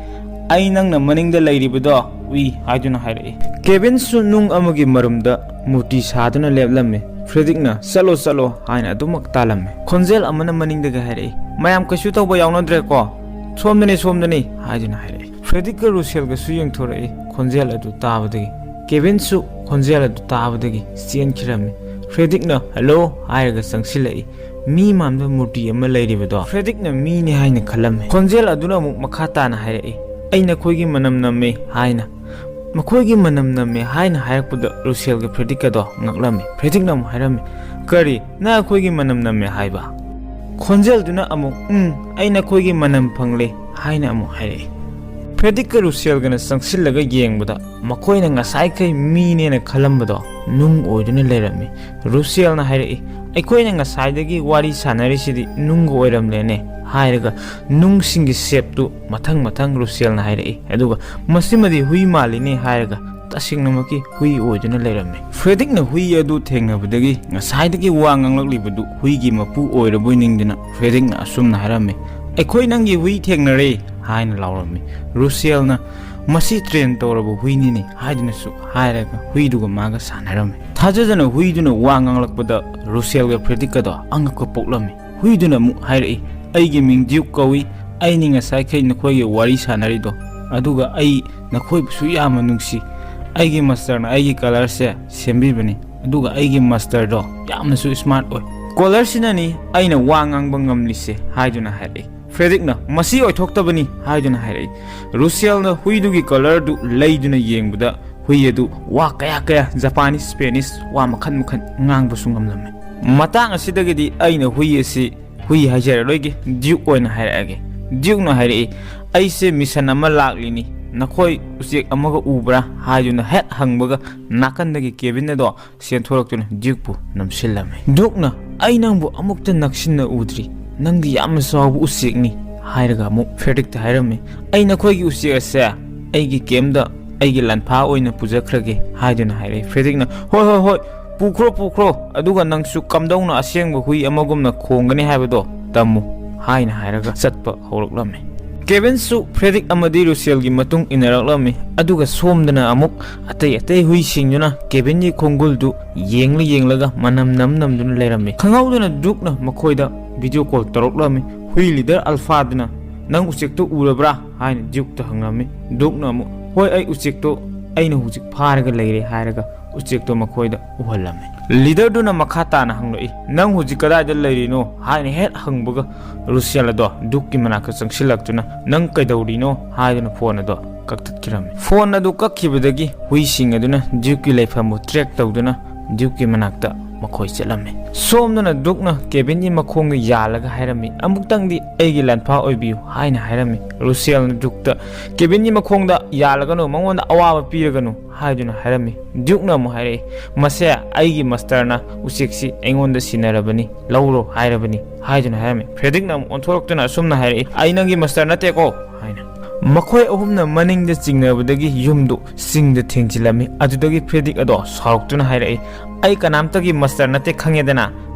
"ꯑꯩ ꯅꯪꯅ ꯃꯅꯤꯡꯗ ꯂꯩꯔꯤꯕꯗꯣ ꯎꯏ" ꯍꯥꯏꯗꯨꯅ ꯍꯥꯏꯔꯛꯏ꯫ ꯀꯦꯚꯤꯟꯁꯨ ꯅꯨꯡ ꯑꯃꯒꯤ ꯃꯔꯨꯝꯗ ꯃꯨꯔꯇꯤ ꯁꯥꯗꯨꯅ ꯂꯦꯞꯂꯝꯃꯤ꯫ ꯐ꯭ꯔꯦꯗꯤꯛꯅ, "ꯆꯠꯂꯣ, ꯆꯠꯂꯣ" ꯍꯥꯏꯅ ꯑꯗꯨꯃꯛ ꯇꯥꯜꯂꯝꯃꯤ꯫ ꯈꯣꯟꯖꯦꯜ ꯑꯃꯅ ꯃꯅꯤꯡꯗꯒꯤ ꯍꯥꯏꯔꯛꯏ, "ꯃꯌꯥꯝ ꯀꯩꯁꯨ ꯇꯧꯕ ꯌꯥꯎꯅꯗ꯭ꯔꯦꯀꯣ? ꯁꯣꯝꯗꯅꯤ, ꯁꯣꯝꯗꯅꯤ" ꯍꯥꯏꯗꯨꯅ ꯍꯥꯏꯔꯛꯏ꯫ ꯐ꯭ꯔꯦꯗꯤꯛꯀ ꯔꯨꯁꯦꯜꯒꯁꯨ ꯌꯦꯡꯊꯣꯔꯛꯏ꯫ ꯈꯣꯟꯖꯦꯜ ꯑꯗꯨ ꯇꯥꯕꯗꯒꯤ, ꯀꯦꯚꯤꯟꯁꯨ ꯈꯣꯟꯖꯦꯜ ꯑꯗꯨ ꯇꯥꯕꯗꯒꯤ ꯆꯦꯟꯈꯤꯔꯝꯃꯤ꯫ ꯐ꯭ꯔꯦꯗꯤꯛꯅ "ꯍꯜꯂꯣ" ꯍꯥꯏꯔꯒ ꯆꯪꯁꯤꯜꯂꯛꯏ꯫ ꯃꯤ ꯃꯥꯟꯕ ꯃꯨꯔꯇꯤ ꯑꯃ ꯂꯩꯔꯤꯕꯗꯣ ꯐ꯭ꯔꯦꯗꯤꯛꯅ ꯃꯤꯅꯤ ꯍꯥꯏꯅ ꯈꯜꯂꯝꯃꯤ꯫ ꯈꯣꯟꯖꯦꯜ ꯑꯗꯨꯅ ꯑꯃꯨꯛ ꯃꯈꯥ ꯇꯥꯅ ꯍꯥꯏꯔꯛꯏ, "ꯑꯩ ꯅꯈꯣꯏꯒꯤ ꯃꯅꯝ ꯅꯝꯃꯤ" ꯍꯥꯏꯅ꯫ ꯃꯈꯣꯏꯒꯤ ꯃꯅꯝ ꯅꯝꯃꯤ ꯍꯥꯏꯅ ꯍꯥꯏꯔꯛꯄꯗ ꯔꯨꯁꯦꯜꯒ ꯐ꯭ꯔꯦꯗꯤꯛꯀꯗꯣ ꯉꯛꯂꯝꯃꯤ꯫ ꯐ꯭ꯔꯦꯗꯤꯛꯅ ꯑꯃꯨꯛ ꯍꯥꯏꯔꯝꯃꯤ, "ꯀꯔꯤ? ꯅꯪ ꯑꯩꯈꯣꯏꯒꯤ ꯃꯅꯝ ꯅꯝꯃꯤ ꯍꯥꯏꯕ?" ꯈꯣꯟꯖꯦꯜꯗꯨꯅ ꯑꯃꯨꯛ, "ꯎꯝ, ꯑꯩ ꯅꯈꯣꯏꯒꯤ ꯃꯅꯝ ꯐꯪꯂꯦ" ꯍꯥꯏꯅ ꯑꯃꯨꯛ ꯍꯥꯏꯔꯛꯏ꯫ ꯐ꯭ꯔꯦꯗꯤꯛꯀ ꯔꯨꯁꯦꯜꯒꯅ ꯆꯪꯁꯤꯜꯂꯒ ꯌꯦꯡꯕꯗ ꯃꯈꯣꯏꯅ ꯉꯁꯥꯏꯈꯩ ꯃꯤꯅꯦꯅ ꯈꯜꯂꯝꯕꯗꯣ ꯅꯨꯡ ꯑꯣꯏꯗꯨꯅ ꯂꯩꯔꯝꯃꯤ꯫ ꯔꯨꯁꯦꯜꯅ ꯍꯥꯏꯔꯛꯏ, "ꯑꯩꯈꯣꯏꯅ ꯉꯁꯥꯏꯗꯒꯤ ꯋꯥꯔꯤ ꯁꯥꯟꯅꯔꯤꯁꯤꯗꯤ ꯅꯨꯡꯒ ꯑꯣꯏꯔꯝꯂꯦꯅꯦ" ꯍꯥꯏꯔꯒ ꯅꯨꯡꯁꯤꯡꯒꯤ ꯁꯦꯞꯇꯨ ꯃꯊꯪ ꯃꯊꯪ ꯔꯨꯁꯦꯜꯅ ꯍꯥꯏꯔꯛꯏ꯫ ꯑꯗꯨꯒ "ꯃꯁꯤꯃꯗꯤ ꯍꯨꯏ ꯃꯥꯜꯂꯤꯅꯦ" ꯍꯥꯏꯔꯒ ꯇꯁꯦꯡꯅꯃꯛꯀꯤ ꯍꯨꯏ ꯑꯣꯏꯗꯨꯅ ꯂꯩꯔꯝꯃꯤ꯫ ꯐ꯭ꯔꯦꯗꯤꯛꯅ ꯍꯨꯏ ꯑꯗꯨ ꯊꯦꯡꯅꯕꯗꯒꯤ ꯉꯁꯥꯏꯗꯒꯤ ꯋꯥ ꯉꯥꯡꯂꯛꯂꯤꯕꯗꯨ ꯍꯨꯏꯒꯤ ꯃꯄꯨ ꯑꯣꯏꯔꯕꯣꯏ ꯅꯤꯡꯗꯨꯅ ꯐ꯭ꯔꯦꯗꯤꯛꯅ ꯑꯁꯨꯝꯅ ꯍꯥꯏꯔꯝꯃꯤ, "ꯑꯩꯈꯣꯏ ꯅꯪꯒꯤ ꯍꯨꯏ ꯊꯦꯡꯅꯔꯦ" ꯍꯥꯏꯅ ꯂꯥꯎꯔꯝꯃꯤ꯫ ꯔꯨꯁꯦꯜꯅ "ꯃꯁꯤ ꯇ꯭ꯔꯦꯟ ꯇꯧꯔꯕ ꯍꯨꯏꯅꯤꯅꯦ" ꯍꯥꯏꯗꯨꯅꯁꯨ ꯍꯥꯏꯔꯒ ꯍꯨꯏꯗꯨꯒ ꯃꯥꯒ ꯁꯥꯟꯅꯔꯝꯃꯤ꯫ ꯊꯥꯖꯗꯅ ꯍꯨꯏꯗꯨꯅ ꯋꯥ ꯉꯥꯡꯂꯛꯄꯗ ꯔꯨꯁꯦꯜꯒ ꯐ꯭ꯔꯦꯗꯤꯛꯀꯗꯣ ꯑꯉꯛꯄ ꯄꯣꯛꯂꯝꯃꯤ꯫ ꯍꯨꯏꯗꯨꯅ ꯑꯃꯨꯛ ꯍꯥꯏꯔꯛꯏ, "ꯑꯩꯒꯤ ꯃꯤꯡ ꯗ꯭ꯌꯨꯛ ꯀꯧꯏ꯫ ꯑꯩꯅꯤ ꯉꯁꯥꯏꯈꯩ ꯅꯈꯣꯏꯒ ꯋꯥꯔꯤ ꯁꯥꯟꯅꯔꯤꯗꯣ, ꯑꯗꯨꯒ ꯑꯩ ꯅꯈꯣꯏꯕꯨꯁꯨ ꯌꯥꯝꯅ ꯅꯨꯡꯁꯤ꯫ ꯑꯩꯒꯤ ꯃꯥꯁꯇꯔꯅ ꯑꯩꯒꯤ ꯀꯂꯔꯁꯦ ꯁꯦꯝꯕꯤꯕꯅꯤ, ꯑꯗꯨꯒ ꯑꯩꯒꯤ ꯃꯥꯁꯇꯔꯗꯣ ꯌꯥꯝꯅꯁꯨ ꯁ꯭ꯃꯥꯔꯠ ꯑꯣꯏ꯫ ꯀꯣꯂꯔꯁꯤꯅꯅꯤ ꯑꯩꯅ ꯋꯥ ꯉꯥꯡꯕ ꯉꯝꯂꯤꯁꯦ" ꯍꯥꯏꯗꯨꯅ ꯍꯥꯏꯔꯛꯏ꯫ ꯐ꯭ꯔꯦꯗꯤꯛꯅ "ꯃꯁꯤ ꯑꯣꯏꯊꯣꯛꯇꯕꯅꯤ" ꯍꯥꯏꯗꯨꯅ ꯍꯥꯏꯔꯛꯏ꯫ ꯔꯨꯁꯦꯜꯅ ꯍꯨꯏꯗꯨꯒꯤ ꯀꯂꯔꯗꯨ ꯂꯩꯗꯨꯅ ꯌꯦꯡꯕꯗ ꯍꯨꯏ ꯑꯗꯨ ꯋꯥ ꯀꯌꯥ ꯀꯌꯥ, ꯖꯄꯥꯅꯤꯁ, ꯁ꯭ꯄꯦꯅꯤꯁ ꯋꯥ ꯃꯈꯜ ꯃꯈꯜ ꯉꯥꯡꯕꯁꯨ ꯉꯝꯂꯝꯃꯤ꯫ ꯃꯇꯥꯡ ꯑꯁꯤꯗꯒꯤꯗꯤ ꯑꯩꯅ ꯍꯨꯏ ꯑꯁꯤ ꯍꯨꯏ ꯍꯥꯏꯖꯔꯔꯣꯏꯒꯦ, ꯗ꯭ꯌꯨꯛ ꯑꯣꯏꯅ ꯍꯥꯏꯔꯛꯑꯒꯦ꯫ ꯗ꯭ꯌꯨꯛꯅ ꯍꯥꯏꯔꯛꯏ, "ꯑꯩꯁꯦ ꯃꯤꯁꯟ ꯑꯃ ꯂꯥꯛꯂꯤꯅꯤ, "ꯅꯈꯣꯏ ꯎꯆꯦꯛ ꯑꯃꯒ ꯎꯕ꯭ꯔꯥ?" ꯍꯥꯏꯗꯨꯅ ꯍꯦꯛ ꯍꯪꯕꯒ, ꯅꯥꯀꯟꯗꯒꯤ ꯀꯦꯕꯤꯟ ꯑꯗꯣ ꯆꯦꯟꯊꯣꯔꯛꯇꯨꯅ ꯗ꯭ꯌꯨꯛꯄꯨ ꯅꯝꯁꯤꯜꯂꯝꯃꯤ꯫ ꯗ꯭ꯌꯨꯛꯅ, "ꯑꯩ ꯅꯪꯕꯨ ꯑꯃꯨꯛꯇ ꯅꯛꯁꯤꯟꯅ ꯎꯗ꯭ꯔꯤ, ꯅꯪꯗꯤ ꯌꯥꯝꯅ ꯆꯥꯎꯕ ꯎꯆꯦꯛꯅꯤ" ꯍꯥꯏꯔꯒ ꯑꯃꯨꯛ ꯐ꯭ꯔꯦꯗ꯭ꯔꯤꯛꯇ ꯍꯥꯏꯔꯝꯃꯤ, "ꯑꯩ ꯅꯈꯣꯏꯒꯤ ꯎꯆꯦꯛ ꯑꯁꯦ ꯑꯩꯒꯤ ꯀꯦꯝꯗ ꯑꯩꯒꯤ ꯂꯥꯟꯐꯥ ꯑꯣꯏꯅ ꯄꯨꯖꯈ꯭ꯔꯒꯦ" ꯍꯥꯏꯗꯨꯅ ꯍꯥꯏꯔꯛꯏ꯫ ꯐ꯭ꯔꯦꯗ꯭ꯔꯤꯛꯅ, "ꯍꯣꯏ, ꯍꯣꯏ, ꯍꯣꯏ, ꯄꯨꯈ꯭ꯔꯣ, ꯄꯨꯈ꯭ꯔꯣ, ꯑꯗꯨꯒ ꯅꯪꯁꯨ ꯀꯝꯗꯧꯅ ꯑꯁꯦꯡꯕ ꯍꯨꯏ ꯑꯃꯒꯨꯝꯅ ꯈꯣꯡꯒꯅꯤ ꯍꯥꯏꯕꯗꯣ ꯇꯝꯃꯨ" ꯍꯥꯏꯅ ꯍꯥꯏꯔꯒ ꯆꯠꯄ ꯍꯧꯔꯛꯂꯝꯃꯤ꯫ ꯀꯦꯕꯤꯟꯁꯨ ꯐ꯭ꯔꯦꯗ꯭ꯔꯤꯛ ꯑꯃꯗꯤ ꯔꯨꯁꯦꯜꯒꯤ ꯃꯇꯨꯡ ꯏꯟꯅꯔꯛꯂꯝꯃꯤ, ꯑꯗꯨꯒ ꯁꯣꯝꯗꯅ ꯑꯃꯨꯛ ꯑꯇꯩ ꯑꯇꯩ ꯍꯨꯏꯁꯤꯡꯗꯨꯅ ꯀꯦꯕꯤꯟꯒꯤ ꯈꯣꯡꯒꯨꯜꯗꯨ ꯌꯦꯡꯂ ꯌꯦꯡꯂꯒ ꯃꯅꯝ ꯅꯝ ꯅꯝꯗꯨꯅ ꯂꯩꯔꯝꯃꯤ꯫ ꯈꯪꯍꯧꯗꯅ ꯗ꯭ꯌꯨꯛꯅ ꯃꯈꯣꯏꯗ ꯚꯤꯗꯤꯑꯣ ꯀꯣꯜ ꯇꯧꯔꯛꯂꯝꯃꯤ꯫ ꯍꯨꯏ ꯂꯤꯗꯔ ꯑꯜꯐꯥꯗꯨꯅ, "ꯅꯪ ꯎꯆꯦꯛꯇꯣ ꯎꯔꯕ꯭ꯔꯥ?" ꯍꯥꯏꯅ ꯗ꯭ꯌꯨꯛꯇ ꯍꯪꯂꯝꯃꯤ꯫ ꯗ꯭ꯌꯨꯛꯅ ꯑꯃꯨꯛ, "ꯍꯣꯏ, ꯑꯩ ꯎꯆꯦꯛꯇꯣ ꯑꯩꯅ ꯍꯧꯖꯤꯛ ꯐꯥꯔꯒ ꯂꯩꯔꯦ" ꯍꯥꯏꯔꯒ ꯎꯆꯦꯛꯇꯣ ꯃꯈꯣꯏꯗ ꯎꯍꯜꯂꯝꯃꯤ꯫ ꯂꯤꯗꯔꯗꯨꯅ ꯃꯈꯥ ꯇꯥꯅ ꯍꯪꯂꯛꯏ, "ꯅꯪ ꯍꯧꯖꯤꯛ ꯀꯗꯥꯏꯗ ꯂꯩꯔꯤꯅꯣ?" ꯍꯥꯏꯅ ꯍꯦꯛ ꯍꯪꯕꯒ, ꯔꯨꯁꯦꯜ ꯑꯗꯣ ꯗ꯭ꯌꯨꯛꯀꯤ ꯃꯅꯥꯛꯇ ꯆꯪꯁꯤꯜꯂꯛꯇꯨꯅ, "ꯅꯪ ꯀꯩꯗꯧꯔꯤꯅꯣ?" ꯍꯥꯏꯗꯨꯅ ꯐꯣꯟ ꯑꯗꯣ ꯀꯛꯊꯠꯈꯤꯔꯝꯃꯤ꯫ ꯐꯣꯟ ꯑꯗꯨ ꯀꯛꯈꯤꯕꯗꯒꯤ ꯍꯨꯏꯁꯤꯡ ꯑꯗꯨꯅ ꯗ꯭ꯌꯨꯛꯀꯤ ꯂꯩꯐꯝꯕꯨ ꯇ꯭ꯔꯦꯛ ꯇꯧꯗꯨꯅ ꯗ꯭ꯌꯨꯛꯀꯤ ꯃꯅꯥꯛꯇ ꯃꯈꯣꯏ ꯆꯠꯂꯝꯃꯤ꯫ ꯁꯣꯝꯗꯅ ꯗ꯭ꯌꯨꯛꯅ ꯀꯦꯕꯤꯟꯒꯤ ꯃꯈꯣꯡꯗ ꯌꯥꯜꯂꯒ ꯍꯥꯏꯔꯝꯃꯤ, "ꯑꯃꯨꯛꯇꯪꯗꯤ ꯑꯩꯒꯤ ꯂꯥꯟꯐꯥ ꯑꯣꯏꯕꯤꯌꯨ" ꯍꯥꯏꯅ ꯍꯥꯏꯔꯝꯃꯤ꯫ ꯔꯨꯁꯦꯜꯅ ꯗ꯭ꯌꯨꯛꯇ, "ꯀꯦꯕꯤꯟꯒꯤ ꯃꯈꯣꯡꯗ ꯌꯥꯜꯂꯒꯅꯨ, ꯃꯉꯣꯟꯗ ꯑꯋꯥꯕ ꯄꯤꯔꯒꯅꯨ" ꯍꯥꯏꯗꯨꯅ ꯍꯥꯏꯔꯝꯃꯤ꯫ ꯗ꯭ꯌꯨꯛꯅ ꯑꯃꯨꯛ ꯍꯥꯏꯔꯛꯏ, "ꯃꯁꯦ ꯑꯩꯒꯤ ꯃꯁꯇꯔꯅ ꯎꯆꯦꯛꯁꯤ ꯑꯩꯉꯣꯟꯗ ꯁꯤꯟꯅꯔꯕꯅꯤ, ꯂꯧꯔꯣ ꯍꯥꯏꯔꯕꯅꯤ" ꯍꯥꯏꯗꯨꯅ ꯍꯥꯏꯔꯝꯃꯤ꯫ ꯐ꯭ꯔꯦꯗ꯭ꯔꯤꯛꯅ ꯑꯃꯨꯛ ꯑꯣꯟꯊꯣꯔꯛꯇꯨꯅ ꯑꯁꯨꯝꯅ ꯍꯥꯏꯔꯛꯏ, "ꯑꯩ ꯅꯪꯒꯤ ꯃꯁꯇꯔ ꯅꯠꯇꯦꯀꯣ" ꯍꯥꯏꯅ꯫ ꯃꯈꯣꯏ ꯑꯍꯨꯝꯅ ꯃꯅꯤꯡꯗ ꯆꯤꯡꯅꯕꯗꯒꯤ ꯌꯨꯝꯗꯨ ꯆꯤꯡꯗ ꯊꯦꯡꯖꯤꯜꯂꯝꯃꯤ꯫ ꯑꯗꯨꯗꯒꯤ ꯐ꯭ꯔꯦꯗ꯭ꯔꯤꯛ ꯑꯗꯣ ꯁꯥꯎꯔꯛꯇꯨꯅ ꯍꯥꯏꯔꯛꯏ, "ꯑꯩ ꯀꯅꯥꯝꯇꯒꯤ ꯃꯁꯇꯔ ꯅꯠꯇꯦ, ꯈꯪꯉꯦꯗꯅ?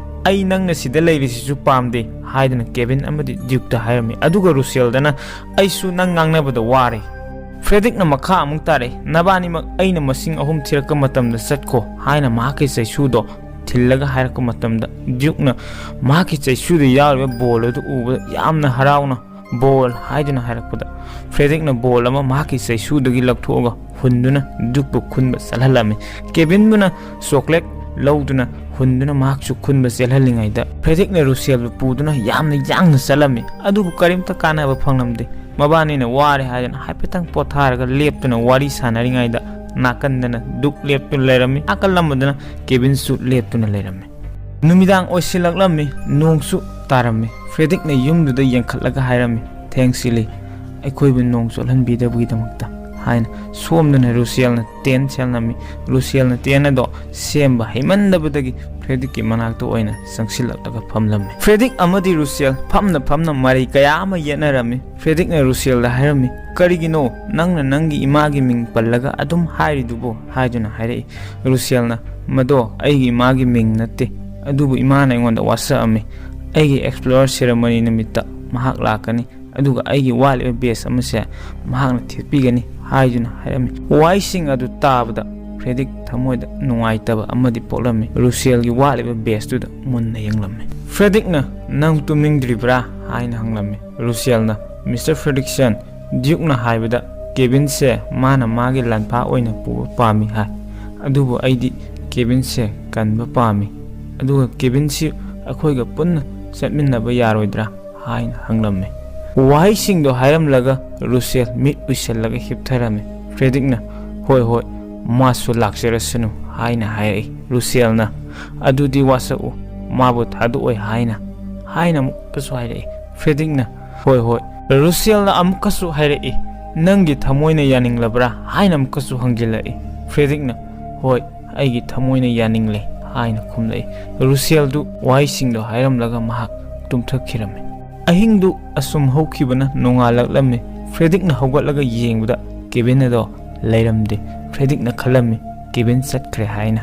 ꯑꯩ ꯅꯪꯅ ꯁꯤꯗ ꯂꯩꯔꯤꯁꯤꯁꯨ ꯄꯥꯝꯗꯦ" ꯍꯥꯏꯗꯨꯅ ꯀꯦꯕꯤꯟ ꯑꯃꯗꯤ ꯗ꯭ꯌꯨꯛꯇ ꯍꯥꯏꯔꯝꯃꯤ꯫ ꯑꯗꯨꯒ ꯔꯨꯁꯦꯜꯗꯅ, "ꯑꯩꯁꯨ ꯅꯪ ꯉꯥꯡꯅꯕꯗ ꯋꯥꯔꯦ"꯫ ꯐ꯭ꯔꯦꯗ꯭ꯔꯤꯛꯅ ꯃꯈꯥ ꯑꯃꯨꯛ ꯇꯥꯔꯛꯏ, "ꯅꯕꯥꯅꯤꯃꯛ ꯑꯩꯅ ꯃꯁꯤꯡ ꯑꯍꯨꯝ ꯊꯤꯔꯛꯄ ꯃꯇꯝꯗ ꯆꯠꯈꯣ" ꯍꯥꯏꯅ ꯃꯍꯥꯛꯀꯤ ꯆꯩꯁꯨꯗꯣ ꯊꯤꯜꯂꯒ ꯍꯥꯏꯔꯛꯄ ꯃꯇꯝꯗ, ꯗ꯭ꯌꯨꯛꯅ ꯃꯍꯥꯛꯀꯤ ꯆꯩꯁꯨꯗ ꯌꯥꯎꯔꯤꯕ ꯕꯣꯜ ꯑꯗꯨ ꯎꯕꯗ ꯌꯥꯝꯅ ꯍꯔꯥꯎꯅ "ꯕꯣꯜ" ꯍꯥꯏꯗꯨꯅ ꯍꯥꯏꯔꯛꯄꯗ, ꯐ꯭ꯔꯦꯗ꯭ꯔꯤꯛꯅ ꯕꯣꯜ ꯑꯃ ꯃꯍꯥꯛꯀꯤ ꯆꯩꯁꯨꯗꯒꯤ ꯂꯧꯊꯣꯛꯑꯒ ꯍꯨꯟꯗꯨꯅ ꯗ꯭ꯌꯨꯛꯄꯨ ꯈꯨꯟꯕ ꯆꯠꯍꯜꯂꯝꯃꯤ꯫ ꯀꯦꯕꯤꯟꯕꯨꯅ ꯆꯣꯀ꯭ꯂꯦꯠ ꯂꯧꯗꯨꯅ ꯍꯨꯟꯗꯨꯅ ꯃꯍꯥꯛꯁꯨ ꯈꯨꯟꯕ ꯆꯦꯜꯍꯜꯂꯤꯉꯩꯗ, ꯐ꯭ꯔꯦꯗ꯭ꯔꯤꯛꯅ ꯔꯨꯁꯦꯜꯕꯨ ꯄꯨꯗꯨꯅ ꯌꯥꯝꯅ ꯌꯥꯡꯅ ꯆꯠꯂꯝꯃꯤ꯫ ꯑꯗꯨꯕꯨ ꯀꯔꯤꯝꯇ ꯀꯥꯟꯅꯕ ꯐꯪꯂꯝꯗꯦ꯫ ꯃꯕꯥꯅꯤꯅ ꯋꯥꯔꯦ ꯍꯥꯏꯗꯨꯅ ꯍꯥꯏꯐꯦꯠꯇꯪ ꯄꯣꯊꯥꯔꯒ ꯂꯦꯞꯇꯨꯅ ꯋꯥꯔꯤ ꯁꯥꯟꯅꯔꯤꯉꯩꯗ, ꯅꯥꯀꯟꯗꯅ ꯗ꯭ꯌꯨꯛ ꯂꯦꯞꯇꯨꯅ ꯂꯩꯔꯝꯃꯤ, ꯅꯥꯀꯜ ꯑꯃꯗꯅ ꯀꯦꯕꯤꯟꯁꯨ ꯂꯦꯞꯇꯨꯅ ꯂꯩꯔꯝꯃꯤ꯫ ꯅꯨꯃꯤꯗꯥꯡ ꯑꯣꯏꯁꯤꯜꯂꯛꯂꯝꯃꯤ, ꯅꯣꯡꯁꯨ ꯇꯥꯔꯝꯃꯤ꯫ ꯐ꯭ꯔꯦꯗ꯭ꯔꯤꯛꯅ ꯌꯨꯝꯗꯨꯗ ꯌꯦꯡꯈꯠꯂꯒ ꯍꯥꯏꯔꯝꯃꯤ, "ꯊꯦꯡꯁ ꯁꯤꯂꯤ, ꯑꯩꯈꯣꯏꯕꯨ ꯅꯣꯡ ꯆꯣꯠꯍꯟꯕꯤꯗꯕꯒꯤꯗꯃꯛꯇ"꯫ ꯍꯥꯏꯅ ꯁꯣꯝꯗꯅ ꯔꯨꯁꯦꯜꯅ ꯇꯦꯟ ꯁꯦꯝꯂꯝꯃꯤ꯫ ꯔꯨꯁꯦꯜꯅ ꯇꯦꯟ ꯑꯗꯣ ꯁꯦꯝꯕ ꯍꯩꯃꯟꯗꯕꯗꯒꯤ ꯐ꯭ꯔꯦꯗꯤꯛꯀꯤ ꯃꯅꯥꯛꯇ ꯑꯣꯏꯅ ꯆꯪꯁꯤꯜꯂꯛꯂꯒ ꯐꯝꯂꯝꯃꯤ꯫ ꯐ꯭ꯔꯦꯗꯤꯛ ꯑꯃꯗꯤ ꯔꯨꯁꯦꯜ ꯐꯝꯅ ꯐꯝꯅ ꯃꯔꯩ ꯀꯌꯥ ꯑꯃ ꯌꯦꯠꯅꯔꯝꯃꯤ꯫ ꯐ꯭ꯔꯦꯗꯤꯛꯅ ꯔꯨꯁꯦꯜꯗ ꯍꯥꯏꯔꯝꯃꯤ, "ꯀꯔꯤꯒꯤꯅꯣ ꯅꯪꯅ ꯅꯪꯒꯤ ꯏꯃꯥꯒꯤ ꯃꯤꯡ ꯄꯜꯂꯒ ꯑꯗꯨꯝ ꯍꯥꯏꯔꯤꯗꯨꯕꯣ?" ꯍꯥꯏꯗꯨꯅ ꯍꯥꯏꯔꯛꯏ꯫ ꯔꯨꯁꯦꯜꯅ, "ꯃꯗꯣ ꯑꯩꯒꯤ ꯏꯃꯥꯒꯤ ꯃꯤꯡ ꯅꯠꯇꯦ, ꯑꯗꯨꯕꯨ ꯏꯃꯥꯅ ꯑꯩꯉꯣꯟꯗ ꯋꯥꯁꯛꯑꯝꯃꯤ꯫ ꯑꯩꯒꯤ explorer ceremony ꯅꯨꯃꯤꯠꯇ ꯃꯍꯥꯛ ꯂꯥꯛꯀꯅꯤ, ꯑꯗꯨꯒ ꯑꯩꯒꯤ ꯋꯥꯠꯂꯤꯕ badge ꯑꯃꯁꯦ ꯃꯍꯥꯛꯅ ꯊꯦꯠꯄꯤꯒꯅꯤ" ꯍꯥꯏꯗꯨꯅ ꯍꯥꯏꯔꯝꯃꯤ꯫ ꯋꯥꯍꯩꯁꯤꯡ ꯑꯗꯨ ꯇꯥꯕꯗ ꯐ꯭ꯔꯦꯗꯤꯛ ꯊꯃꯣꯏꯗ ꯅꯨꯡꯉꯥꯏꯇꯕ ꯑꯃꯗꯤ ꯄꯣꯛꯂꯝꯃꯤ꯫ ꯔꯨꯁꯦꯜꯒꯤ ꯋꯥꯠꯂꯤꯕ badge ꯇꯨꯗ ꯃꯨꯟꯅ ꯌꯦꯡꯂꯝꯃꯤ꯫ ꯐ꯭ꯔꯦꯗꯤꯛꯅ, "ꯅꯪ ꯇꯨꯝꯅꯤꯡꯗ꯭ꯔꯤꯕ꯭ꯔꯥ?" ꯍꯥꯏꯅ ꯍꯪꯂꯝꯃꯤ꯫ ꯔꯨꯁꯦꯜꯅ, "ꯃꯤꯁꯇꯔ ꯐ꯭ꯔꯦꯗꯤꯛꯁꯟ, ꯗ꯭ꯌꯨꯛꯅ ꯍꯥꯏꯕꯗ ꯀꯦꯕꯤꯟꯁꯦ ꯃꯥꯅ ꯃꯥꯒꯤ ꯂꯥꯟꯐꯥ ꯑꯣꯏꯅ ꯄꯨꯕ ꯄꯥꯝꯃꯤ ꯍꯥꯏ, ꯑꯗꯨꯕꯨ ꯑꯩꯗꯤ ꯀꯦꯕꯤꯟꯁꯦ ꯀꯟꯕ ꯄꯥꯝꯃꯤ, ꯑꯗꯨꯒ ꯀꯦꯕꯤꯟꯁꯤ ꯑꯩꯈꯣꯏꯒ ꯄꯨꯟꯅ ꯆꯠꯃꯤꯟꯅꯕ ꯌꯥꯔꯣꯏꯗ꯭ꯔꯥ?" ꯍꯥꯏꯅ ꯍꯪꯂꯝꯃꯤ꯫ ꯋꯥꯍꯩꯁꯤꯡꯗꯣ ꯍꯥꯏꯔꯝꯂꯒ ꯔꯨꯁꯦꯜ ꯃꯤꯠ ꯎꯏꯁꯜꯂꯒ ꯍꯤꯞꯊꯔꯝꯃꯤ꯫ ꯐ꯭ꯔꯦꯗꯤꯛꯅ, "ꯍꯣꯏ, ꯍꯣꯏ, ꯃꯥꯁꯨ ꯂꯥꯛꯆꯔꯁꯅꯨ" ꯍꯥꯏꯅ ꯍꯥꯏꯔꯛꯏ꯫ ꯔꯨꯁꯦꯜꯅ, "ꯑꯗꯨꯗꯤ ꯋꯥꯁꯛꯎ, ꯃꯥꯕꯨ ꯊꯥꯗꯣꯛꯑꯣꯏ" ꯍꯥꯏꯅ, ꯍꯥꯏꯅ ꯑꯃꯨꯛꯀꯁꯨ ꯍꯥꯏꯔꯛꯏ꯫ ꯐ꯭ꯔꯦꯗꯤꯛꯅ, "ꯍꯣꯏ, ꯍꯣꯏ"꯫ ꯔꯨꯁꯦꯜꯅ ꯑꯃꯨꯛꯀꯁꯨ ꯍꯥꯏꯔꯛꯏ, "ꯅꯪꯒꯤ ꯊꯃꯣꯏꯅ ꯌꯥꯅꯤꯡꯂꯕ꯭ꯔꯥ?" ꯍꯥꯏꯅ ꯑꯃꯨꯛꯀꯁꯨ ꯍꯪꯖꯤꯜꯂꯛꯏ꯫ ꯐ꯭ꯔꯦꯗꯤꯛꯅ, "ꯍꯣꯏ, ꯑꯩꯒꯤ ꯊꯃꯣꯏꯅ ꯌꯥꯅꯤꯡꯂꯦ" ꯍꯥꯏꯅ ꯈꯨꯝꯂꯛꯏ꯫ ꯔꯨꯁꯦꯜꯗꯨ ꯋꯥꯍꯩꯁꯤꯡꯗꯣ ꯍꯥꯏꯔꯝꯂꯒ ꯃꯍꯥꯛ ꯇꯨꯝꯊꯈꯤꯔꯝꯃꯤ꯫ ꯑꯍꯤꯡꯗꯨ ꯑꯁꯨꯝ ꯍꯧꯈꯤꯕꯅ ꯅꯣꯡꯉꯥꯜꯂꯛꯂꯝꯃꯤ꯫ ꯐ꯭ꯔꯦꯗꯤꯛꯅ ꯍꯧꯒꯠꯂꯒ ꯌꯦꯡꯕꯗ ꯀꯦꯕꯤꯟ ꯑꯗꯣ ꯂꯩꯔꯝꯗꯦ꯫ ꯐ꯭ꯔꯦꯗꯤꯛꯅ ꯈꯜꯂꯝꯃꯤ, "ꯀꯦꯕꯤꯟ ꯆꯠꯈ꯭ꯔꯦ" ꯍꯥꯏꯅ꯫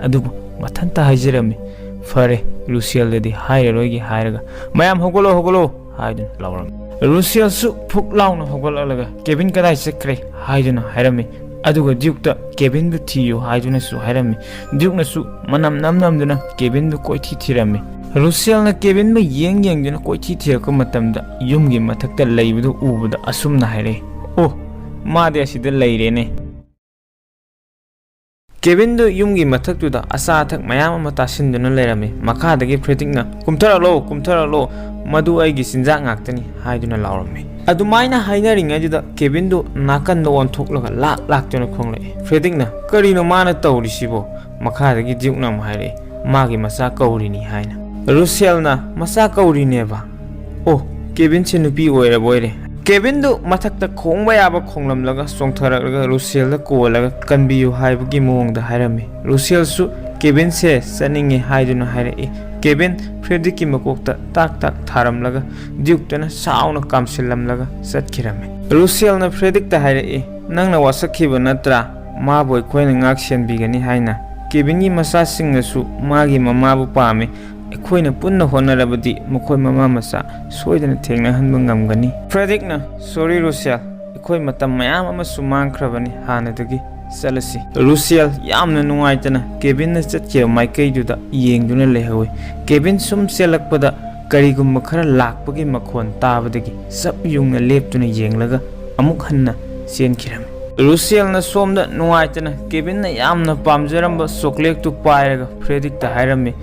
ꯑꯗꯨꯕꯨ ꯃꯊꯟꯇ ꯍꯥꯏꯖꯔꯝꯃꯤ, "ꯐꯔꯦ, ꯔꯨꯁꯦꯜꯗꯗꯤ ꯍꯥꯏꯔꯔꯣꯏꯒꯦ" ꯍꯥꯏꯔꯒ, "ꯃꯌꯥꯝ ꯍꯧꯒꯠꯂꯣ, ꯍꯧꯒꯠꯂꯣ" ꯍꯥꯏꯗꯨꯅ ꯂꯥꯎꯔꯝꯃꯤ꯫ ꯔꯨꯁꯦꯜꯁꯨ ꯐꯨꯛ ꯂꯥꯎꯅ ꯍꯧꯒꯠꯂꯛꯂꯒ, "ꯀꯦꯕꯤꯟ ꯀꯗꯥꯏ ꯆꯠꯈ꯭ꯔꯦ?" ꯍꯥꯏꯗꯨꯅ ꯍꯥꯏꯔꯝꯃꯤ꯫ ꯑꯗꯨꯒ ꯗ꯭ꯌꯨꯛꯇ, "ꯀꯦꯕꯤꯟꯕꯨ ꯊꯤꯌꯨ" ꯍꯥꯏꯗꯨꯅꯁꯨ ꯍꯥꯏꯔꯝꯃꯤ꯫ ꯗ꯭ꯌꯨꯛꯅꯁꯨ ꯃꯅꯝ ꯅꯝ ꯅꯝꯗꯨꯅ ꯀꯦꯕꯤꯟꯗꯨ ꯀꯣꯏꯊꯤ ꯊꯤꯔꯝꯃꯤ꯫ ꯔꯨꯁꯦꯜꯅ ꯀꯦꯕꯤꯟꯕꯨ ꯌꯦꯡ ꯌꯦꯡꯗꯨꯅ ꯀꯣꯏꯊꯤ ꯊꯤꯔꯛꯄ ꯃꯇꯝꯗ, ꯌꯨꯝꯒꯤ ꯃꯊꯛꯇ ꯂꯩꯕꯗꯨ ꯎꯕꯗ ꯑꯁꯨꯝꯅ ꯍꯥꯏꯔꯛꯏ, "ꯑꯣ, ꯃꯥꯗꯤ ꯑꯁꯤꯗ ꯂꯩꯔꯦꯅꯦ"꯫ ꯀꯦꯕꯤꯟꯗꯨ ꯌꯨꯝꯒꯤ ꯃꯊꯛꯇꯨꯗ ꯑꯆꯥ ꯑꯊꯛ ꯃꯌꯥꯝ ꯑꯃ ꯇꯥꯁꯤꯟꯗꯨꯅ ꯂꯩꯔꯝꯃꯤ꯫ ꯃꯈꯥꯗꯒꯤ ꯐ꯭ꯔꯦꯗꯤꯛꯅ, "ꯀꯨꯝꯊꯔꯛꯂꯣ, ꯀꯨꯝꯊꯔꯛꯂꯣ, ꯃꯗꯨ ꯑꯩꯒꯤ ꯆꯤꯟꯖꯥꯛ ꯉꯥꯛꯇꯅꯤ" ꯍꯥꯏꯗꯨꯅ ꯂꯥꯎꯔꯝꯃꯤ꯫ ꯑꯗꯨꯃꯥꯏꯅ ꯍꯥꯏꯅꯔꯤꯉꯩꯗꯨꯗ ꯀꯦꯕꯤꯟꯗꯨ ꯅꯥꯀꯟꯗ ꯑꯣꯟꯊꯣꯛꯂꯒ ꯂꯥꯛ ꯂꯥꯛꯇꯨꯅ ꯈꯣꯡꯂꯛꯏ꯫ ꯐ꯭ꯔꯦꯗꯤꯛꯅ, "ꯀꯔꯤꯅꯣ ꯃꯥꯅ ꯇꯧꯔꯤꯁꯤꯕꯣ?" ꯃꯈꯥꯗꯒꯤ ꯗ꯭ꯌꯨꯛꯅ ꯑꯃꯨꯛ ꯍꯥꯏꯔꯛꯏ, "ꯃꯥꯒꯤ ꯃꯆꯥ ꯀꯧꯔꯤꯅꯤ" ꯍꯥꯏꯅ꯫ ꯔꯨꯁꯦꯜꯅ, "ꯃꯆꯥ ꯀꯧꯔꯤꯅꯦꯕ? ꯑꯣ, ꯀꯦꯕꯤꯟꯁꯦ ꯅꯨꯄꯤ ꯑꯣꯏꯔꯕ ꯑꯣꯏꯔꯦ"꯫ ꯀꯦꯕꯤꯟꯗꯨ ꯃꯊꯛꯇ ꯈꯣꯡꯕ ꯌꯥꯕ ꯈꯣꯡꯂꯝꯂꯒ ꯆꯣꯡꯊꯔꯛꯂꯒ ꯔꯨꯁꯦꯜꯗ ꯀꯣꯜꯂꯒ ꯀꯟꯕꯤꯌꯨ ꯍꯥꯏꯕꯒꯤ ꯃꯑꯣꯡꯗ ꯍꯥꯏꯔꯝꯃꯤ꯫ ꯔꯨꯁꯦꯜꯁꯨ ꯀꯦꯕꯤꯟꯁꯦ ꯆꯠꯅꯤꯡꯉꯤ ꯍꯥꯏꯗꯨꯅ ꯍꯥꯏꯔꯛꯏ꯫ ꯀꯦꯕꯤꯟ ꯐ꯭ꯔꯦꯗꯤꯛꯀꯤ ꯃꯀꯣꯛꯇ ꯇꯥꯛ ꯇꯥꯛ ꯊꯥꯔꯝꯂꯒ ꯗ꯭ꯌꯨꯛꯇꯅ ꯁꯥꯎꯅ ꯀꯥꯝꯁꯤꯜꯂꯝꯂꯒ ꯆꯠꯈꯤꯔꯝꯃꯤ꯫ ꯔꯨꯁꯦꯜꯅ ꯐ꯭ꯔꯦꯗꯤꯛꯇ ꯍꯥꯏꯔꯛꯏ, "ꯅꯪꯅ ꯋꯥꯁꯛꯈꯤꯕ ꯅꯠꯇ꯭ꯔꯥ? ꯃꯥꯕꯨ ꯑꯩꯈꯣꯏꯅ ꯉꯥꯛ ꯁꯦꯟꯕꯤꯒꯅꯤ ꯍꯥꯏꯅ꯫ ꯀꯦꯕꯤꯟꯒꯤ ꯃꯆꯥꯁꯤꯡꯅꯁꯨ ꯃꯥꯒꯤ ꯃꯃꯥꯕꯨ ꯄꯥꯝꯃꯤ꯫ ꯑꯩꯈꯣꯏꯅ ꯄꯨꯟꯅ ꯍꯣꯠꯅꯔꯕꯗꯤ ꯃꯈꯣꯏ ꯃꯃꯥ ꯃꯆꯥ ꯁꯣꯏꯗꯅ ꯊꯦꯡꯅꯍꯟꯕ ꯉꯝꯒꯅꯤ꯫" ꯐ꯭ꯔꯦꯗꯤꯛꯅ, "ꯁꯣꯔꯤ ꯔꯨꯁꯦꯜ, ꯑꯩꯈꯣꯏ ꯃꯇꯝ ꯃꯌꯥꯝ ꯑꯃꯁꯨ ꯃꯥꯡꯈ꯭ꯔꯕꯅꯤ ꯍꯥꯟꯅꯗꯒꯤ꯫ ꯆꯠꯂꯁꯤ꯫" ꯔꯨꯁꯦꯜ ꯌꯥꯝꯅ ꯅꯨꯡꯉꯥꯏꯇꯅ ꯀꯦꯕꯤꯟꯅ ꯆꯠꯈꯤꯕ ꯃꯥꯏꯀꯩꯗꯨꯗ ꯌꯦꯡꯗꯨꯅ ꯂꯩꯍꯧꯏ꯫ ꯀꯦꯕꯤꯟ ꯁꯨꯝ ꯆꯦꯜꯂꯛꯄꯗ ꯀꯔꯤꯒꯨꯝꯕ ꯈꯔ ꯂꯥꯛꯄꯒꯤ ꯃꯈꯣꯟ ꯇꯥꯕꯗꯒꯤ ꯆꯞ ꯌꯨꯡꯅ ꯂꯦꯞꯇꯨꯅ ꯌꯦꯡꯂꯒ ꯑꯃꯨꯛ ꯍꯟꯅ ꯆꯦꯟꯈꯤꯔꯝꯃꯤ꯫ ꯔꯨꯁꯦꯜꯅ ꯁꯣꯝꯗ ꯅꯨꯡꯉꯥꯏꯇꯅ ꯀꯦꯕꯤꯟꯅ ꯌꯥꯝꯅ ꯄꯥꯝꯖꯔꯝꯕ ꯆꯣꯀ꯭ꯂꯦꯠꯇꯨ ꯄꯥꯏꯔꯒ ꯐ꯭ꯔꯦꯗꯤꯛꯇ ꯍꯥꯏꯔꯝꯃꯤ,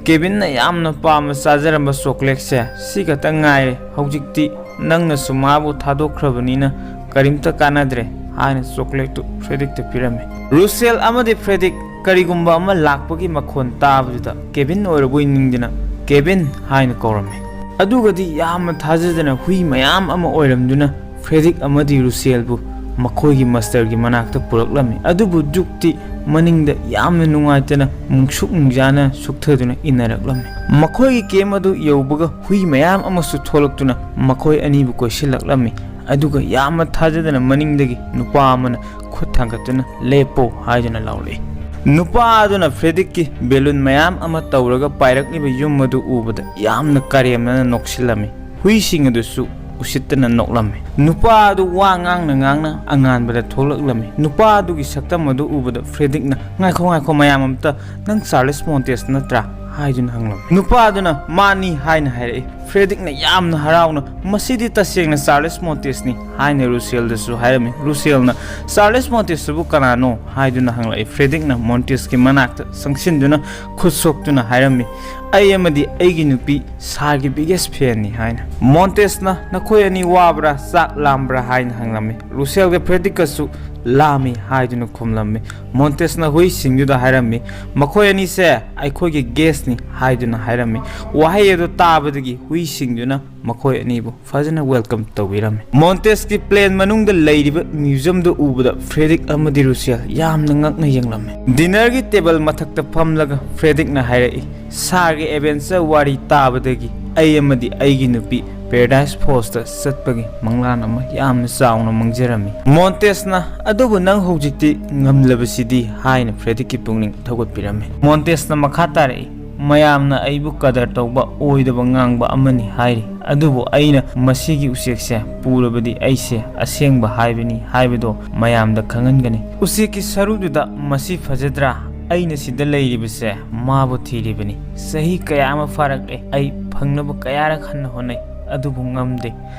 "ꯀꯦꯕꯤꯟꯅ ꯌꯥꯝꯅ ꯄꯥꯝꯅ ꯆꯥꯖꯔꯝꯕ ꯆꯣꯀ꯭ꯂꯦꯠꯁꯦ ꯁꯤ ꯈꯛꯇ ꯉꯥꯏꯔꯦ꯫ ꯍꯧꯖꯤꯛꯇꯤ ꯅꯪꯅꯁꯨ ꯃꯥꯕꯨ ꯊꯥꯗꯣꯛꯈ꯭ꯔꯕꯅꯤꯅ ꯀꯔꯤꯝꯇ ꯀꯥꯟꯅꯗ꯭ꯔꯦ," ꯍꯥꯏꯅ ꯆꯣꯀ꯭ꯂꯦꯠꯇꯨ ꯐ꯭ꯔꯦꯗꯤꯛꯇ ꯄꯤꯔꯝꯃꯤ꯫ ꯔꯨꯁꯦꯜ ꯑꯃꯗꯤ ꯐ꯭ꯔꯦꯗꯤꯛ ꯀꯔꯤꯒꯨꯝꯕ ꯑꯃ ꯂꯥꯛꯄꯒꯤ ꯃꯈꯣꯟ ꯇꯥꯕꯗꯨꯗ ꯀꯦꯕꯤꯟ ꯑꯣꯏꯔꯕꯣꯏ ꯅꯤꯡꯗꯨꯅ "ꯀꯦꯕꯤꯟ" ꯍꯥꯏꯅ ꯀꯧꯔꯝꯃꯤ꯫ ꯑꯗꯨꯒꯗꯤ ꯌꯥꯝꯅ ꯊꯥꯖꯗꯅ ꯍꯨꯏ ꯃꯌꯥꯝ ꯑꯃ ꯑꯣꯏꯔꯝꯗꯨꯅ ꯐ꯭ꯔꯦꯗꯤꯛ ꯑꯃꯗꯤ ꯔꯨꯁꯦꯜꯕꯨ ꯃꯈꯣꯏꯒꯤ ꯃꯥꯁꯇꯔꯒꯤ ꯃꯅꯥꯛꯇ ꯄꯨꯔꯛꯂꯝꯃꯤ꯫ ꯑꯗꯨꯕꯨ ꯗ꯭ꯌꯨꯛꯇꯤ ꯃꯅꯤꯡꯗ ꯌꯥꯝꯅ ꯅꯨꯡꯉꯥꯏꯇꯅ ꯃꯨꯛꯁꯨꯛ ꯅꯨꯡꯖꯥꯅ ꯁꯨꯛꯊꯗꯨꯅ ꯏꯟꯅꯔꯛꯂꯝꯃꯤ꯫ ꯃꯈꯣꯏꯒꯤ ꯀꯦꯝ ꯑꯗꯨ ꯌꯧꯕꯒ ꯍꯨꯏ ꯃꯌꯥꯝ ꯑꯃꯁꯨ ꯊꯣꯛꯂꯛꯇꯨꯅ ꯃꯈꯣꯏ ꯑꯅꯤꯕꯨ ꯀꯣꯏꯁꯤꯜꯂꯛꯂꯝꯃꯤ꯫ ꯑꯗꯨꯒ ꯌꯥꯝꯅ ꯊꯥꯖꯗꯅ ꯃꯅꯤꯡꯗꯒꯤ ꯅꯨꯄꯥ ꯑꯃꯅ ꯈꯨꯠ ꯊꯥꯡꯒꯠꯇꯨꯅ "ꯂꯦꯞꯄꯣ" ꯍꯥꯏꯗꯨꯅ ꯂꯥꯎꯔꯛꯏ꯫ ꯅꯨꯄꯥ ꯑꯗꯨꯅ ꯐ꯭ꯔꯦꯗꯤꯛꯀꯤ ꯕꯦꯂꯨꯟ ꯃꯌꯥꯝ ꯑꯃ ꯇꯧꯔꯒ ꯄꯥꯏꯔꯛꯂꯤꯕ ꯌꯨꯝ ꯑꯗꯨ ꯎꯕꯗ ꯌꯥꯝꯅ ꯀꯔꯦꯝꯅꯅ ꯅꯣꯛꯁꯤꯜꯂꯝꯃꯤ꯫ ꯍꯨꯏꯁꯤꯡ ꯑꯗꯨꯁꯨ ꯎꯁꯤꯠꯇꯅ ꯅꯣꯛꯂꯝꯃꯤ꯫ ꯅꯨꯄꯥ ꯑꯗꯨ ꯋꯥ ꯉꯥꯡꯅ ꯉꯥꯡꯅ ꯑꯉꯥꯟꯕꯗ ꯊꯣꯛꯂꯛꯂꯝꯃꯤ꯫ ꯅꯨꯄꯥ ꯑꯗꯨꯒꯤ ꯁꯛꯇꯝ ꯑꯗꯨ ꯎꯕꯗ ꯐ꯭ꯔꯦꯗꯤꯛꯅ, "ꯉꯥꯏꯈꯣ, ꯉꯥꯏꯈꯣ, ꯃꯌꯥꯝ ꯑꯝꯇ, ꯅꯪ ꯆꯥꯔꯂꯦꯁ ꯃꯣꯟꯇꯦꯁ ꯅꯠꯇ꯭ꯔꯥ?" ꯍꯥꯏꯗꯨꯅ ꯍꯪꯂꯝꯃꯤ꯫ ꯅꯨꯄꯥ ꯑꯗꯨꯅ, "ꯃꯥꯅꯤ" ꯍꯥꯏꯅ ꯍꯥꯏꯔꯛꯏ꯫ ꯐ꯭ꯔꯦꯗꯤꯛꯅ ꯌꯥꯝꯅ ꯍꯔꯥꯎꯅ, "ꯃꯁꯤꯗꯤ ꯇꯁꯦꯡꯅ ꯆꯥꯔꯂꯦꯁ ꯃꯣꯟꯇꯦꯁꯅꯤ" ꯍꯥꯏꯅ ꯔꯨꯁꯦꯜꯗꯁꯨ ꯍꯥꯏꯔꯝꯃꯤ꯫ ꯔꯨꯁꯦꯜꯅ, "ꯆꯥꯔꯂꯦꯁ ꯃꯣꯟꯇꯦꯁꯇꯨꯕꯨ ꯀꯅꯥꯅꯣ?" ꯍꯥꯏꯗꯨꯅ ꯍꯪꯂꯛꯏ꯫ ꯐ꯭ꯔꯦꯗꯤꯛꯅ ꯃꯣꯟꯇꯦꯁꯀꯤ ꯃꯅꯥꯛꯇ ꯆꯪꯁꯤꯟꯗꯨꯅ ꯈꯨꯠ ꯁꯣꯛꯇꯨꯅ ꯍꯥꯏꯔꯝꯃꯤ, "ꯑꯩ ꯑꯃꯗꯤ ꯑꯩꯒꯤ ꯅꯨꯄꯤ ꯁꯥꯔꯒꯤ ꯕꯤꯒꯦꯁ ꯐꯦꯟꯅꯤ" ꯍꯥꯏꯅ꯫ ꯃꯣꯟꯇꯦꯁꯅ, "ꯅꯈꯣꯏ ꯑꯅꯤ ꯋꯥꯕ꯭ꯔꯥ, ꯆꯥꯛ ꯂꯥꯝꯕ꯭ꯔꯥ?" ꯍꯥꯏꯅ ꯍꯪꯂꯝꯃꯤ꯫ ꯔꯨꯁꯦꯜꯒ ꯐ꯭ꯔꯦꯗꯤꯛꯀꯁꯨ "ꯂꯥꯝꯃꯤ" ꯍꯥꯏꯗꯨꯅ ꯈꯨꯝꯂꯝꯃꯤ꯫ ꯃꯣꯟꯇꯦꯁꯅ ꯍꯨꯏꯁꯤꯡꯗꯨꯗ ꯍꯥꯏꯔꯝꯃꯤ, "ꯃꯈꯣꯏ ꯑꯅꯤꯁꯦ ꯑꯩꯈꯣꯏꯒꯤ guest ꯅꯤ" ꯍꯥꯏꯗꯨꯅ ꯍꯥꯏꯔꯝꯃꯤ꯫ ꯋꯥꯍꯩ ꯑꯗꯨ ꯇꯥꯕꯗꯒꯤ ꯍꯨꯏꯁꯤꯡꯗꯨꯅ ꯃꯈꯣꯏ ꯑꯅꯤꯕꯨ ꯐꯖꯅ welcome ꯇꯧꯕꯤꯔꯝꯃꯤ꯫ ꯃꯣꯟꯇꯦꯁꯀꯤ plane ꯃꯅꯨꯡꯗ ꯂꯩꯔꯤꯕ museum ꯗꯨ ꯎꯕꯗ ꯐ꯭ꯔꯦꯗꯤꯛ ꯑꯃꯗꯤ ꯔꯨꯁꯦꯜ ꯌꯥꯝꯅ ꯉꯛꯅ ꯌꯦꯡꯂꯝꯃꯤ꯫ Dinner ꯒꯤ table ꯃꯊꯛꯇ ꯐꯝꯂꯒ ꯐ꯭ꯔꯦꯗꯤꯛꯅ ꯍꯥꯏꯔꯛꯏ, "Sir ꯒꯤ adventure ꯋꯥꯔꯤ ꯇꯥꯕꯗꯒꯤ ꯑꯩ ꯑꯃꯗꯤ ꯑꯩꯒꯤ ꯅꯨꯄꯤ Paradise Falls ꯇ ꯆꯠꯄꯒꯤ ꯃꯪꯂꯥꯟ ꯑꯃ ꯌꯥꯝꯅ ꯆꯥꯎꯅ ꯃꯪꯖꯔꯝꯃꯤ꯫" ꯃꯣꯟꯇꯦꯁꯅ, "ꯑꯗꯨꯕꯨ ꯅꯪ ꯍꯧꯖꯤꯛꯇꯤ ꯉꯝꯂꯕꯁꯤꯗꯤ?" ꯍꯥꯏꯅ ꯐ꯭ꯔꯦꯗꯤꯛꯀꯤ ꯄꯨꯛꯅꯤꯡ ꯊꯧꯒꯠꯄꯤꯔꯝꯃꯤ꯫ ꯃꯣꯟꯇꯦꯁꯅ ꯃꯈꯥ ꯇꯥꯔꯛꯏ, "ꯃꯌꯥꯝꯅ ꯑꯩꯕꯨ ꯀꯗꯔ ꯇꯧꯕ, ꯑꯣꯏꯗꯕ ꯉꯥꯡꯕ ꯑꯃꯅꯤ ꯍꯥꯏꯔꯤ, ꯑꯗꯨꯕꯨ ꯑꯩꯅ ꯃꯁꯤꯒꯤ ꯎꯆꯦꯛꯁꯦ ꯄꯨꯔꯕꯗꯤ ꯑꯩꯁꯦ ꯑꯁꯦꯡꯕ ꯍꯥꯏꯕꯅꯤ ꯍꯥꯏꯕꯗꯣ ꯃꯌꯥꯝꯗ ꯈꯪꯍꯟꯒꯅꯤ꯫ ꯎꯆꯦꯛꯀꯤ ꯁꯔꯨꯗꯨꯗ ꯃꯁꯤ ꯐꯖꯗ꯭ꯔꯥ? ꯑꯩꯅ ꯁꯤꯗ ꯂꯩꯔꯤꯕꯁꯦ ꯃꯥꯕꯨ ꯊꯤꯔꯤꯕꯅꯤ꯫ ꯆꯍꯤ ꯀꯌꯥ ꯑꯃ ꯐꯥꯔꯛꯂꯦ꯫ ꯑꯩ ꯐꯪꯅꯕ ꯀꯌꯥꯔꯛ ꯍꯟꯅ ꯍꯣꯠꯅꯩ, ꯑꯗꯨꯕꯨ ꯉꯝꯗꯦ꯫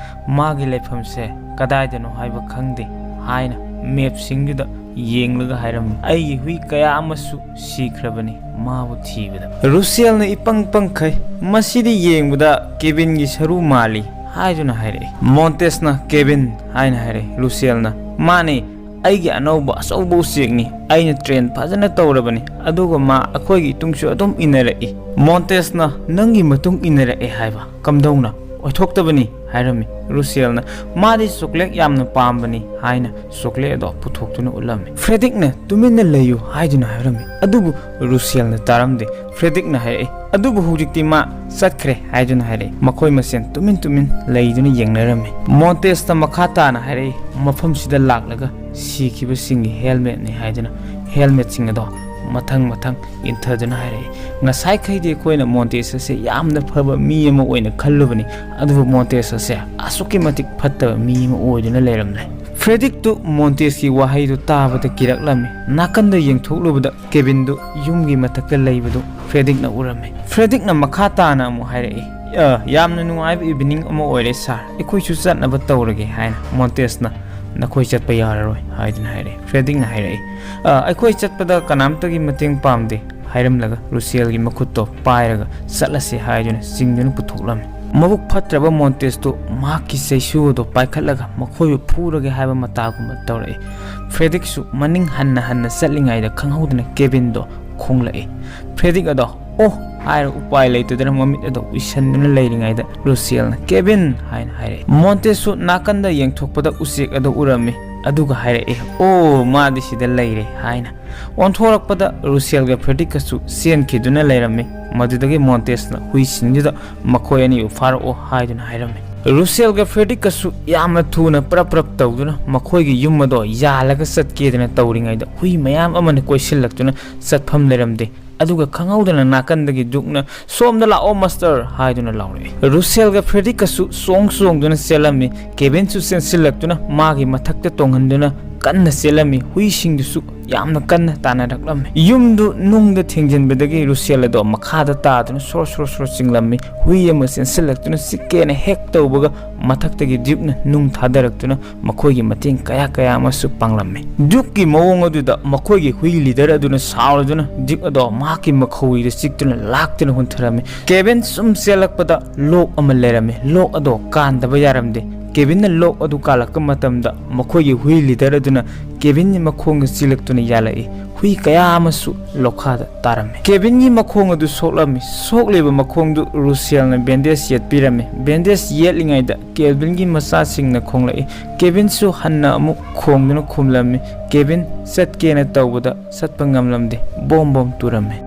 ꯃꯥꯒꯤ ꯂꯩꯐꯝꯁꯦ ꯀꯗꯥꯏꯗꯅꯣ ꯍꯥꯏꯕ ꯈꯪꯗꯦ" ꯍꯥꯏꯅ map ꯁꯤꯡꯗꯨꯗ ꯌꯦꯡꯂꯒ ꯍꯥꯏꯔꯝꯃꯤ꯫ "ꯑꯩꯒꯤ ꯍꯨꯏ ꯀꯌꯥ ꯑꯃꯁꯨ ꯁꯤꯈ꯭ꯔꯕꯅꯤ ꯃꯥꯕꯨ ꯊꯤꯕꯗ꯫" ꯔꯨꯁꯦꯜꯅ ꯏꯄꯪ ꯄꯪꯈꯩ, "ꯃꯁꯤꯗꯤ ꯌꯦꯡꯕꯗ ꯀꯦꯕꯤꯟꯒꯤ ꯁꯔꯨ ꯃꯥꯜꯂꯤ" ꯍꯥꯏꯗꯨꯅ ꯍꯥꯏꯔꯛꯏ꯫ ꯃꯣꯟꯇꯦꯁꯅ, "ꯀꯦꯕꯤꯟ?" ꯍꯥꯏꯅ ꯍꯥꯏꯔꯛꯏ꯫ ꯔꯨꯁꯦꯜꯅ, "ꯃꯥꯅꯤ, ꯑꯩꯒꯤ ꯑꯅꯧꯕ ꯑꯆꯧꯕ ꯎꯆꯦꯛꯅꯤ꯫ ꯑꯩꯅ train ꯐꯖꯅ ꯇꯧꯔꯕꯅꯤ, ꯑꯗꯨꯒ ꯃꯥ ꯑꯩꯈꯣꯏꯒꯤ ꯏꯇꯨꯡꯁꯨ ꯑꯗꯨꯝ ꯏꯟꯅꯔꯛꯏ꯫" ꯃꯣꯟꯇꯦꯁꯅ, "ꯅꯪꯒꯤ ꯃꯇꯨꯡ ꯏꯟꯅꯔꯛꯑꯦ ꯍꯥꯏꯕ? ꯀꯝꯗꯧꯅ? ꯑꯣꯏꯊꯣꯛꯇꯕꯅꯤ" ꯍꯥꯏꯔꯝꯃꯤ꯫ ꯔꯨꯁꯦꯜꯅ, "ꯃꯥꯗꯤ chocolate ꯌꯥꯝꯅ ꯄꯥꯝꯕꯅꯤ" ꯍꯥꯏꯅ chocolate ꯑꯗꯣ ꯄꯨꯊꯣꯛꯇꯨꯅ ꯎꯠꯂꯝꯃꯤ꯫ ꯐ꯭ꯔꯦꯗꯤꯛꯅ, "ꯇꯨꯃꯤꯟꯅ ꯂꯩꯌꯨ" ꯍꯥꯏꯗꯨꯅ ꯍꯥꯏꯔꯝꯃꯤ, ꯑꯗꯨꯕꯨ ꯔꯨꯁꯦꯜꯅ ꯇꯥꯔꯝꯗꯦ꯫ ꯐ꯭ꯔꯦꯗꯤꯛꯅ ꯍꯥꯏꯔꯛꯏ, "ꯑꯗꯨꯕꯨ ꯍꯧꯖꯤꯛꯇꯤ ꯃꯥ ꯆꯠꯈ꯭ꯔꯦ" ꯍꯥꯏꯗꯨꯅ ꯍꯥꯏꯔꯛꯏ꯫ ꯃꯈꯣꯏ ꯃꯁꯦꯟ ꯇꯨꯃꯤꯟ ꯇꯨꯃꯤꯟ ꯂꯩꯗꯨꯅ ꯌꯦꯡꯅꯔꯝꯃꯤ꯫ ꯃꯣꯟꯇꯦꯁꯅ ꯃꯈꯥ ꯇꯥꯅ ꯍꯥꯏꯔꯛꯏ, "ꯃꯐꯝꯁꯤꯗ ꯂꯥꯛꯂꯒ ꯁꯤꯈꯤꯕꯁꯤꯡꯒꯤ helmet ꯅꯤ" ꯍꯥꯏꯗꯨꯅ helmet ꯁꯤꯡ ꯑꯗꯣ ꯃꯊꯪ ꯃꯊꯪ ꯏꯟꯊꯗꯨꯅ ꯍꯥꯏꯔꯛꯏ꯫ ꯉꯁꯥꯏꯈꯩꯗꯤ ꯑꯩꯈꯣꯏꯅ ꯃꯣꯟꯇꯦꯁ ꯑꯁꯦ ꯌꯥꯝꯅ ꯐꯕ ꯃꯤ ꯑꯃ ꯑꯣꯏꯅ ꯈꯜꯂꯨꯕꯅꯤ, ꯑꯗꯨꯕꯨ ꯃꯣꯟꯇꯦꯁ ꯑꯁꯦ ꯑꯁꯨꯛꯀꯤ ꯃꯇꯤꯛ ꯐꯠꯇꯕ ꯃꯤ ꯑꯃ ꯑꯣꯏꯗꯨꯅ ꯂꯩꯔꯝꯂꯦ꯫ ꯐ꯭ꯔꯦꯗꯤꯛꯇꯨ ꯃꯣꯟꯇꯦꯁꯀꯤ ꯋꯥꯍꯩꯗꯨ ꯇꯥꯕꯗ ꯀꯤꯔꯛꯂꯝꯃꯤ꯫ ꯅꯥꯀꯟꯗ ꯌꯦꯡꯊꯣꯛꯂꯨꯕꯗ ꯀꯦꯕꯤꯟꯗꯨ ꯌꯨꯝꯒꯤ ꯃꯊꯛꯇ ꯂꯩꯕꯗꯨ ꯐ꯭ꯔꯦꯗꯤꯛꯅ ꯎꯔꯝꯃꯤ꯫ ꯐ꯭ꯔꯦꯗꯤꯛꯅ ꯃꯈꯥ ꯇꯥꯅ ꯑꯃꯨꯛ ꯍꯥꯏꯔꯛꯏ, "ꯑ, ꯌꯥꯝꯅ ꯅꯨꯡꯉꯥꯏꯕ evening ꯑꯃ ꯑꯣꯏꯔꯦ ꯁꯥꯔ, ꯑꯩꯈꯣꯏꯁꯨ ꯆꯠꯅꯕ ꯇꯧꯔꯒꯦ" ꯍꯥꯏꯅ ꯃꯣꯟꯇꯦꯁꯅ, "ꯅꯈꯣꯏ ꯆꯠꯄ ꯌꯥꯔꯔꯣꯏ" ꯍꯥꯏꯗꯨꯅ ꯍꯥꯏꯔꯛꯏ꯫ ꯐ꯭ꯔꯦꯗꯤꯛꯅ ꯍꯥꯏꯔꯛꯏ, "ꯑ, ꯑꯩꯈꯣꯏ ꯆꯠꯄꯗ ꯀꯅꯥꯝꯇꯒꯤ ꯃꯇꯦꯡ ꯄꯥꯝꯗꯦ" ꯍꯥꯏꯔꯝꯂꯒ ꯔꯨꯁꯦꯜꯒꯤ ꯃꯈꯨꯠꯇꯣ ꯄꯥꯏꯔꯒ "ꯆꯠꯂꯁꯤ" ꯍꯥꯏꯗꯨꯅ ꯆꯤꯡꯗꯨꯅ ꯄꯨꯊꯣꯛꯂꯝꯃꯤ꯫ ꯃꯕꯨꯛ ꯐꯠꯇ꯭ꯔꯕ ꯃꯣꯟꯇꯦꯁꯇꯨ ꯃꯍꯥꯛꯀꯤ ꯆꯩꯁꯨ ꯑꯗꯨ ꯄꯥꯏꯈꯠꯂꯒ ꯃꯈꯣꯏꯕꯨ ꯐꯨꯔꯒꯦ ꯍꯥꯏꯕ ꯃꯇꯥꯒꯨꯝꯕ ꯇꯧꯔꯛꯏ꯫ ꯐ꯭ꯔꯦꯗꯤꯛꯁꯨ ꯃꯅꯤꯡ ꯍꯟꯅ ꯍꯟꯅ ꯆꯠꯂꯤꯉꯩꯗ ꯈꯪꯍꯧꯗꯅ ꯀꯦꯕꯤꯟꯗꯣ ꯈꯣꯡꯂꯛꯏ꯫ ꯐ꯭ꯔꯦꯗꯤꯛ ꯑꯗꯣ "ꯑꯣ" ꯍꯥꯏꯔ ꯎꯄꯥꯏ ꯂꯩꯇꯗꯅ ꯃꯃꯤꯠ ꯑꯗꯣ ꯎꯏꯁꯟꯗꯨꯅ ꯂꯩꯔꯤꯉꯩꯗ ꯔꯨꯁꯦꯜꯅ "ꯀꯦꯕꯤꯟ" ꯍꯥꯏꯅ ꯍꯥꯏꯔꯛꯏ꯫ ꯃꯣꯟꯇꯦꯁꯁꯨ ꯅꯥꯀꯟꯗ ꯌꯦꯡꯊꯣꯛꯄꯗ ꯎꯆꯦꯛ ꯑꯗꯨ ꯎꯔꯝꯃꯤ꯫ ꯑꯗꯨꯒ ꯍꯥꯏꯔꯛꯏ, "ꯑꯣ, ꯃꯥꯗꯤ ꯁꯤꯗ ꯂꯩꯔꯦ" ꯍꯥꯏꯅ꯫ ꯑꯣꯟꯊꯣꯔꯛꯄꯗ ꯔꯨꯁꯦꯜꯒ ꯐ꯭ꯔꯦꯗꯤꯛꯀꯁꯨ ꯆꯦꯟꯈꯤꯗꯨꯅ ꯂꯩꯔꯝꯃꯤ꯫ ꯃꯗꯨꯗꯒꯤ ꯃꯣꯟꯇꯦꯁꯅ ꯍꯨꯏꯁꯤꯡꯗꯨꯗ "ꯃꯈꯣꯏ ꯑꯅꯤꯕꯨ ꯐꯥꯔꯛꯑꯣ" ꯍꯥꯏꯗꯨꯅ ꯍꯥꯏꯔꯝꯃꯤ꯫ ꯔꯨꯁꯦꯜꯒ ꯐ꯭ꯔꯦꯗꯤꯛꯀꯁꯨ ꯌꯥꯝꯅ ꯊꯨꯅ ꯄ꯭ꯔꯞ ꯄ꯭ꯔꯞ ꯇꯧꯗꯨꯅ ꯃꯈꯣꯏꯒꯤ ꯌꯨꯝ ꯑꯗꯣ ꯌꯥꯜꯂꯒ ꯆꯠꯀꯦꯗꯅ ꯇꯧꯔꯤꯉꯩꯗ ꯍꯨꯏ ꯃꯌꯥꯝ ꯑꯃꯅ ꯀꯣꯏꯁꯤꯜꯂꯛꯇꯨꯅ ꯆꯠꯐꯝ ꯂꯩꯔꯝꯗꯦ꯫ ꯑꯗꯨꯒ ꯈꯪꯍꯧꯗꯅ ꯅꯥꯀꯟꯗꯒꯤ ꯗ꯭ꯌꯨꯛꯅ "ꯁꯣꯝꯗ ꯂꯥꯛꯑꯣ ꯃꯥꯁꯇꯔ" ꯍꯥꯏꯗꯨꯅ ꯂꯥꯎꯔꯛꯏ꯫ ꯔꯨꯁꯦꯜꯒ ꯐ꯭ꯔꯦꯗꯤꯛꯀꯁꯨ ꯆꯣꯡ ꯆꯣꯡꯗꯨꯅ ꯆꯦꯜꯂꯝꯃꯤ꯫ ꯀꯦꯕꯤꯟꯁꯨ ꯆꯦꯟꯁꯤꯜꯂꯛꯇꯨꯅ ꯃꯥꯒꯤ ꯃꯊꯛꯇ ꯇꯣꯡꯍꯟꯗꯨꯅ ꯀꯟꯅ ꯆꯦꯜꯂꯝꯃꯤ꯫ ꯍꯨꯏꯁꯤꯡꯗꯨꯁꯨ ꯌꯥꯝꯅ ꯀꯟꯅ ꯇꯥꯟꯅꯔꯛꯂꯝꯃꯤ꯫ ꯌꯨꯝꯗꯨ ꯅꯨꯡꯗ ꯊꯦꯡꯖꯤꯟꯕꯗꯒꯤ ꯔꯨꯁꯦꯜ ꯑꯗꯣ ꯃꯈꯥꯗ ꯇꯥꯗꯨꯅ ꯁꯣꯔ ꯁꯣꯔ ꯁꯣꯔ ꯆꯤꯡꯂꯝꯃꯤ꯫ ꯍꯨꯏ ꯑꯃ ꯆꯦꯟꯁꯤꯜꯂꯛꯇꯨꯅ ꯆꯤꯛꯀꯦꯅ ꯍꯦꯛ ꯇꯧꯕꯒ ꯃꯊꯛꯇꯒꯤ ꯗ꯭ꯌꯨꯛꯅ ꯅꯨꯡ ꯊꯥꯗꯔꯛꯇꯨꯅ ꯃꯈꯣꯏꯒꯤ ꯃꯇꯦꯡ ꯀꯌꯥ ꯀꯌꯥ ꯑꯃꯁꯨ ꯄꯥꯡꯂꯝꯃꯤ꯫ ꯗ꯭ꯌꯨꯛꯀꯤ ꯃꯑꯣꯡ ꯑꯗꯨꯗ ꯃꯈꯣꯏꯒꯤ ꯍꯨꯏ ꯂꯤꯗꯔ ꯑꯗꯨꯅ ꯁꯥꯎꯔꯗꯨꯅ ꯗ꯭ꯌꯨꯛ ꯑꯗꯣ ꯃꯍꯥꯛꯀꯤ ꯃꯈꯧꯔꯤꯗ ꯆꯤꯛꯇꯨꯅ ꯂꯥꯛꯇꯨꯅ ꯍꯨꯟꯊꯔꯝꯃꯤ꯫ ꯀꯦꯕꯤꯟ ꯁꯨꯝ ꯆꯦꯜꯂꯛꯄꯗ ꯂꯣꯛ ꯑꯃ ꯂꯩꯔꯝꯃꯤ꯫ ꯂꯣꯛ ꯑꯗꯣ ꯀꯥꯟꯗꯕ ꯌꯥꯔꯝꯗꯦ꯫ ꯀꯦꯕꯤꯟꯅ ꯂꯣꯛ ꯑꯗꯨ ꯀꯥꯜꯂꯛꯄ ꯃꯇꯝꯗ ꯃꯈꯣꯏꯒꯤ ꯍꯨꯏ ꯂꯤꯗꯔ ꯑꯗꯨꯅ ꯀꯦꯕꯤꯟꯒꯤ ꯃꯈꯣꯡꯗ ꯆꯤꯜꯂꯛꯇꯨꯅ ꯌꯥꯜꯂꯛꯏ꯫ ꯍꯨꯏ ꯀꯌꯥ ꯑꯃꯁꯨ ꯂꯣꯛꯈꯥꯗ ꯇꯥꯔꯝꯃꯤ꯫ ꯀꯦꯕꯤꯟꯒꯤ ꯃꯈꯣꯡ ꯑꯗꯨ ꯁꯣꯛꯂꯝꯃꯤ꯫ ꯁꯣꯛꯂꯤꯕ ꯃꯈꯣꯡꯗꯨ ꯔꯨꯁꯦꯜꯅ ꯕꯦꯟꯗꯦꯖ ꯌꯦꯠꯄꯤꯔꯝꯃꯤ꯫ ꯕꯦꯟꯗꯦꯖ ꯌꯦꯠꯂꯤꯉꯩꯗ ꯀꯦꯕꯤꯟꯒꯤ ꯃꯆꯥꯁꯤꯡꯅ ꯈꯣꯡꯂꯛꯏ꯫ ꯀꯦꯕꯤꯟꯁꯨ ꯍꯟꯅ ꯑꯃꯨꯛ ꯈꯣꯡꯗꯨꯅ ꯈꯨꯝꯂꯝꯃꯤ꯫ ꯀꯦꯕꯤꯟ ꯆꯠꯀꯦꯅ ꯇꯧꯕꯗ ꯆꯠꯄ ꯉꯝꯂꯝꯗꯦ꯫ Bomb bomb ꯇꯨꯔꯝꯃꯤ꯫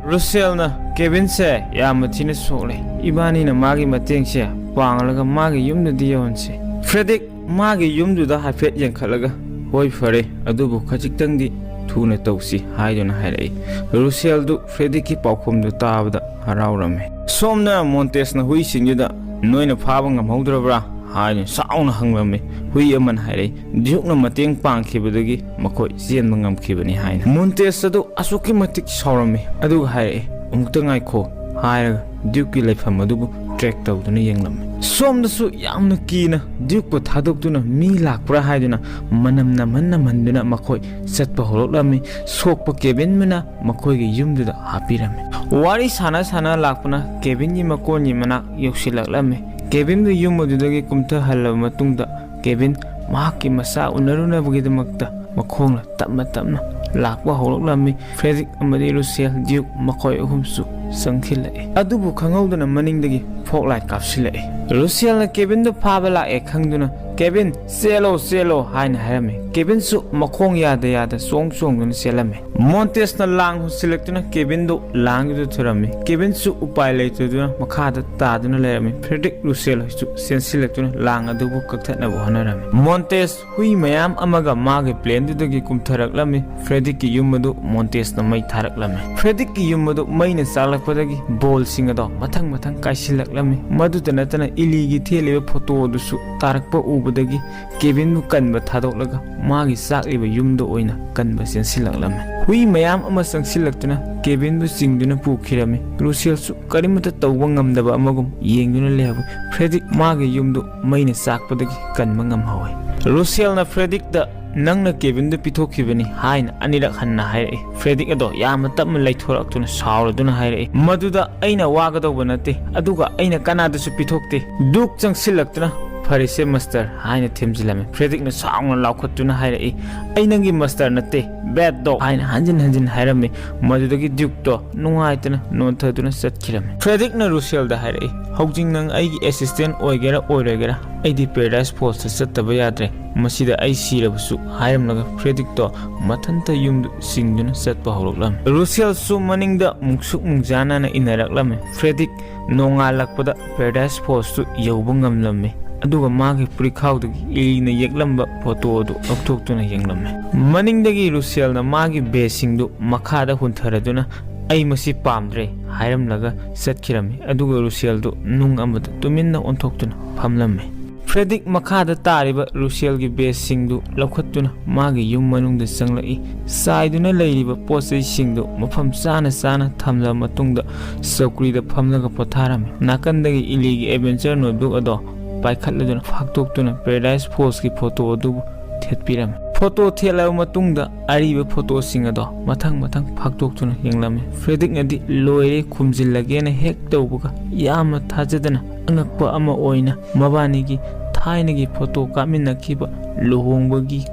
ꯔꯨꯁꯦꯜꯅ ꯀꯦꯕꯤꯟꯁꯦ ꯌꯥꯝꯅ ꯊꯤꯅ ꯁꯣꯛꯂꯦ꯫ ꯏꯕꯥꯅꯤꯅ ꯃꯥꯒꯤ ꯃꯇꯦꯡꯁꯦ ꯄꯥꯡꯂꯒ ꯃꯥꯒꯤ ꯌꯨꯝꯗꯗꯤ ꯌꯧꯍꯟꯁꯤ꯫ ꯐ꯭ꯔꯦꯗꯤꯛ ꯃꯥꯒꯤ ꯌꯨꯝꯗꯨꯗ ꯍꯥꯏꯐꯦꯠ ꯌꯦꯡꯈꯠꯂꯒ, "ꯍꯣꯏ, ꯐꯔꯦ, ꯑꯗꯨꯕꯨ ꯈꯖꯤꯛꯇꯪꯗꯤ ꯊꯨꯅ ꯇꯧꯁꯤ" ꯍꯥꯏꯗꯨꯅ ꯍꯥꯏꯔꯛꯏ꯫ ꯔꯨꯁꯦꯜꯗꯨ ꯐ꯭ꯔꯦꯗꯤꯛꯀꯤ ꯄꯥꯎꯈꯨꯝꯗꯨ ꯇꯥꯕꯗ ꯍꯔꯥꯎꯔꯝꯃꯤ꯫ ꯁꯣꯝꯅ ꯃꯣꯟꯇꯦꯁꯅ ꯍꯨꯏꯁꯤꯡꯗꯨꯗ "ꯅꯣꯏꯅ ꯐꯥꯕ ꯉꯝꯍꯧꯗ꯭ꯔꯕ꯭ꯔꯥ?" ꯍꯥꯏꯅ ꯆꯥꯎꯅ ꯍꯪꯂꯝꯃꯤ꯫ ꯍꯨꯏ ꯑꯃꯅ ꯍꯥꯏꯔꯛꯏ, "ꯗ꯭ꯌꯨꯛꯅ ꯃꯇꯦꯡ ꯄꯥꯡꯈꯤꯕꯗꯒꯤ ꯃꯈꯣꯏ ꯆꯦꯟꯕ ꯉꯝꯈꯤꯕꯅꯤ" ꯍꯥꯏꯅ꯫ ꯃꯣꯟꯇꯦꯁ ꯑꯗꯨ ꯑꯁꯨꯛꯀꯤ ꯃꯇꯤꯛ ꯁꯥꯎꯔꯝꯃꯤ, ꯑꯗꯨꯒ ꯍꯥꯏꯔꯛꯏ, "ꯑꯃꯨꯛꯇ ꯉꯥꯏꯈꯣ" ꯍꯥꯏꯔꯒ ꯗ꯭ꯌꯨꯛꯀꯤ ꯂꯩꯐꯝ ꯑꯗꯨꯕꯨ ꯇ꯭ꯔꯦꯛ ꯇꯧꯗꯨꯅ ꯌꯦꯡꯂꯝꯃꯤ꯫ ꯁꯣꯝꯗꯁꯨ ꯌꯥꯝꯅ ꯀꯤꯅ ꯗ꯭ꯌꯨꯛꯄꯨ ꯊꯥꯗꯣꯛꯇꯨꯅ ꯃꯤ ꯂꯥꯛꯄ꯭ꯔꯥ ꯍꯥꯏꯗꯨꯅ ꯃꯅꯝ ꯅꯝꯍꯟ ꯅꯝꯍꯟꯗꯨꯅ ꯃꯈꯣꯏ ꯆꯠꯄ ꯍꯧꯔꯛꯂꯝꯃꯤ꯫ ꯁꯣꯛꯄ ꯀꯦꯕꯤꯟꯕꯨꯅ ꯃꯈꯣꯏꯒꯤ ꯌꯨꯝꯗꯨꯗ ꯍꯥꯞꯄꯤꯔꯝꯃꯤ꯫ ꯋꯥꯔꯤ ꯁꯥꯟꯅ ꯁꯥꯟꯅ ꯂꯥꯛꯄꯅ ꯀꯦꯕꯤꯟꯒꯤ ꯃꯀꯣꯟꯒꯤ ꯃꯅꯥꯛ ꯌꯧꯁꯤꯜꯂꯛꯂꯝꯃꯤ꯫ ꯀꯦꯕꯤꯟꯕꯨ ꯌꯨꯝ ꯑꯗꯨꯗꯒꯤ ꯀꯨꯝꯊꯍꯜꯂꯕ ꯃꯇꯨꯡꯗ ꯀꯦꯕꯤꯟ ꯃꯍꯥꯛꯀꯤ ꯃꯆꯥ ꯎꯅꯔꯨꯅꯕꯒꯤꯗꯃꯛꯇ ꯃꯈꯣꯡꯅ ꯇꯞꯅ ꯇꯞꯅ ꯂꯥꯛꯄ ꯍꯧꯔꯛꯂꯝꯃꯤ꯫ ꯐ꯭ꯔꯦꯗꯤꯛ ꯑꯃꯗꯤ ꯔꯨꯁꯦꯜ ꯗ꯭ꯌꯨꯛ ꯃꯈꯣꯏ ꯑꯍꯨꯝꯁꯨ ꯆꯪꯁꯤꯜꯂꯛꯏ꯫ ꯑꯗꯨꯕꯨ ꯈꯪꯍꯧꯗꯅ ꯃꯅꯤꯡꯗꯒꯤ ꯐꯣꯛ ꯂꯥꯏꯠ ꯀꯥꯞꯁꯤꯜꯂꯛꯏ꯫ ꯔꯨꯁꯦꯜꯅ ꯀꯦꯕꯤꯟꯗꯨ ꯐꯥꯕ ꯂꯥꯛꯑꯦ ꯈꯪꯗꯨꯅ, "ꯀꯦꯕꯤꯟ, ꯆꯦꯜꯂꯣ, ꯆꯦꯜꯂꯣ" ꯍꯥꯏꯅ ꯍꯥꯏꯔꯝꯃꯤ꯫ ꯀꯦꯕꯤꯟꯁꯨ ꯃꯈꯣꯡ ꯌꯥꯗ ꯌꯥꯗ ꯆꯣꯡ ꯆꯣꯡꯗꯨꯅ ꯆꯦꯜꯂꯝꯃꯤ꯫ ꯃꯣꯟꯇꯦꯁꯅ ꯂꯥꯡ ꯍꯨꯟꯁꯤꯜꯂꯛꯇꯨꯅ ꯀꯦꯕꯤꯟꯗꯨ ꯂꯥꯡꯗꯨꯗ ꯊꯨꯔꯝꯃꯤ꯫ ꯀꯦꯕꯤꯟꯁꯨ ꯎꯄꯥꯏ ꯂꯩꯇꯗꯨꯅ ꯃꯈꯥꯗ ꯇꯥꯗꯨꯅ ꯂꯩꯔꯝꯃꯤ꯫ ꯐ꯭ꯔꯦꯗꯤꯛ ꯔꯨꯁꯦꯜ ꯍꯣꯏꯁꯨ ꯆꯦꯟꯁꯤꯜꯂꯛꯇꯨꯅ ꯂꯥꯡ ꯑꯗꯨꯕꯨ ꯀꯛꯊꯠꯅꯕ ꯍꯣꯠꯅꯔꯝꯃꯤ꯫ ꯃꯣꯟꯇꯦꯁ ꯍꯨꯏ ꯃꯌꯥꯝ ꯑꯃꯒ ꯃꯥꯒꯤ ꯄ꯭ꯂꯦꯟꯗꯨꯗꯒꯤ ꯀꯨꯝꯊꯔꯛꯂꯝꯃꯤ꯫ ꯐ꯭ꯔꯦꯗꯤꯛꯀꯤ ꯌꯨꯝ ꯑꯗꯨ ꯃꯣꯟꯇꯦꯁꯅ ꯃꯩ ꯊꯥꯔꯛꯂꯝꯃꯤ꯫ ꯐ꯭ꯔꯦꯗꯤꯛꯀꯤ ꯌꯨꯝ ꯑꯗꯨ ꯃꯩꯅ ꯆꯥꯛꯂꯛꯄꯗꯒꯤ ꯕꯣꯜꯁꯤꯡ ꯑꯗꯣ ꯃꯊꯪ ꯃꯊꯪ ꯀꯥꯏꯁꯤꯜꯂꯛꯂꯝꯃꯤ꯫ ꯃꯗꯨꯇ ꯅꯠꯇꯅ ꯏꯂꯤꯒꯤ ꯊꯦꯠꯂꯤꯕ ꯐꯣꯇꯣ ꯑꯗꯨꯁꯨ ꯇꯥꯔꯛꯄ ꯎꯕꯗꯒꯤ ꯀꯦꯕꯤꯟꯕꯨ ꯀꯟꯕ ꯊꯥꯗꯣꯛꯂꯒ ꯃꯥꯒꯤ ꯆꯥꯛꯂꯤꯕ ꯌꯨꯝꯗ ꯑꯣꯏꯅ ꯀꯟꯕ ꯆꯦꯟꯁꯤꯜꯂꯛꯂꯝꯃꯤ꯫ ꯍꯨꯏ ꯃꯌꯥꯝ ꯑꯃ ꯆꯪꯁꯤꯜꯂꯛꯇꯨꯅ ꯀꯦꯕꯤꯟꯕꯨ ꯆꯤꯡꯗꯨꯅ ꯄꯨꯈꯤꯔꯝꯃꯤ꯫ ꯔꯨꯁꯦꯜꯁꯨ ꯀꯔꯤꯃꯠꯇ ꯇꯧꯕ ꯉꯝꯗꯕ ꯑꯃꯒꯨꯝ ꯌꯦꯡꯗꯨꯅ ꯂꯩꯍꯧꯏ꯫ ꯐ꯭ꯔꯦꯗꯤꯛ ꯃꯥꯒꯤ ꯌꯨꯝꯗꯨ ꯃꯩꯅ ꯆꯥꯛꯄꯗꯒꯤ ꯀꯟꯕ ꯉꯝꯍꯧꯏ꯫ ꯔꯨꯁꯦꯜꯅ ꯐ꯭ꯔꯦꯗꯤꯛꯇ, "ꯅꯪꯅ ꯀꯦꯕꯤꯟꯗꯨ ꯄꯤꯊꯣꯛꯈꯤꯕꯅꯤ" ꯍꯥꯏꯅ ꯑꯅꯤꯔꯛ ꯍꯟꯅ ꯍꯥꯏꯔꯛꯏ꯫ ꯐ꯭ꯔꯦꯗꯤꯛ ꯑꯗꯣ ꯌꯥꯝꯅ ꯇꯞꯅ ꯂꯩꯊꯣꯔꯛꯇꯨꯅ ꯁꯥꯎꯔꯗꯨꯅ ꯍꯥꯏꯔꯛꯏ, "ꯃꯗꯨꯗ ꯑꯩꯅ ꯋꯥꯒꯗꯧꯕ ꯅꯠꯇꯦ, ꯑꯗꯨꯒ ꯑꯩꯅ ꯀꯅꯥꯗꯁꯨ ꯄꯤꯊꯣꯛꯇꯦ"꯫ ꯗ꯭ꯌꯨꯛ ꯆꯪꯁꯤꯜꯂꯛꯇꯨꯅ, "ꯐꯔꯦꯁꯦ ꯃꯁꯇꯔ" ꯍꯥꯏꯅ ꯊꯦꯝꯖꯤꯜꯂꯝꯃꯤ꯫ ꯐ꯭ꯔꯦꯗꯤꯛꯅ ꯁꯥꯎꯅ ꯂꯥꯎꯈꯠꯇꯨꯅ ꯍꯥꯏꯔꯛꯏ, "ꯑꯩ ꯅꯪꯒꯤ ꯃꯁꯇꯔ ꯅꯠꯇꯦ, ꯕꯦꯠ ꯗꯣꯒ" ꯍꯥꯏꯅ ꯍꯟꯖꯤꯟ ꯍꯟꯖꯤꯟ ꯍꯥꯏꯔꯝꯃꯤ꯫ ꯃꯗꯨꯗꯒꯤ ꯗ꯭ꯌꯨꯛꯇꯣ ꯅꯨꯡꯉꯥꯏꯇꯅ ꯅꯣꯟꯊꯗꯨꯅ ꯆꯠꯈꯤꯔꯝꯃꯤ꯫ ꯐ꯭ꯔꯦꯗꯤꯛꯅ ꯔꯨꯁꯦꯜꯗ ꯍꯥꯏꯔꯛꯏ, "ꯍꯧꯖꯤꯛ ꯅꯪ ꯑꯩꯒꯤ ꯑꯦꯁꯤꯁꯇꯦꯟ ꯑꯣꯏꯒꯦꯔꯥ ꯑꯣꯏꯔꯣꯏꯒꯦꯔꯥ, ꯑꯩꯗꯤ ꯄꯦꯔꯥꯗꯥꯏꯁ ꯐꯣꯜꯁꯇ ꯆꯠꯇꯕ ꯌꯥꯗ꯭ꯔꯦ꯫ ꯃꯁꯤꯗ ꯑꯩ ꯁꯤꯔꯕꯁꯨ" ꯍꯥꯏꯔꯝꯂꯒ ꯐ꯭ꯔꯦꯗꯤꯛꯇꯣ ꯃꯊꯟꯇ ꯌꯨꯝꯗꯨ ꯆꯤꯡꯗꯨꯅ ꯆꯠꯄ ꯍꯧꯔꯛꯂꯝꯃꯤ꯫ ꯔꯨꯁꯦꯜꯁꯨ ꯃꯅꯤꯡꯗ ꯃꯨꯛꯁꯨꯛ ꯃꯨꯛꯖꯥꯅꯅ ꯏꯟꯅꯔꯛꯂꯝꯃꯤ꯫ ꯐ꯭ꯔꯦꯗꯤꯛ ꯅꯣꯡꯉꯥꯜꯂꯛꯄꯗ ꯄꯦꯔꯥꯗꯥꯏꯁ ꯐꯣꯜꯁꯇꯨ ꯌꯧꯕ ꯉꯝꯂꯝꯃꯤ, ꯑꯗꯨꯒ ꯃꯥꯒꯤ ꯄꯨꯔꯤꯈꯥꯎꯗꯒꯤ ꯏꯂꯤꯅ ꯌꯦꯛꯂꯝꯕ ꯐꯣꯇꯣ ꯑꯗꯨ ꯂꯧꯊꯣꯛꯇꯨꯅ ꯌꯦꯡꯂꯝꯃꯤ꯫ ꯃꯅꯤꯡꯗꯒꯤ ꯔꯨꯁꯦꯜꯅ ꯃꯥꯒꯤ ꯕꯦꯒꯁꯤꯡꯗꯨ ꯃꯈꯥꯗ ꯍꯨꯟꯊꯔꯗꯨꯅ, "ꯑꯩ ꯃꯁꯤ ꯄꯥꯝꯗ꯭ꯔꯦ" ꯍꯥꯏꯔꯝꯂꯒ ꯆꯠꯈꯤꯔꯝꯃꯤ꯫ ꯑꯗꯨꯒ ꯔꯨꯁꯦꯜꯗꯨ ꯅꯨꯡ ꯑꯃꯗ ꯇꯨꯃꯤꯟꯅ ꯑꯣꯟꯊꯣꯛꯇꯨꯅ ꯐꯝꯂꯝꯃꯤ꯫ ꯐ꯭ꯔꯦꯗꯤꯛ ꯃꯈꯥꯗ ꯇꯥꯔꯤꯕ ꯔꯨꯁꯦꯜꯒꯤ ꯕꯦꯖꯁꯤꯡꯗꯨ ꯂꯧꯈꯠꯇꯨꯅ ꯃꯥꯒꯤ ꯌꯨꯝ ꯃꯅꯨꯡꯗ ꯆꯪꯂꯛꯏ꯫ ꯆꯥꯏꯗꯨꯅ ꯂꯩꯔꯤꯕ ꯄꯣꯠ ꯆꯩꯁꯤꯡꯗꯨ ꯃꯐꯝ ꯆꯥꯅ ꯆꯥꯅ ꯊꯝꯂꯕ ꯃꯇꯨꯡꯗ ꯆꯧꯀ꯭ꯔꯤꯗ ꯐꯝꯂꯒ ꯄꯣꯊꯥꯔꯝꯃꯤ꯫ ꯅꯥꯀꯟꯗꯒꯤ ꯏꯂꯤꯒꯤ ꯑꯦꯗꯚꯦꯟꯆꯔ ꯅꯣꯠꯕꯨꯛ ꯑꯗꯣ ꯄꯥꯏꯈꯠꯂꯗꯨꯅ ꯐꯥꯛꯇꯣꯛꯇꯨꯅ ꯄꯦꯔꯥꯗꯥꯏꯁ ꯐꯣꯜꯁꯀꯤ ꯐꯣꯇꯣ ꯑꯗꯨꯕꯨ ꯊꯦꯠꯄꯤꯔꯝꯃꯤ꯫ ꯐꯣꯇꯣ ꯊꯦꯠꯂꯕ ꯃꯇꯨꯡꯗ ꯑꯔꯤꯕ ꯐꯣꯇꯣꯁꯤꯡ ꯑꯗꯣ ꯃꯊꯪ ꯃꯊꯪ ꯐꯥꯛꯇꯣꯛꯇꯨꯅ ꯌꯦꯡꯂꯝꯃꯤ꯫ ꯐ꯭ꯔꯦꯗꯤꯛꯅꯗꯤ ꯂꯣꯏꯔꯦ ꯈꯨꯝꯖꯤꯜꯂꯒꯦꯅ ꯍꯦꯛ ꯇꯧꯕꯒ ꯌꯥꯝꯅ ꯊꯥꯖꯗꯅ ꯑꯉꯛꯄ ꯑꯃ ꯑꯣꯏꯅ ꯃꯕꯥꯅꯤꯒꯤ ꯊꯥꯏꯅꯒꯤ ꯐꯣꯇꯣ ꯀꯥꯞꯃꯤꯟꯅꯈꯤꯕ ꯂꯨꯍꯣꯡꯕꯒꯤ,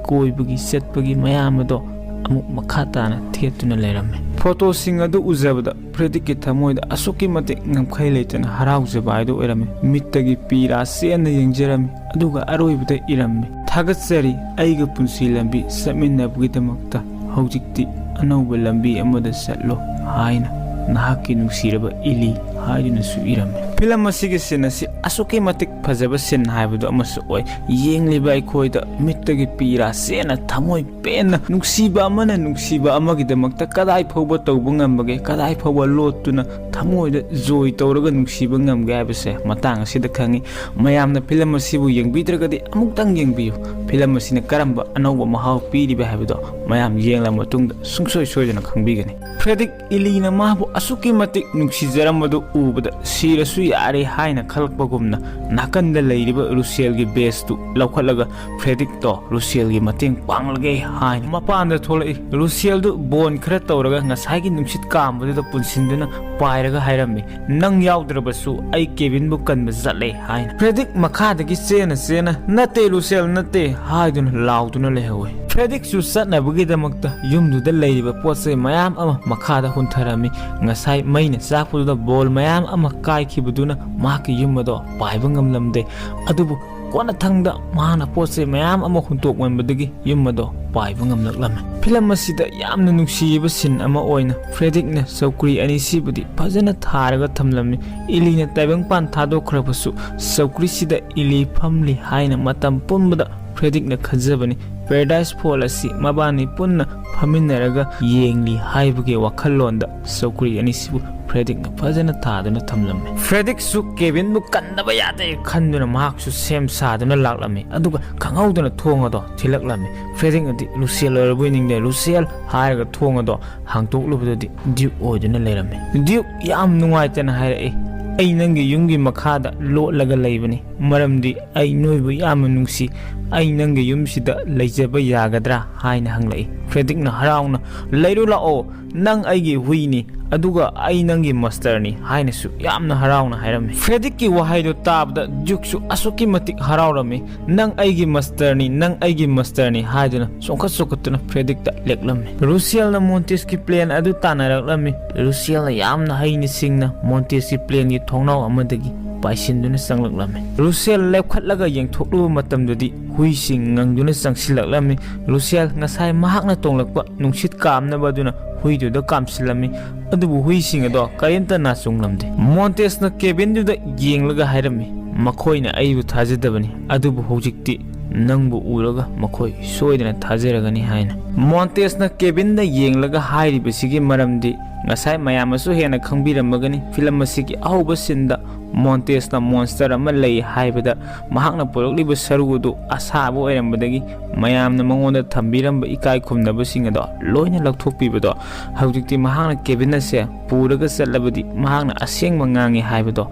ꯀꯣꯏꯕꯒꯤ ꯆꯠꯄꯒꯤ ꯃꯌꯥꯝ ꯑꯗꯣ ꯑꯃꯨꯛ ꯃꯈꯥ ꯇꯥꯅ ꯊꯦꯠꯇꯨꯅ ꯂꯩꯔꯝꯃꯤ꯫ ꯐꯣꯇꯣꯁꯤꯡ ꯑꯗꯨ ꯎꯖꯕꯗ ꯐ꯭ꯔꯦꯗꯤꯛꯀꯤ ꯊꯃꯣꯏꯗ ꯑꯁꯨꯛꯀꯤ ꯃꯇꯤꯛ ꯉꯝꯈꯩ ꯂꯩꯇꯅ ꯍꯔꯥꯎꯖꯕ ꯍꯥꯏꯗꯨ ꯑꯣꯏꯔꯝꯃꯤ꯫ ꯃꯤꯠꯇꯒꯤ ꯄꯤ ꯔꯥ ꯆꯦꯟꯅ ꯌꯦꯡꯖꯔꯝꯃꯤ, ꯑꯗꯨꯒ ꯑꯔꯣꯏꯕꯗ ꯏꯔꯝꯃꯤ, "ꯊꯥꯒꯠꯆꯔꯤ, ꯑꯩꯒ ꯄꯨꯟꯁꯤ ꯂꯝꯕꯤ ꯆꯠꯃꯤꯟꯅꯕꯒꯤꯗꯃꯛꯇ ꯍꯧꯖꯤꯛꯇꯤ ꯑꯅꯧꯕ ꯂꯝꯕꯤ ꯑꯃꯗ ꯆꯠꯂꯣ" ꯍꯥꯏꯅ, "ꯅꯍꯥꯛꯀꯤ ꯅꯨꯡꯁꯤꯔꯕ ꯏꯂꯤ" ꯍꯥꯏꯗꯨꯅꯁꯨ ꯏꯔꯝꯃꯤ꯫ ꯐꯤꯂꯝ ꯑꯁꯤꯒꯤ ꯁꯤꯟ ꯑꯁꯤ ꯑꯁꯨꯛꯀꯤ ꯃꯇꯤꯛ ꯐꯖꯕ ꯁꯤꯟ ꯍꯥꯏꯕꯗꯨ ꯑꯃꯁꯨ ꯑꯣꯏ꯫ ꯌꯦꯡꯂꯤꯕ ꯑꯩꯈꯣꯏꯗ ꯃꯤꯠꯇꯒꯤ ꯄꯤ ꯔꯥ ꯆꯦꯟꯅ ꯊꯃꯣꯏ ꯄꯦꯟꯅ ꯅꯨꯡꯁꯤꯕ ꯑꯃꯅ ꯅꯨꯡꯁꯤꯕ ꯑꯃꯒꯤꯗꯃꯛꯇ ꯀꯗꯥꯏ ꯐꯥꯎꯕ ꯇꯧꯕ ꯉꯝꯕꯒꯦ, ꯀꯗꯥꯏ ꯐꯥꯎꯕ ꯂꯣꯠꯇꯨꯅ ꯊꯃꯣꯏꯗ ꯖꯣꯏ ꯇꯧꯔꯒ ꯅꯨꯡꯁꯤꯕ ꯉꯝꯒꯦ ꯍꯥꯏꯕꯁꯦ ꯃꯇꯥꯡ ꯑꯁꯤꯗ ꯈꯪꯉꯤ꯫ ꯃꯌꯥꯝꯅ ꯐꯤꯂꯝ ꯑꯁꯤꯕꯨ ꯌꯦꯡꯕꯤꯗ꯭ꯔꯒꯗꯤ ꯑꯃꯨꯛꯇꯪ ꯌꯦꯡꯕꯤꯌꯨ꯫ ꯐꯤꯂꯝ ꯑꯁꯤꯅ ꯀꯔꯝꯕ ꯑꯅꯧꯕ ꯃꯍꯥꯎ ꯄꯤꯔꯤꯕ ꯍꯥꯏꯕꯗꯣ ꯃꯌꯥꯝ ꯌꯦꯡꯂꯕ ꯃꯇꯨꯡꯗ ꯁꯨꯡꯁꯣꯏ ꯁꯣꯏꯗꯅ ꯈꯪꯕꯤꯒꯅꯤ꯫ ꯐ꯭ꯔꯦꯗꯤꯛ ꯏꯂꯤꯅ ꯃꯥꯕꯨ ꯑꯁꯨꯛꯀꯤ ꯃꯇꯤꯛ ꯅꯨꯡꯁꯤꯖꯔꯝꯕꯗꯨ ꯎꯕꯗ ꯁꯤꯔꯁꯨ ꯌꯥꯔꯦ ꯍꯥꯏꯅ ꯈꯜꯂꯛꯄꯒꯨꯝꯅ ꯅꯥꯀꯟꯗ ꯂꯩꯔꯤꯕ ꯔꯨꯁꯦꯜꯒꯤ ꯕꯦꯖꯇꯨ ꯂꯧꯈꯠꯂꯒ ꯐ꯭ꯔꯦꯗꯤꯛꯇꯣ ꯔꯨꯁꯦꯜꯒꯤ ꯃꯇꯦꯡ ꯄꯥꯡꯂꯒꯦ ꯍꯥꯏꯅ ꯃꯄꯥꯟꯗ ꯊꯣꯛꯂꯛꯏ꯫ ꯔꯨꯁꯦꯜꯗꯨ ꯕꯣꯟ ꯈꯔ ꯇꯧꯔꯒ ꯉꯁꯥꯏꯒꯤ ꯅꯨꯡꯁꯤꯠ ꯀꯥꯝꯕꯗꯨꯗ ꯄꯨꯟꯁꯤꯟꯗꯨꯅ ꯄꯥꯏꯔꯒ ꯍꯥꯏꯔꯝꯃꯤ, "ꯅꯪ ꯌꯥꯎꯗ꯭ꯔꯕꯁꯨ ꯑꯩ ꯀꯦꯕꯤꯟꯕꯨ ꯀꯟꯕ ꯆꯠꯂꯦ" ꯍꯥꯏꯅ꯫ ꯐ꯭ꯔꯦꯗꯤꯛ ꯃꯈꯥꯗꯒꯤ ꯆꯦꯅ ꯆꯦꯅ "ꯅꯠꯇꯦ ꯔꯨꯁꯦꯜ, ꯅꯠꯇꯦ" ꯍꯥꯏꯗꯨꯅ ꯂꯥꯎꯗꯨꯅ ꯂꯩꯍꯧꯏ꯫ ꯐ꯭ꯔꯦꯗꯤꯛꯁꯨ ꯆꯠꯅꯕꯒꯤꯗꯃꯛꯇ ꯌꯨꯝꯗꯨꯗ ꯂꯩꯔꯤꯕ ꯄꯣꯠ ꯆꯩ ꯃꯌꯥꯝ ꯑꯃ ꯃꯈꯥꯗ ꯍꯨꯟꯊꯔꯝꯃꯤ꯫ ꯉꯁꯥꯏ ꯃꯩꯅ ꯆꯥꯛꯄꯗꯨꯗ ꯕꯣꯜ ꯃꯌꯥꯝ ꯑꯃ ꯀꯥꯏꯈꯤꯕꯗꯨꯅ ꯃꯍꯥꯛꯀꯤ ꯌꯨꯝ ꯑꯗꯣ ꯄꯥꯏꯕ ꯉꯝꯂꯝꯗꯦ꯫ ꯑꯗꯨꯕꯨ ꯀꯣꯟꯅꯊꯪꯗ ꯃꯍꯥꯛꯅ ꯄꯣꯠ ꯆꯩ ꯃꯌꯥꯝ ꯑꯃ ꯍꯨꯟꯇꯣꯛꯃꯟꯕꯗꯒꯤ ꯌꯨꯝ ꯑꯗꯣ ꯄꯥꯏꯕ ꯉꯝꯂꯛꯂꯝꯃꯤ꯫ ꯐꯤꯂꯝ ꯑꯁꯤꯗ ꯌꯥꯝꯅ ꯅꯨꯡꯁꯤꯕ ꯁꯤꯟ ꯑꯃ ꯑꯣꯏꯅ ꯐ꯭ꯔꯦꯗꯤꯛꯅ ꯆꯧꯀ꯭ꯔꯤ ꯑꯅꯤꯁꯤꯕꯨꯗꯤ ꯐꯖꯅ ꯊꯥꯔꯒ ꯊꯝꯂꯝꯃꯤ꯫ ꯏꯂꯤꯅ ꯇꯥꯏꯕꯪꯄꯥꯟ ꯊꯥꯗꯣꯛꯈ꯭ꯔꯕꯁꯨ ꯆꯧꯀ꯭ꯔꯤꯁꯤꯗ ꯏꯂꯤ ꯐꯝꯂꯤ ꯍꯥꯏꯅ ꯃꯇꯝ ꯄꯨꯝꯕꯗ ꯐ꯭ꯔꯦꯗꯤꯛꯅ ꯈꯟꯖꯕꯅꯤ꯫ ꯄꯦꯔꯥꯗꯥꯏꯁ ꯐꯣꯜ ꯑꯁꯤ ꯃꯕꯥꯅꯤ ꯄꯨꯟꯅ ꯐꯝꯃꯤꯟꯅꯔꯒ ꯌꯦꯡꯂꯤ ꯍꯥꯏꯕꯒꯤ ꯋꯥꯈꯜꯂꯣꯟꯗ ꯆꯧꯀ꯭ꯔꯤ ꯑꯅꯤꯁꯤꯕꯨ ꯐ꯭ꯔꯦꯗꯤꯛꯅ ꯐꯖꯅ ꯊꯥꯗꯨꯅ ꯊꯝꯂꯝꯃꯤ꯫ ꯐ꯭ꯔꯦꯗꯤꯛꯁꯨ ꯀꯦꯕꯤꯟꯕꯨ ꯀꯟꯗꯕ ꯌꯥꯗꯦ ꯈꯟꯗꯨꯅ ꯃꯍꯥꯛꯁꯨ ꯁꯦꯝ ꯁꯥꯗꯨꯅ ꯂꯥꯛꯂꯝꯃꯤ, ꯑꯗꯨꯒ ꯈꯪꯍꯧꯗꯅ ꯊꯣꯡ ꯑꯗꯣ ꯊꯤꯜꯂꯛꯂꯝꯃꯤ꯫ ꯐ꯭ꯔꯦꯗꯤꯛꯅꯗꯤ ꯂꯨꯁꯤꯌꯦꯜ ꯑꯣꯏꯔꯕꯣꯏ ꯅꯤꯡꯗꯦ꯫ "ꯂꯨꯁꯤꯌꯦꯜ" ꯍꯥꯏꯔꯒ ꯊꯣꯡ ꯑꯗꯣ ꯍꯥꯡꯇꯣꯛꯂꯨꯕꯗꯗꯤ ꯗ꯭ꯌꯨꯛ ꯑꯣꯏꯗꯨꯅ ꯂꯩꯔꯝꯃꯤ꯫ ꯗ꯭ꯌꯨꯛ ꯌꯥꯝ ꯅꯨꯡꯉꯥꯏꯇꯅ ꯍꯥꯏꯔꯛꯏ, "ꯑꯩ ꯅꯪꯒꯤ ꯌꯨꯝꯒꯤ ꯃꯈꯥꯗ ꯂꯣꯠꯂꯒ ꯂꯩꯕꯅꯤ, ꯃꯔꯝꯗꯤ ꯑꯩ ꯅꯣꯏꯕꯨ ꯌꯥꯝꯅ ꯅꯨꯡꯁꯤ꯫ ꯑꯩ ꯅꯪꯒꯤ ꯌꯨꯝꯁꯤꯗ ꯂꯩꯖꯕ ꯌꯥꯒꯗ꯭ꯔꯥ?" ꯍꯥꯏꯅ ꯍꯪꯂꯛꯏ꯫ ꯐ꯭ꯔꯦꯗꯤꯛꯅ ꯍꯔꯥꯎꯅ, "ꯂꯩꯔꯨ ꯂꯥꯛꯑꯣ, ꯅꯪ ꯑꯩꯒꯤ ꯍꯨꯏꯅꯤ, ꯑꯗꯨꯒ ꯑꯩ ꯅꯪꯒꯤ ꯃꯥꯁꯇꯔꯅꯤ" ꯍꯥꯏꯅꯁꯨ ꯌꯥꯝꯅ ꯍꯔꯥꯎꯅ ꯍꯥꯏꯔꯝꯃꯤ꯫ ꯐ꯭ꯔꯦꯗꯤꯛꯀꯤ ꯋꯥꯍꯩꯗꯨ ꯇꯥꯕꯗ ꯗ꯭ꯌꯨꯛꯁꯨ ꯑꯁꯨꯛꯀꯤ ꯃꯇꯤꯛ ꯍꯔꯥꯎꯔꯝꯃꯤ꯫ "ꯅꯪ ꯑꯩꯒꯤ ꯃꯥꯁꯇꯔꯅꯤ, ꯅꯪ ꯑꯩꯒꯤ ꯃꯥꯁꯇꯔꯅꯤ" ꯍꯥꯏꯗꯨꯅ ꯆꯣꯡꯈꯠ ꯆꯣꯡꯈꯠꯇꯨꯅ ꯐ꯭ꯔꯦꯗꯤꯛꯇ ꯂꯦꯛꯂꯝꯃꯤ꯫ ꯂꯨꯁꯤꯌꯦꯜꯅ ꯃꯣꯟꯇꯦꯁꯀꯤ ꯄ꯭ꯂꯦꯟ ꯑꯗꯨ ꯇꯥꯟꯅꯔꯛꯂꯝꯃꯤ꯫ ꯂꯨꯁꯤꯌꯦꯜꯅ ꯌꯥꯝꯅ ꯍꯩꯅ ꯁꯤꯡꯅ ꯃꯣꯟꯇꯦꯁꯀꯤ ꯄ꯭ꯂꯦꯟꯒꯤ ꯊꯣꯡꯅꯥꯎ ꯑꯃꯗꯒꯤ ꯄꯥꯏꯁꯤꯟꯗꯨꯅ ꯆꯪꯂꯛꯂꯝꯃꯤ꯫ ꯂꯨꯁꯤꯌꯦꯜ ꯂꯦꯞꯈꯠꯂꯒ ꯌꯦꯡꯊꯣꯛꯂꯨꯕ ꯃꯇꯝꯗꯗꯤ ꯍꯨꯏꯁꯤꯡ ꯉꯪꯗꯨꯅ ꯆꯪꯁꯤꯜꯂꯛꯂꯝꯃꯤ꯫ ꯂꯨꯁꯤꯌꯦꯜ ꯉꯁꯥꯏ ꯃꯍꯥꯛꯅ ꯇꯣꯡꯂꯛꯄ ꯅꯨꯡꯁꯤꯠ ꯀꯥꯝꯅꯕ ꯑꯗꯨꯅ ꯍꯨꯏꯗꯨꯗ ꯀꯥꯝꯁꯤꯜꯂꯝꯃꯤ, ꯑꯗꯨꯕꯨ ꯍꯨꯏꯁꯤꯡ ꯑꯗꯣ ꯀꯔꯤꯝꯇ ꯅꯥꯆꯨꯡꯂꯝꯗꯦ꯫ ꯃꯣꯟꯇꯦꯁꯅ ꯀꯦꯕꯤꯟꯗꯨꯗ ꯌꯦꯡꯂꯒ ꯍꯥꯏꯔꯝꯃꯤ, "ꯃꯈꯣꯏꯅ ꯑꯩꯕꯨ ꯊꯥꯖꯗꯕꯅꯤ, ꯑꯗꯨꯕꯨ ꯍꯧꯖꯤꯛꯇꯤ ꯅꯪꯕꯨ ꯎꯔꯒ ꯃꯈꯣꯏ ꯁꯣꯏꯗꯅ ꯊꯥꯖꯔꯒꯅꯤ" ꯍꯥꯏꯅ꯫ ꯃꯣꯟꯇꯦꯁꯅ ꯀꯦꯕꯤꯟꯗ ꯌꯦꯡꯂꯒ ꯍꯥꯏꯔꯤꯕꯁꯤꯒꯤ ꯃꯔꯝꯗꯤ ꯉꯁꯥꯏ ꯃꯌꯥꯝꯅꯁꯨ ꯍꯦꯟꯅ ꯈꯪꯕꯤꯔꯝꯃꯒꯅꯤ꯫ ꯐꯤꯂꯝ ꯑꯁꯤꯒꯤ ꯑꯍꯧꯕ ꯁꯤꯟꯗ ꯃꯣꯟꯇꯦꯁꯅ ꯃꯣꯟꯁꯇꯔ ꯑꯃ ꯂꯩ ꯍꯥꯏꯕꯗ ꯃꯍꯥꯛꯅ ꯄꯨꯔꯛꯂꯤꯕ ꯁꯔꯨ ꯑꯗꯨ ꯑꯁꯥꯕ ꯑꯣꯏꯔꯝꯕꯗꯒꯤ ꯃꯌꯥꯝꯅ ꯃꯉꯣꯟꯗ ꯊꯝꯕꯤꯔꯝꯕ ꯏꯀꯥꯏ ꯈꯨꯝꯅꯕꯁꯤꯡ ꯑꯗꯣ ꯂꯣꯏꯅ ꯂꯧꯊꯣꯛꯄꯤꯕꯗꯣ, ꯍꯧꯖꯤꯛꯇꯤ ꯃꯍꯥꯛꯅ ꯀꯦꯕꯤꯟ ꯑꯁꯦ ꯄꯨꯔꯒ ꯆꯠꯂꯕꯗꯤ ꯃꯍꯥꯛꯅ ꯑꯁꯦꯡꯕ ꯉꯥꯡꯉꯤ ꯍꯥꯏꯕꯗꯣ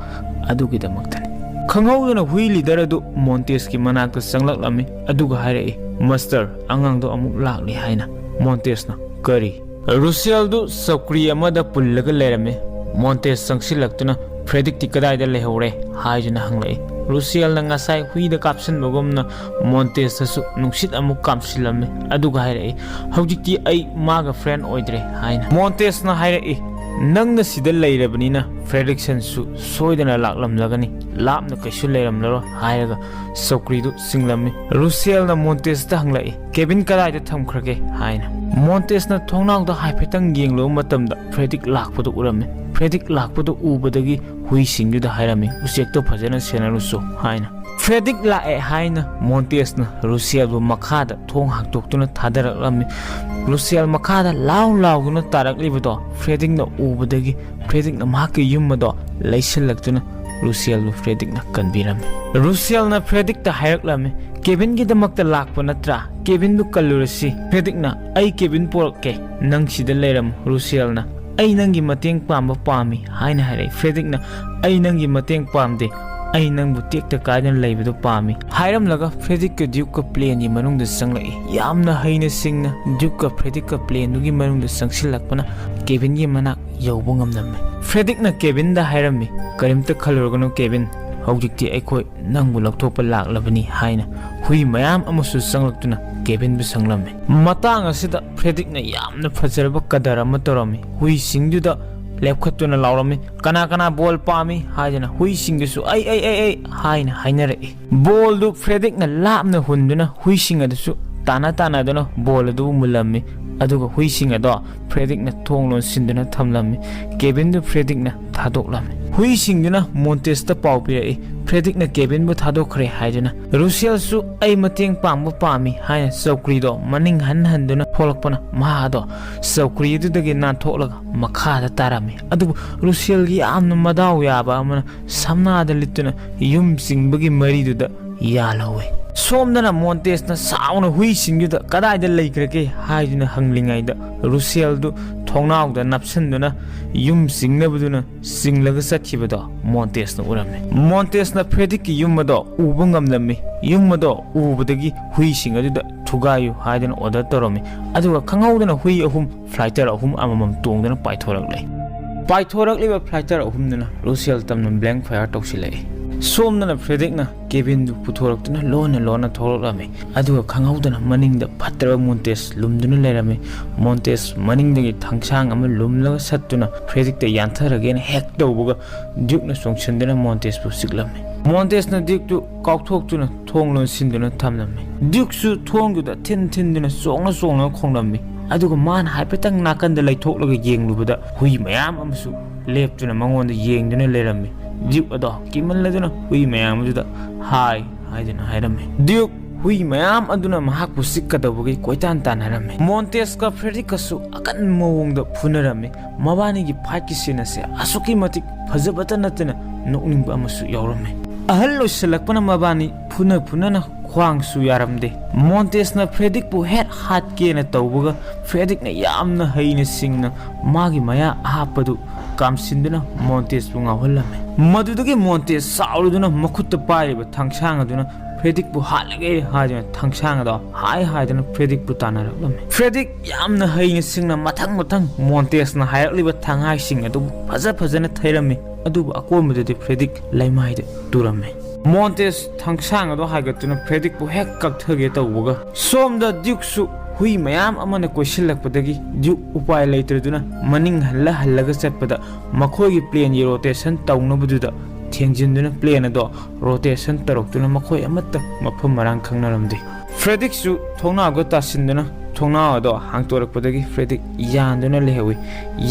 ꯑꯗꯨꯒꯤꯗꯃꯛꯇꯅꯤ꯫ ꯈꯪꯍꯧꯗꯅ ꯍꯨꯏ ꯂꯤꯗꯔ ꯑꯗꯨ ꯃꯣꯟꯇꯦꯁꯀꯤ ꯃꯅꯥꯛꯇ ꯆꯪꯂꯛꯂꯝꯃꯤ, ꯑꯗꯨꯒ ꯍꯥꯏꯔꯛꯏ, "ꯃꯥꯁꯇꯔ, ꯑꯉꯥꯡꯗꯣ ꯑꯃꯨꯛ ꯂꯥꯛꯂꯤ" ꯍꯥꯏꯅ꯫ ꯃꯣꯟꯇꯦꯁꯅ, "ꯀꯔꯤ?" ꯂꯨꯁꯤꯌꯦꯜꯗꯨ ꯆꯧꯀ꯭ꯔꯤ ꯑꯃꯗ ꯄꯨꯜꯂꯒ ꯂꯩꯔꯝꯃꯤ꯫ ꯃꯣꯟꯇꯦꯁ ꯆꯪꯁꯤꯜꯂꯛꯇꯨꯅ, "ꯐ꯭ꯔꯦꯗꯤꯛꯇꯤ ꯀꯗꯥꯏꯗ ꯂꯩꯍꯧꯔꯦ?" ꯍꯥꯏꯗꯨꯅ ꯍꯪꯂꯛꯏ꯫ ꯂꯨꯁꯤꯌꯦꯜꯅ ꯉꯁꯥꯏ ꯍꯨꯏꯗ ꯀꯥꯞꯁꯤꯟꯕꯒꯨꯝꯅ ꯃꯣꯟꯇꯦꯁꯇꯁꯨ ꯅꯨꯡꯁꯤꯠ ꯑꯃꯨꯛ ꯀꯥꯝꯁꯤꯜꯂꯝꯃꯤ, ꯑꯗꯨꯒ ꯍꯥꯏꯔꯛꯏ, "ꯍꯧꯖꯤꯛꯇꯤ ꯑꯩ ꯃꯥꯒ ꯐ꯭ꯔꯦꯟ ꯑꯣꯏꯗ꯭ꯔꯦ" ꯍꯥꯏꯅ꯫ ꯃꯣꯟꯇꯦꯁꯅ ꯍꯥꯏꯔꯛꯏ, "ꯅꯪꯅ ꯁꯤꯗ ꯂꯩꯔꯕꯅꯤꯅ ꯐ꯭ꯔꯦꯗꯤꯛꯁꯟꯁꯨ ꯁꯣꯏꯗꯅ ꯂꯥꯛꯂꯝꯂꯒꯅꯤ, ꯂꯥꯞꯅ ꯀꯩꯁꯨ ꯂꯩꯔꯝꯂꯔꯣꯏ" ꯍꯥꯏꯔꯒ ꯆꯧꯀ꯭ꯔꯤꯗꯨ ꯆꯤꯡꯂꯝꯃꯤ꯫ ꯂꯨꯁꯤꯌꯦꯜꯅ ꯃꯣꯟꯇꯦꯁꯇ ꯍꯪꯂꯛꯏ, "ꯀꯦꯕꯤꯟ ꯀꯗꯥꯏꯗ ꯊꯝꯈ꯭ꯔꯒꯦ?" ꯍꯥꯏꯅ꯫ ꯃꯣꯟꯇꯦꯁꯅ ꯊꯣꯡꯅꯥꯎꯗ ꯍꯥꯏꯐꯦꯠꯇꯪ ꯌꯦꯡꯂꯨꯕ ꯃꯇꯝꯗ ꯐ꯭ꯔꯦꯗꯤꯛ ꯂꯥꯛꯄꯗꯨ ꯎꯔꯝꯃꯤ꯫ ꯐ꯭ꯔꯦꯗꯤꯛ ꯂꯥꯛꯄꯗꯨ ꯎꯕꯗꯒꯤ ꯍꯨꯏꯁꯤꯡꯗꯨꯗ ꯍꯥꯏꯔꯝꯃꯤ, "ꯎꯆꯦꯛꯇꯣ ꯐꯖꯅ ꯁꯦꯟꯅꯔꯨꯆꯣ" ꯍꯥꯏꯅ꯫ ꯐ꯭ꯔꯦꯗꯤꯛ ꯂꯥꯛꯑꯦ ꯍꯥꯏꯅ ꯃꯣꯟꯇꯦꯁꯅ ꯔꯨꯁꯦꯜꯕꯨ ꯃꯈꯥꯗ ꯊꯣꯡ ꯍꯥꯡꯗꯣꯛꯇꯨꯅ ꯊꯥꯗꯔꯛꯂꯝꯃꯤ꯫ ꯔꯨꯁꯦꯜ ꯃꯈꯥꯗ ꯂꯥꯎ ꯂꯥꯎꯗꯨꯅ ꯇꯥꯔꯛꯂꯤꯕꯗꯣ ꯐ꯭ꯔꯦꯗꯤꯛꯅ ꯎꯕꯗꯒꯤ ꯐ꯭ꯔꯦꯗꯤꯛꯅ ꯃꯍꯥꯛꯀꯤ ꯌꯨꯝ ꯑꯗꯣ ꯂꯩꯁꯤꯜꯂꯛꯇꯨꯅ ꯔꯨꯁꯦꯜꯕꯨ ꯐ꯭ꯔꯦꯗꯤꯛꯅ ꯀꯟꯕꯤꯔꯝꯃꯤ꯫ ꯔꯨꯁꯦꯜꯅ ꯐ꯭ꯔꯦꯗꯤꯛꯇ ꯍꯥꯏꯔꯛꯂꯝꯃꯤ, "ꯀꯦꯕꯤꯟꯒꯤꯗꯃꯛꯇ ꯂꯥꯛꯄ ꯅꯠꯇ꯭ꯔꯥ? ꯀꯦꯕꯤꯟꯕꯨ ꯀꯜꯂꯨꯔꯁꯤ꯫" ꯐ꯭ꯔꯦꯗꯤꯛꯅ, "ꯑꯩ ꯀꯦꯕꯤꯟ ꯄꯣꯔꯛꯀꯦ, ꯅꯪ ꯁꯤꯗ ꯂꯩꯔꯝꯃꯨ ꯔꯨꯁꯦꯜꯅ꯫ ꯑꯩ ꯅꯪꯒꯤ ꯃꯇꯦꯡ ꯄꯥꯡꯕ ꯄꯥꯝꯃꯤ" ꯍꯥꯏꯅ ꯍꯥꯏꯔꯛꯏ꯫ ꯐ꯭ꯔꯦꯗꯤꯛꯅ, "ꯑꯩ ꯅꯪꯒꯤ ꯃꯇꯦꯡ ꯄꯥꯝꯗꯦ, ꯑꯩ ꯅꯪꯕꯨ ꯇꯦꯛꯇ ꯀꯥꯏꯗꯅ ꯂꯩꯕꯗꯨ ꯄꯥꯝꯃꯤ" ꯍꯥꯏꯔꯝꯂꯒ ꯐ꯭ꯔꯦꯗꯤꯛꯀ ꯗ꯭ꯌꯨꯛꯀ ꯄ꯭ꯂꯦꯟꯒꯤ ꯃꯅꯨꯡꯗ ꯆꯪꯂꯛꯏ꯫ ꯌꯥꯝꯅ ꯍꯩꯅ ꯁꯤꯡꯅ ꯗ꯭ꯌꯨꯛꯀ ꯐ꯭ꯔꯦꯗꯤꯛꯀ ꯄ꯭ꯂꯦꯟꯗꯨꯒꯤ ꯃꯅꯨꯡꯗ ꯆꯪꯁꯤꯜꯂꯛꯄꯅ ꯀꯦꯕꯤꯟꯒꯤ ꯃꯅꯥꯛ ꯌꯧꯕ ꯉꯝꯂꯝꯃꯤ꯫ ꯐ꯭ꯔꯦꯗꯤꯛꯅ ꯀꯦꯕꯤꯟꯗ ꯍꯥꯏꯔꯝꯃꯤ, "ꯀꯔꯤꯝꯇ ꯈꯜꯂꯨꯔꯒꯅꯨ ꯀꯦꯕꯤꯟ, ꯍꯧꯖꯤꯛꯇꯤ ꯑꯩꯈꯣꯏ ꯅꯪꯕꯨ ꯂꯧꯊꯣꯛꯄ ꯂꯥꯛꯂꯕꯅꯤ" ꯍꯥꯏꯅ ꯍꯨꯏ ꯃꯌꯥꯝ ꯑꯃꯁꯨ ꯆꯪꯂꯛꯇꯨꯅ ꯀꯦꯕꯤꯟꯕꯨ ꯁꯪꯂꯝꯃꯤ꯫ ꯃꯇꯥꯡ ꯑꯁꯤꯗ ꯐ꯭ꯔꯦꯗꯤꯛꯅ ꯌꯥꯝꯅ ꯐꯖꯔꯕ ꯀꯗꯔ ꯑꯃ ꯇꯧꯔꯝꯃꯤ꯫ ꯍꯨꯏꯁꯤꯡꯗꯨꯗ ꯂꯦꯞꯈꯠꯇꯨꯅ ꯂꯥꯎꯔꯝꯃꯤ, "ꯀꯅꯥ ꯀꯅꯥ ꯕꯣꯜ ꯄꯥꯝꯃꯤ?" ꯍꯥꯏꯗꯅ ꯍꯨꯏꯁꯤꯡꯗꯨꯁꯨ "ꯑꯩ, ꯑꯩ, ꯑꯩ, ꯑꯩ" ꯍꯥꯏꯅ ꯍꯥꯏꯅꯔꯛꯏ꯫ ꯕꯣꯜꯗꯨ ꯐ꯭ꯔꯦꯗꯤꯛꯅ ꯂꯥꯞꯅ ꯍꯨꯟꯗꯨꯅ ꯍꯨꯏꯁꯤꯡ ꯑꯗꯨꯁꯨ ꯇꯥꯟꯅ ꯇꯥꯟꯅꯗꯨꯅ ꯕꯣꯜ ꯑꯗꯨꯕꯨ ꯃꯨꯜꯂꯝꯃꯤ꯫ ꯑꯗꯨꯒ ꯍꯨꯏꯁꯤꯡ ꯑꯗꯣ ꯐ꯭ꯔꯦꯗꯤꯛꯅ ꯊꯣꯡ ꯂꯣꯟꯁꯤꯟꯗꯨꯅ ꯊꯝꯂꯝꯃꯤ꯫ ꯀꯦꯕꯤꯟꯗꯨ ꯐ꯭ꯔꯦꯗꯤꯛꯅ ꯊꯥꯗꯣꯛꯂꯝꯃꯤ꯫ ꯍꯨꯏꯁꯤꯡꯗꯨꯅ ꯃꯣꯟꯇꯦꯁꯇ ꯄꯥꯎ ꯄꯤꯔꯛꯏ, ꯐ꯭ꯔꯦꯗꯤꯛꯅ ꯀꯦꯕꯤꯟꯕꯨ ꯊꯥꯗꯣꯛꯈ꯭ꯔꯦ ꯍꯥꯏꯗꯨꯅ꯫ ꯔꯨꯁꯦꯜꯁꯨ "ꯑꯩ ꯃꯇꯦꯡ ꯄꯥꯡꯕ ꯄꯥꯝꯃꯤ" ꯍꯥꯏꯅ ꯆꯧꯀ꯭ꯔꯤꯗꯣ ꯃꯅꯤꯡ ꯍꯟ ꯍꯟꯗꯨꯅ ꯊꯣꯛꯂꯛꯄꯅ ꯃꯍꯥꯛ ꯑꯗꯣ ꯆꯧꯀ꯭ꯔꯤ ꯑꯗꯨꯗꯒꯤ ꯅꯥꯟꯊꯣꯛꯂꯒ ꯃꯈꯥꯗ ꯇꯥꯔꯝꯃꯤ꯫ ꯑꯗꯨꯕꯨ ꯔꯨꯁꯦꯜꯒꯤ ꯌꯥꯝꯅ ꯃꯗꯥꯎ ꯌꯥꯕ ꯑꯃꯅ ꯁꯝꯅꯥꯗ ꯂꯤꯠꯇꯨꯅ ꯌꯨꯝ ꯆꯤꯡꯕꯒꯤ ꯃꯔꯤꯗꯨꯗ ꯌꯥꯜꯍꯧꯋꯤ꯫ ꯁꯣꯝꯗꯅ ꯃꯣꯟꯇꯦꯁꯅ ꯁꯥꯎꯅ ꯍꯨꯏꯁꯤꯡꯗꯨꯗ "ꯀꯗꯥꯏꯗ ꯂꯩꯈ꯭ꯔꯒꯦ?" ꯍꯥꯏꯗꯨꯅ ꯍꯪꯂꯤꯉꯩꯗ ꯔꯨꯁꯦꯜꯗꯨ ꯊꯣꯡꯅꯥꯎꯗ ꯅꯞꯁꯤꯟꯗꯨꯅ ꯌꯨꯝ ꯆꯤꯡꯅꯕꯗꯨꯅ ꯆꯤꯡꯂꯒ ꯆꯠꯈꯤꯕꯗꯣ ꯃꯣꯟꯇꯦꯁꯅ ꯎꯔꯝꯃꯤ꯫ ꯃꯣꯟꯇꯦꯁꯅ ꯐ꯭ꯔꯦꯗꯤꯛꯀꯤ ꯌꯨꯝ ꯑꯗꯣ ꯎꯕ ꯉꯝꯂꯝꯃꯤ꯫ ꯌꯨꯝ ꯑꯗꯣ ꯎꯕꯗꯒꯤ ꯍꯨꯏꯁꯤꯡ ꯑꯗꯨꯗ ꯊꯨꯒꯥꯏꯌꯨ ꯍꯥꯏꯗꯨꯅ ꯑꯣꯔꯗꯔ ꯇꯧꯔꯝꯃꯤ꯫ ꯑꯗꯨꯒ ꯈꯪꯍꯧꯗꯅ ꯍꯨꯏ ꯑꯍꯨꯝ ꯐ꯭ꯂꯥꯏꯇꯔ ꯑꯍꯨꯝ ꯑꯃꯃꯝ ꯇꯣꯡꯗꯨꯅ ꯄꯥꯏꯊꯣꯔꯛꯂꯦ꯫ ꯄꯥꯏꯊꯣꯔꯛꯂꯤꯕ ꯐ꯭ꯂꯥꯏꯇꯔ ꯑꯍꯨꯝꯗꯨꯅ ꯔꯨꯁꯦꯜ ꯇꯝꯅ ꯕ꯭ꯂꯦꯡ ꯐꯥꯌꯔ ꯇꯧꯁꯤꯜꯂꯛꯏ꯫ ꯁꯣꯝꯗꯅ ꯐ꯭ꯔꯦꯗꯤꯛꯅ ꯀꯦꯕꯤꯟꯗꯨ ꯄꯨꯊꯣꯔꯛꯇꯨꯅ ꯂꯣꯟꯅ ꯂꯣꯟꯅ ꯊꯣꯛꯂꯛꯂꯝꯃꯤ꯫ ꯑꯗꯨꯒ ꯈꯪꯍꯧꯗꯅ ꯃꯅꯤꯡꯗ ꯐꯠꯇ꯭ꯔꯕ ꯃꯣꯟꯇꯦꯁ ꯂꯨꯝꯗꯨꯅ ꯂꯩꯔꯝꯃꯤ꯫ ꯃꯣꯟꯇꯦꯁ ꯃꯅꯤꯡꯗꯒꯤ ꯊꯥꯡꯁꯥꯡ ꯑꯃ ꯂꯨꯝꯂꯒ ꯁꯠꯇꯨꯅ ꯐ꯭ꯔꯦꯗꯤꯛꯇ ꯌꯥꯟꯊꯔꯒꯦꯅ ꯍꯦꯛ ꯇꯧꯕꯒ ꯗ꯭ꯌꯨꯛꯅ ꯆꯣꯡꯁꯤꯟꯗꯨꯅ ꯃꯣꯟꯇꯦꯁꯄꯨ ꯆꯤꯛꯂꯝꯃꯤ꯫ ꯃꯣꯟꯇꯦꯁꯅ ꯗ꯭ꯌꯨꯛꯇꯨ ꯀꯥꯎꯊꯣꯛꯇꯨꯅ ꯊꯣꯡ ꯂꯣꯟꯁꯤꯟꯗꯨꯅ ꯊꯝꯂꯝꯃꯤ꯫ ꯗ꯭ꯌꯨꯛꯁꯨ ꯊꯣꯡꯗꯨꯗ ꯊꯤꯟ ꯊꯤꯟꯗꯨꯅ ꯆꯣꯡꯅ ꯆꯣꯡꯅ ꯈꯣꯡꯂꯝꯃꯤ꯫ ꯑꯗꯨꯒ ꯃꯥꯅ ꯍꯥꯏꯐꯦꯠꯇꯪ ꯅꯥꯀꯟꯗ ꯂꯩꯊꯣꯛꯂꯒ ꯌꯦꯡꯂꯨꯕꯗ ꯍꯨꯏ ꯃꯌꯥꯝ ꯑꯃꯁꯨ ꯂꯦꯞꯇꯨꯅ ꯃꯉꯣꯟꯗ ꯌꯦꯡꯗꯨꯅ ꯂꯩꯔꯝꯃꯤ꯫ ꯗ꯭ꯌꯨꯛ ꯑꯗꯣ ꯀꯤꯃꯜꯂꯗꯨꯅ ꯍꯨꯏ ꯃꯌꯥꯝ ꯑꯗꯨꯗ "ꯍꯥꯏ" ꯍꯥꯏꯗꯨꯅ ꯍꯥꯏꯔꯝꯃꯤ꯫ ꯗ꯭ꯌꯨꯛ ꯍꯨꯏ ꯃꯌꯥꯝ ꯑꯗꯨꯅ ꯃꯍꯥꯛꯄꯨ ꯆꯤꯛꯀꯗꯧꯕꯒꯤ ꯀꯣꯏꯇꯥꯟ ꯇꯥꯟꯅꯔꯝꯃꯤ꯫ ꯃꯣꯟꯇꯦꯁꯀ ꯐ꯭ꯔꯦꯗꯤꯛꯀꯁꯨ ꯑꯀꯟꯕ ꯃꯑꯣꯡꯗ ꯐꯨꯅꯔꯝꯃꯤ꯫ ꯃꯕꯥꯅꯤꯒꯤ ꯐꯥꯏꯠꯀꯤ ꯁꯤꯟ ꯑꯁꯦ ꯑꯁꯨꯛꯀꯤ ꯃꯇꯤꯛ ꯐꯖꯕꯇ ꯅꯠꯇꯅ ꯅꯣꯛꯅꯤꯡꯕ ꯑꯃꯁꯨ ꯌꯥꯎꯔꯝꯃꯤ꯫ ꯑꯍꯜ ꯑꯣꯏꯁꯜꯂꯛꯄꯅ ꯃꯕꯥꯅꯤ ꯐꯨꯅ ꯐꯨꯅꯅ ꯈ꯭ꯋꯥꯡꯁꯨ ꯌꯥꯔꯝꯗꯦ꯫ ꯃꯣꯟꯇꯦꯁꯅ ꯐ꯭ꯔꯦꯗꯤꯛꯄꯨ ꯍꯦꯛ ꯍꯥꯠꯀꯦꯅ ꯇꯧꯕꯒ ꯐ꯭ꯔꯦꯗꯤꯛꯅ ꯌꯥꯝꯅ ꯍꯩꯅ ꯁꯤꯡꯅ ꯃꯥꯒꯤ ꯃꯌꯥ ꯑꯍꯥꯞꯄꯗꯨ ꯀꯥꯝꯁꯤꯟꯗꯨꯅ ꯃꯣꯟꯇꯦꯁꯄꯨ ꯉꯥꯎꯍꯜꯂꯝꯃꯤ꯫ ꯃꯗꯨꯗꯒꯤ ꯃꯣꯟꯇꯦꯁ ꯁꯥꯎꯔꯗꯨꯅ ꯃꯈꯨꯠꯇ ꯄꯥꯏꯔꯤꯕ ꯊꯥꯡꯁꯥꯡ ꯑꯗꯨꯅ ꯐ꯭ꯔꯦꯗꯤꯛꯄꯨ ꯍꯥꯠꯂꯒꯦ ꯍꯥꯏꯗꯨꯅ ꯊꯥꯡꯁꯥꯡ ꯑꯗꯣ "ꯍꯥꯏ" ꯍꯥꯏꯗꯨꯅ ꯐ꯭ꯔꯦꯗꯤꯛꯄꯨ ꯇꯥꯟꯅꯔꯛꯂꯝꯃꯤ꯫ ꯐ꯭ꯔꯦꯗꯤꯛ ꯌꯥꯝꯅ ꯍꯩꯅ ꯁꯤꯡꯅ ꯃꯊꯪ ꯃꯊꯪ ꯃꯣꯟꯇꯦꯁꯅ ꯍꯥꯏꯔꯛꯂꯤꯕ ꯊꯥꯡꯍꯥꯏꯁꯤꯡ ꯑꯗꯨꯕꯨ ꯐꯖ ꯐꯖꯅ ꯊꯩꯔꯝꯃꯤ꯫ ꯑꯗꯨꯕꯨ ꯑꯀꯣꯟꯕꯗꯗꯤ ꯐ꯭ꯔꯦꯗꯤꯛ ꯂꯩꯃꯥꯏꯗ ꯇꯨꯔꯝꯃꯤ꯫ ꯃꯣꯟꯇꯦꯁ ꯊꯥꯡꯁꯥꯡ ꯑꯗꯣ ꯍꯥꯏꯒꯠꯇꯨꯅ ꯐ꯭ꯔꯦꯗꯤꯛꯄꯨ ꯍꯦꯛ ꯀꯛꯊꯒꯦ ꯇꯧꯕꯒ, ꯁꯣꯝꯗ ꯗ꯭ꯌꯨꯛꯁꯨ ꯍꯨꯏ ꯃꯌꯥꯝ ꯑꯃꯅ ꯀꯣꯏꯁꯤꯜꯂꯛꯄꯗꯒꯤ ꯗ꯭ꯌꯨꯛ ꯎꯄꯥꯏ ꯂꯩꯇ꯭ꯔꯗꯨꯅ ꯃꯅꯤꯡ ꯍꯜꯂ ꯍꯜꯂꯒ ꯆꯠꯄꯗ ꯃꯈꯣꯏꯒꯤ ꯄ꯭ꯂꯦꯟꯒꯤ ꯔꯣꯇꯦꯁꯟ ꯇꯧꯅꯕꯗꯨꯗ ꯊꯦꯡꯖꯤꯟꯗꯨꯅ ꯄ꯭ꯂꯦꯟ ꯑꯗꯣ ꯔꯣꯇꯦꯁꯟ ꯇꯧꯔꯛꯇꯨꯅ ꯃꯈꯣꯏ ꯑꯃꯠꯇ ꯃꯐꯝ ꯃꯔꯥꯡ ꯈꯪꯅꯔꯝꯗꯦ꯫ ꯐ꯭ꯔꯦꯗꯤꯛꯁꯨ ꯊꯣꯡꯅꯥꯎꯒ ꯇꯥꯁꯤꯟꯗꯨꯅ ꯊꯣꯡꯅꯥꯎ ꯑꯗꯣ ꯍꯥꯡꯇꯣꯔꯛꯄꯗꯒꯤ ꯐ꯭ꯔꯦꯗꯤꯛ ꯌꯥꯟꯗꯨꯅ ꯂꯩꯍꯧꯏ꯫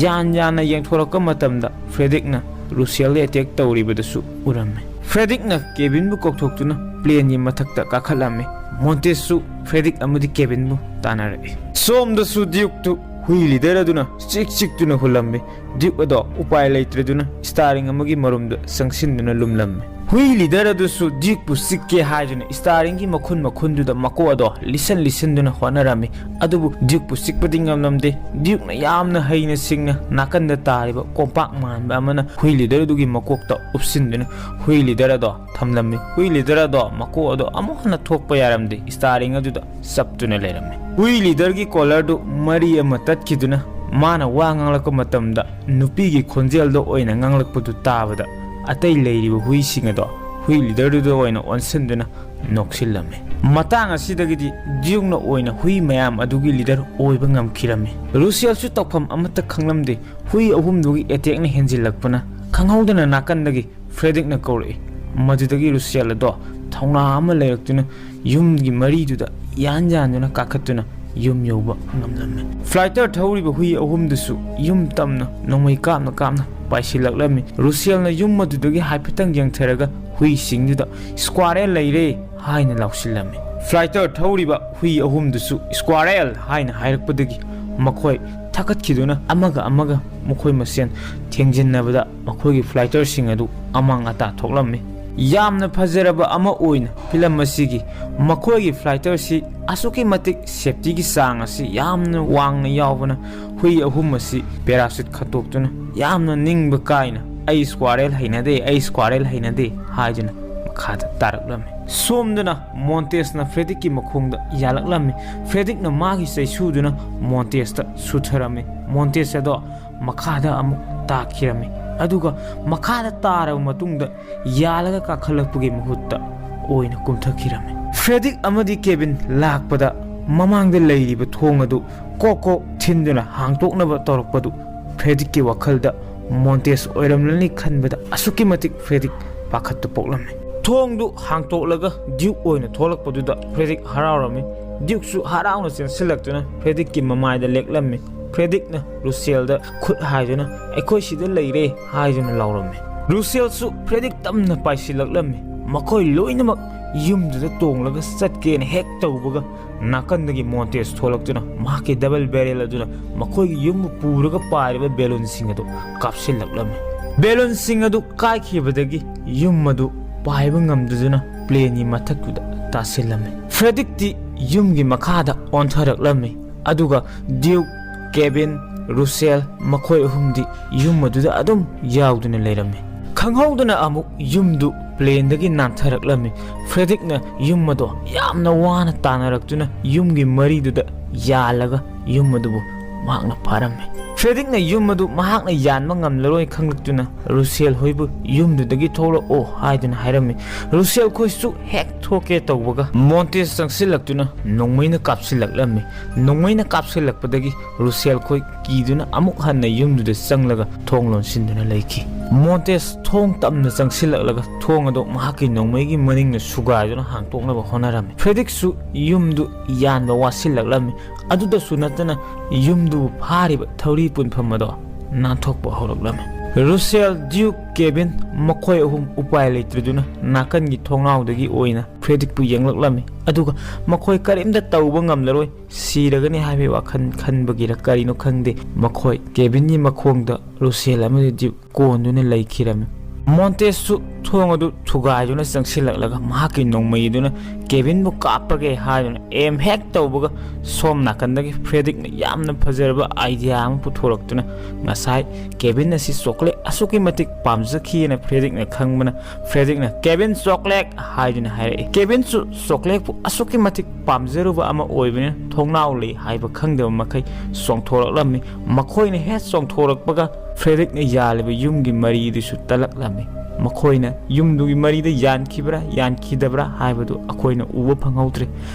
ꯌꯥꯟ ꯌꯥꯟꯅ ꯌꯦꯡꯊꯣꯔꯛꯄ ꯃꯇꯝꯗ ꯐ꯭ꯔꯦꯗꯤꯛꯅ ꯔꯨꯁꯦꯜꯗ ꯑꯦꯇꯦꯛ ꯇꯧꯔꯤꯕꯗꯨꯁꯨ ꯎꯔꯝꯃꯤ꯫ ꯐ꯭ꯔꯦꯗꯤꯛꯅ ꯀꯦꯕꯤꯟꯕꯨ ꯀꯧꯊꯣꯛꯇꯨꯅ ꯄ꯭ꯂꯦꯟꯒꯤ ꯃꯊꯛꯇ ꯀꯥꯈꯠꯂꯝꯃꯤ꯫ ꯃꯣꯟꯇꯦꯁꯁꯨ ꯐ꯭ꯔꯦꯗꯤꯛ ꯑꯃꯗꯤ ꯀꯦꯕꯤꯟꯕꯨ ꯇꯥꯟꯅꯔꯛꯏ꯫ ꯁꯣꯝꯗꯁꯨ ꯗ꯭ꯌꯨꯛꯇꯨ ꯍꯨꯏ ꯂꯤꯗꯔ ꯑꯗꯨꯅ ꯆꯤꯛ ꯆꯤꯛꯇꯨꯅ ꯍꯨꯜꯂꯝꯃꯤ꯫ ꯗ꯭ꯌꯨꯛ ꯑꯗꯣ ꯎꯄꯥꯏ ꯂꯩꯇ꯭ꯔꯗꯨꯅ ꯁ꯭ꯇꯥꯔꯤꯡ ꯑꯃꯒꯤ ꯃꯔꯨꯝꯗ ꯆꯪꯁꯤꯟꯗꯨꯅ ꯂꯨꯝꯂꯝꯃꯤ꯫ ꯍꯨꯏ ꯂꯤꯗꯔ ꯑꯗꯨꯁꯨ ꯗ꯭ꯌꯨꯛꯄꯨ ꯆꯤꯛꯀꯦ ꯍꯥꯏꯗꯨꯅ ꯁ꯭ꯇꯥꯔꯤꯡꯒꯤ ꯃꯈꯨꯟ ꯃꯈꯨꯟꯗꯨꯗ ꯃꯀꯣꯛ ꯑꯗꯣ ꯂꯤꯁꯟ ꯂꯤꯁꯟꯗꯨꯅ ꯍꯣꯠꯅꯔꯝꯃꯤ꯫ ꯑꯗꯨꯕꯨ ꯗ꯭ꯌꯨꯛꯄꯨ ꯆꯤꯛꯄꯗꯤ ꯉꯝꯂꯝꯗꯦ꯫ ꯗ꯭ꯌꯨꯛꯅ ꯌꯥꯝꯅ ꯍꯩꯅ ꯁꯤꯡꯅ ꯅꯥꯀꯟꯗ ꯇꯥꯔꯤꯕ ꯀꯣꯝꯄꯥꯛ ꯃꯥꯟꯕ ꯑꯃꯅ ꯍꯨꯏ ꯂꯤꯗꯔ ꯑꯗꯨꯒꯤ ꯃꯀꯣꯛꯇ ꯎꯞꯁꯤꯟꯗꯨꯅ ꯍꯨꯏ ꯂꯤꯗꯔ ꯑꯗꯣ ꯊꯝꯂꯝꯃꯤ꯫ ꯍꯨꯏ ꯂꯤꯗꯔ ꯑꯗꯣ ꯃꯀꯣꯛ ꯑꯗꯣ ꯑꯃꯨꯛ ꯍꯟꯅ ꯊꯣꯛꯄ ꯌꯥꯔꯝꯗꯦ꯫ ꯁ꯭ꯇꯥꯔꯤꯡ ꯑꯗꯨꯗ ꯆꯞꯇꯨꯅ ꯂꯩꯔꯝꯃꯤ꯫ ꯍꯨꯏ ꯂꯤꯗꯔꯒꯤ ꯀꯣꯂꯔꯗꯨ ꯃꯔꯤ ꯑꯃ ꯇꯠꯈꯤꯗꯨꯅ ꯃꯥꯅ ꯋꯥ ꯉꯥꯡꯂꯛꯄ ꯃꯇꯝꯗ ꯅꯨꯄꯤꯒꯤ ꯈꯣꯟꯖꯦꯜꯗ ꯑꯣꯏꯅ ꯉꯥꯡꯂꯛꯄꯗꯨ ꯇꯥꯕꯗ ꯑꯇꯩ ꯂꯩꯔꯤꯕ ꯍꯨꯏꯁꯤꯡ ꯑꯗꯣ ꯍꯨꯏ ꯂꯤꯗꯔꯗꯨꯗ ꯑꯣꯏꯅ ꯑꯣꯟꯁꯤꯟꯗꯨꯅ ꯅꯣꯛꯁꯤꯜꯂꯝꯃꯤ꯫ ꯃꯇꯥꯡ ꯑꯁꯤꯗꯒꯤꯗꯤ ꯗ꯭ꯌꯨꯛꯅ ꯑꯣꯏꯅ ꯍꯨꯏ ꯃꯌꯥꯝ ꯑꯗꯨꯒꯤ ꯂꯤꯗꯔ ꯑꯣꯏꯕ ꯉꯝꯈꯤꯔꯝꯃꯤ꯫ ꯔꯨꯁꯦꯜꯁꯨ ꯇꯧꯐꯝ ꯑꯃꯠꯇ ꯈꯪꯂꯝꯗꯦ꯫ ꯍꯨꯏ ꯑꯍꯨꯝꯗꯨꯒꯤ ꯑꯦꯇꯦꯛꯅ ꯍꯦꯟꯖꯤꯜꯂꯛꯄꯅ ꯈꯪꯍꯧꯗꯅ ꯅꯥꯀꯟꯗꯒꯤ ꯐ꯭ꯔꯦꯗꯤꯛꯅ ꯀꯧꯔꯛꯏ꯫ ꯃꯗꯨꯗꯒꯤ ꯔꯨꯁꯦꯜ ꯑꯗꯣ ꯊꯧꯅꯥ ꯑꯃ ꯂꯩꯔꯛꯇꯨꯅ ꯌꯨꯝꯒꯤ ꯃꯔꯤꯗꯨꯗ ꯌꯥꯟ ꯌꯥꯟꯗꯨꯅ ꯀꯥꯈꯠꯇꯨꯅ ꯌꯨꯝ ꯌꯧꯕ ꯉꯝꯂꯝꯃꯤ꯫ ꯐ꯭ꯂꯥꯏꯇꯔ ꯊꯧꯔꯤꯕ ꯍꯨꯏ ꯑꯍꯨꯝꯗꯨꯁꯨ ꯌꯨꯝ ꯇꯝꯅ ꯅꯣꯡꯃꯩ ꯀꯥꯞꯅ ꯀꯥꯞꯅ ꯄꯥꯏꯁꯤꯜꯂꯛꯂꯝꯃꯤ꯫ ꯔꯨꯁꯦꯜꯅ ꯌꯨꯝ ꯑꯗꯨꯗꯒꯤ ꯍꯥꯏꯐꯦꯠꯇꯪ ꯌꯦꯡꯊꯔꯒ ꯍꯨꯏꯁꯤꯡꯗꯨꯗ "ꯁ꯭ꯀ꯭ꯋꯥꯔꯦꯜ ꯂꯩꯔꯦ" ꯍꯥꯏꯅ ꯂꯥꯎꯁꯤꯜꯂꯝꯃꯤ꯫ ꯐ꯭ꯂꯥꯏꯇꯔ ꯊꯧꯔꯤꯕ ꯍꯨꯏ ꯑꯍꯨꯝꯗꯨꯁꯨ "ꯁ꯭ꯀ꯭ꯋꯥꯔꯦꯜ" ꯍꯥꯏꯅ ꯍꯥꯏꯔꯛꯄꯗꯒꯤ ꯃꯈꯣꯏ ꯊꯛꯀꯠꯈꯤꯗꯨꯅ ꯑꯃꯒ ꯑꯃꯒ ꯃꯈꯣꯏ ꯃꯁꯦꯟ ꯊꯦꯡꯖꯤꯟꯅꯕꯗ ꯃꯈꯣꯏꯒꯤ ꯐ꯭ꯂꯥꯏꯇꯔꯁꯤꯡ ꯑꯗꯨ ꯑꯃꯥꯡ ꯑꯇꯥ ꯊꯣꯛꯂꯝꯃꯤ꯫ ꯌꯥꯝꯅ ꯐꯖꯔꯕ ꯑꯃ ꯑꯣꯏꯅ ꯐꯤꯂꯝ ꯑꯁꯤꯒꯤ ꯃꯈꯣꯏꯒꯤ ꯐ꯭ꯂꯥꯏꯇꯔꯁꯤ ꯑꯁꯨꯛꯀꯤ ꯃꯇꯤꯛ ꯁꯦꯞꯇꯤꯒꯤ ꯆꯥꯡ ꯑꯁꯤ ꯌꯥꯝꯅ ꯋꯥꯡꯅ ꯌꯥꯎꯕꯅ ꯍꯨꯏ ꯑꯍꯨꯝ ꯑꯁꯤ ꯄꯦꯔꯥꯁꯨꯠ ꯈꯟꯇꯣꯛꯇꯨꯅ ꯌꯥꯝꯅ ꯅꯤꯡꯕ ꯀꯥꯏꯅ "ꯑꯩ ꯁ꯭ꯀ꯭ꯋꯥꯔꯦꯜ ꯍꯩꯅꯗꯦ, ꯑꯩ ꯁ꯭ꯀ꯭ꯋꯥꯔꯦꯜ ꯍꯩꯅꯗꯦ" ꯍꯥꯏꯗꯨꯅ ꯃꯈꯥꯗ ꯇꯥꯔꯛꯂꯝꯃꯤ꯫ ꯁꯣꯝꯗꯅ ꯃꯣꯟꯇꯦꯁꯅ ꯐ꯭ꯔꯦꯗꯤꯛꯀꯤ ꯃꯈꯣꯡꯗ ꯌꯥꯜꯂꯛꯂꯝꯃꯤ꯫ ꯐ꯭ꯔꯦꯗꯤꯛꯅ ꯃꯥꯒꯤ ꯆꯩꯁꯨꯗꯨꯅ ꯃꯣꯟꯇꯦꯁꯇ ꯁꯨꯊꯔꯝꯃꯤ꯫ ꯃꯣꯟꯇꯦꯁ ꯑꯗꯣ ꯃꯈꯥꯗ ꯑꯃꯨꯛ ꯇꯥꯈꯤꯔꯝꯃꯤ꯫ ꯑꯗꯨꯒ ꯃꯈꯥꯗ ꯇꯥꯔꯕ ꯃꯇꯨꯡꯗ ꯌꯥꯜꯂꯒ ꯀꯥꯈꯠꯂꯛꯄꯒꯤ ꯃꯍꯨꯠꯇ ꯑꯣꯏꯅ ꯀꯨꯝꯊꯈꯤꯔꯝꯃꯤ꯫ ꯐ꯭ꯔꯦꯗꯤꯛ ꯑꯃꯗꯤ ꯀꯦꯕꯤꯟ ꯂꯥꯛꯄꯗ ꯃꯃꯥꯡꯗ ꯂꯩꯔꯤꯕ ꯊꯣꯡ ꯑꯗꯨ ꯀꯣꯛ ꯀꯣꯛ ꯊꯤꯟꯗꯨꯅ ꯍꯥꯡꯇꯣꯛꯅꯕ ꯇꯧꯔꯛꯄꯗꯨ ꯐ꯭ꯔꯦꯗꯤꯛꯀꯤ ꯋꯥꯈꯜꯗ ꯃꯣꯟꯇꯦꯁ ꯑꯣꯏꯔꯝꯂꯅꯤ ꯈꯟꯕꯗ ꯑꯁꯨꯛꯀꯤ ꯃꯇꯤꯛ ꯐ꯭ꯔꯦꯗꯤꯛ ꯄꯥꯈꯠꯄ ꯄꯣꯛꯂꯝꯃꯤ꯫ ꯊꯣꯡꯗꯨ ꯍꯥꯡꯇꯣꯛꯂꯒ ꯗ꯭ꯌꯨꯛ ꯑꯣꯏꯅ ꯊꯣꯛꯂꯛꯄꯗꯨꯗ ꯐ꯭ꯔꯦꯗꯤꯛ ꯍꯔꯥꯎꯔꯝꯃꯤ꯫ ꯗ꯭ꯌꯨꯛꯁꯨ ꯍꯔꯥꯎꯅ ꯆꯦꯟꯁꯤꯜꯂꯛꯇꯨꯅ ꯐ꯭ꯔꯦꯗꯤꯛꯀꯤ ꯃꯃꯥꯏꯗ ꯂꯦꯛꯂꯝꯃꯤ꯫ ꯐ꯭ꯔꯦꯗꯤꯛꯅ ꯔꯨꯁꯦꯜꯗ ꯈꯨꯠ ꯍꯥꯏꯗꯨꯅ "ꯑꯩꯈꯣꯏ ꯁꯤꯗ ꯂꯩꯔꯦ" ꯍꯥꯏꯗꯨꯅ ꯂꯥꯎꯔꯝꯃꯤ꯫ ꯔꯨꯁꯦꯜꯁꯨ ꯐ꯭ꯔꯦꯗꯤꯛ ꯇꯝꯅ ꯄꯥꯏꯁꯤꯜꯂꯛꯂꯝꯃꯤ꯫ ꯃꯈꯣꯏ ꯂꯣꯏꯅꯃꯛ ꯌꯨꯝꯗꯨꯗ ꯇꯣꯡꯂꯒ ꯆꯠꯀꯦꯅ ꯍꯦꯛ ꯇꯧꯕꯒ ꯅꯥꯀꯟꯗꯒꯤ ꯃꯣꯟꯇꯦꯁ ꯊꯣꯛꯂꯛꯇꯨꯅ ꯃꯍꯥꯛꯀꯤ ꯗꯕꯜ ꯕꯦꯔꯦꯜ ꯑꯗꯨꯅ ꯃꯈꯣꯏꯒꯤ ꯌꯨꯝꯕꯨ ꯄꯨꯔꯒ ꯄꯥꯏꯔꯤꯕ ꯕꯦꯂꯨꯟꯁꯤꯡ ꯑꯗꯨ ꯀꯥꯞꯁꯤꯜꯂꯛꯂꯝꯃꯤ꯫ ꯕꯦꯂꯨꯟꯁꯤꯡ ꯑꯗꯨ ꯀꯥꯏꯈꯤꯕꯗꯒꯤ ꯌꯨꯝ ꯑꯗꯨ ꯄꯥꯏꯕ ꯉꯝꯗꯗꯨꯅ ꯄ꯭ꯂꯦꯟꯒꯤ ꯃꯊꯛꯇꯨꯗ ꯇꯥꯁꯤꯜꯂꯝꯃꯤ꯫ ꯐ꯭ꯔꯦꯗꯤꯛꯇꯤ ꯌꯨꯝꯒꯤ ꯃꯈꯥꯗ ꯑꯣꯟꯊꯔꯛꯂꯝꯃꯤ꯫ ꯑꯗꯨꯒ ꯗ꯭ꯌꯨꯛ, ꯀꯦꯕꯤꯟ, ꯔꯨꯁꯦꯜ ꯃꯈꯣꯏ ꯑꯍꯨꯝꯗꯤ ꯌꯨꯝ ꯑꯗꯨꯗ ꯑꯗꯨꯝ ꯌꯥꯎꯗꯨꯅ ꯂꯩꯔꯝꯃꯤ꯫ ꯈꯪꯍꯧꯗꯅ ꯑꯃꯨꯛ ꯌꯨꯝꯗꯨ ꯄ꯭ꯂꯦꯟꯗꯒꯤ ꯅꯥꯟꯊꯔꯛꯂꯝꯃꯤ꯫ ꯐ꯭ꯔꯦꯗꯤꯛꯅ ꯌꯨꯝ ꯑꯗꯣ ꯌꯥꯝꯅ ꯋꯥꯅ ꯇꯥꯟꯅꯔꯛꯇꯨꯅ ꯌꯨꯝꯒꯤ ꯃꯔꯤꯗꯨꯗ ꯌꯥꯜꯂꯒ ꯌꯨꯝ ꯑꯗꯨꯕꯨ ꯃꯍꯥꯛꯅ ꯐꯥꯔꯝꯃꯤ꯫ ꯐ꯭ꯔꯦꯗꯤꯛꯅ ꯌꯨꯝ ꯑꯗꯨ ꯃꯍꯥꯛꯅ ꯌꯥꯟꯕ ꯉꯝꯂꯔꯣꯏ ꯈꯪꯂꯛꯇꯨꯅ ꯔꯨꯁꯦꯜ ꯍꯣꯏꯕꯨ "ꯌꯨꯝꯗꯨꯗꯒꯤ ꯊꯣꯛꯂꯛꯑꯣ" ꯍꯥꯏꯗꯨꯅ ꯍꯥꯏꯔꯝꯃꯤ꯫ ꯔꯨꯁꯦꯜ ꯈꯣꯏꯁꯨ ꯍꯦꯛ ꯊꯣꯛꯀꯦ ꯇꯧꯕꯒ ꯃꯣꯟꯇꯦꯁ ꯆꯪꯁꯤꯜꯂꯛꯇꯨꯅ ꯅꯣꯡꯃꯩꯅ ꯀꯥꯞꯁꯤꯜꯂꯛꯂꯝꯃꯤ꯫ ꯅꯣꯡꯃꯩꯅ ꯀꯥꯞꯁꯤꯜꯂꯛꯄꯗꯒꯤ ꯔꯨꯁꯦꯜ ꯈꯣꯏ ꯀꯤꯗꯨꯅ ꯑꯃꯨꯛ ꯍꯟꯅ ꯌꯨꯝꯗꯨꯗ ꯆꯪꯂꯒ ꯊꯣꯡ ꯂꯣꯟꯁꯤꯟꯗꯨꯅ ꯂꯩꯈꯤ꯫ ꯃꯣꯟꯇꯦꯁ ꯊꯣꯡ ꯇꯞꯅ ꯆꯪꯁꯤꯜꯂꯛꯂꯒ ꯊꯣꯡ ꯑꯗꯨ ꯃꯍꯥꯛꯀꯤ ꯅꯣꯡꯃꯩꯒꯤ ꯃꯅꯤꯡꯅ ꯁꯨꯒꯥꯏꯗꯨꯅ ꯍꯥꯡꯇꯣꯛꯅꯕ ꯍꯣꯠꯅꯔꯝꯃꯤ꯫ ꯐ꯭ꯔꯦꯗꯤꯛꯁꯨ ꯌꯨꯝꯗꯨ ꯌꯥꯟꯕ ꯋꯥꯁꯤꯜꯂꯛꯂꯝꯃꯤ꯫ ꯑꯗꯨꯗꯁꯨ ꯅꯠꯇꯅ ꯌꯨꯝꯗꯨꯕꯨ ꯐꯥꯔꯤꯕ ꯊꯧꯔꯤ ꯄꯨꯟꯐꯝ ꯑꯗꯣ ꯅꯥꯟꯊꯣꯛꯄ ꯍꯧꯔꯛꯂꯝꯃꯤ꯫ ꯔꯨꯁꯦꯜ, ꯗ꯭ꯌꯨꯛ, ꯀꯦꯕꯤꯟ ꯃꯈꯣꯏ ꯑꯍꯨꯝ ꯎꯄꯥꯏ ꯂꯩꯇ꯭ꯔꯗꯨꯅ ꯅꯥꯀꯟꯒꯤ ꯊꯣꯡꯅꯥꯎꯗꯒꯤ ꯑꯣꯏꯅ ꯐ꯭ꯔꯦꯗꯤꯛꯄꯨ ꯌꯦꯡꯂꯛꯂꯝꯃꯤ꯫ ꯑꯗꯨꯒ ꯃꯈꯣꯏ ꯀꯔꯤꯝꯇ ꯇꯧꯕ ꯉꯝꯂꯔꯣꯏ, ꯁꯤꯔꯒꯅꯤ ꯍꯥꯏꯕꯒꯤ ꯋꯥꯈꯜ ꯈꯟꯕꯒꯤꯔ ꯀꯔꯤꯅꯣ ꯈꯪꯗꯦ, ꯃꯈꯣꯏ ꯀꯦꯕꯤꯟꯒꯤ ꯃꯈꯣꯡꯗ ꯔꯨꯁꯦꯜ ꯑꯃꯗꯤ ꯗ꯭ꯌꯨꯛ ꯀꯣꯟꯗꯨꯅ ꯂꯩꯈꯤꯔꯝꯃꯤ꯫ ꯃꯣꯟꯇꯦꯁꯁꯨ ꯊꯣꯡ ꯑꯗꯨ ꯊꯨꯒꯥꯏꯗꯨꯅ ꯆꯪꯁꯤꯜꯂꯛꯂꯒ ꯃꯍꯥꯛꯀꯤ ꯅꯣꯡꯃꯩꯗꯨꯅ ꯀꯦꯕꯤꯟꯕꯨ ꯀꯥꯞꯄꯒꯦ ꯍꯥꯏꯗꯨꯅ ꯑꯦꯝ ꯍꯦꯛ ꯇꯧꯕꯒ ꯁꯣꯝ ꯅꯥꯀꯟꯗꯒꯤ ꯐ꯭ꯔꯦꯗꯤꯛꯅ ꯌꯥꯝꯅ ꯐꯖꯔꯕ ꯑꯥꯏꯗꯤꯌꯥ ꯑꯃ ꯄꯨꯊꯣꯔꯛꯇꯨꯅ ꯉꯁꯥꯏ ꯀꯦꯕꯤꯟ ꯑꯁꯤ ꯆꯣꯀ꯭ꯂꯦꯠ ꯑꯁꯨꯛꯀꯤ ꯃꯇꯤꯛ ꯄꯥꯝꯖꯈꯤꯑꯅ ꯐ꯭ꯔꯦꯗꯤꯛꯅ ꯈꯪꯕꯅ ꯐ꯭ꯔꯦꯗꯤꯛꯅ "ꯀꯦꯕꯤꯟ, ꯆꯣꯀ꯭ꯂꯦꯠ" ꯍꯥꯏꯗꯨꯅ ꯍꯥꯏꯔꯛꯏ꯫ ꯀꯦꯕꯤꯟꯁꯨ ꯆꯣꯀ꯭ꯂꯦꯠꯄꯨ ꯑꯁꯨꯛꯀꯤ ꯃꯇꯤꯛ ꯄꯥꯝꯖꯔꯨꯕ ꯑꯃ ꯑꯣꯏꯕꯅꯤꯅ ꯊꯣꯡꯅꯥꯎ ꯂꯩ ꯍꯥꯏꯕ ꯈꯪꯗꯕ ꯃꯈꯩ ꯆꯣꯡꯊꯣꯔꯛꯂꯝꯃꯤ꯫ ꯃꯈꯣꯏꯅ ꯍꯦꯛ ꯆꯣꯡꯊꯣꯔꯛꯄꯒ ꯐ꯭ꯔꯦꯗꯤꯛꯅ ꯌꯥꯜꯂꯤꯕ ꯌꯨꯝꯒꯤ ꯃꯔꯤꯗꯨꯁꯨ ꯇꯠꯂꯛꯂꯝꯃꯤ꯫ ꯃꯈꯣꯏꯅ ꯌꯨꯝꯗꯨꯒꯤ ꯃꯔꯤꯗ ꯌꯥꯟꯈꯤꯕ꯭ꯔꯥ ꯌꯥꯟꯈꯤꯗꯕ꯭ꯔꯥ ꯍꯥꯏꯕꯗꯨ ꯑꯩꯈꯣꯏꯅ ꯎꯕ ꯐꯪꯍꯧꯗ꯭ꯔꯦ꯫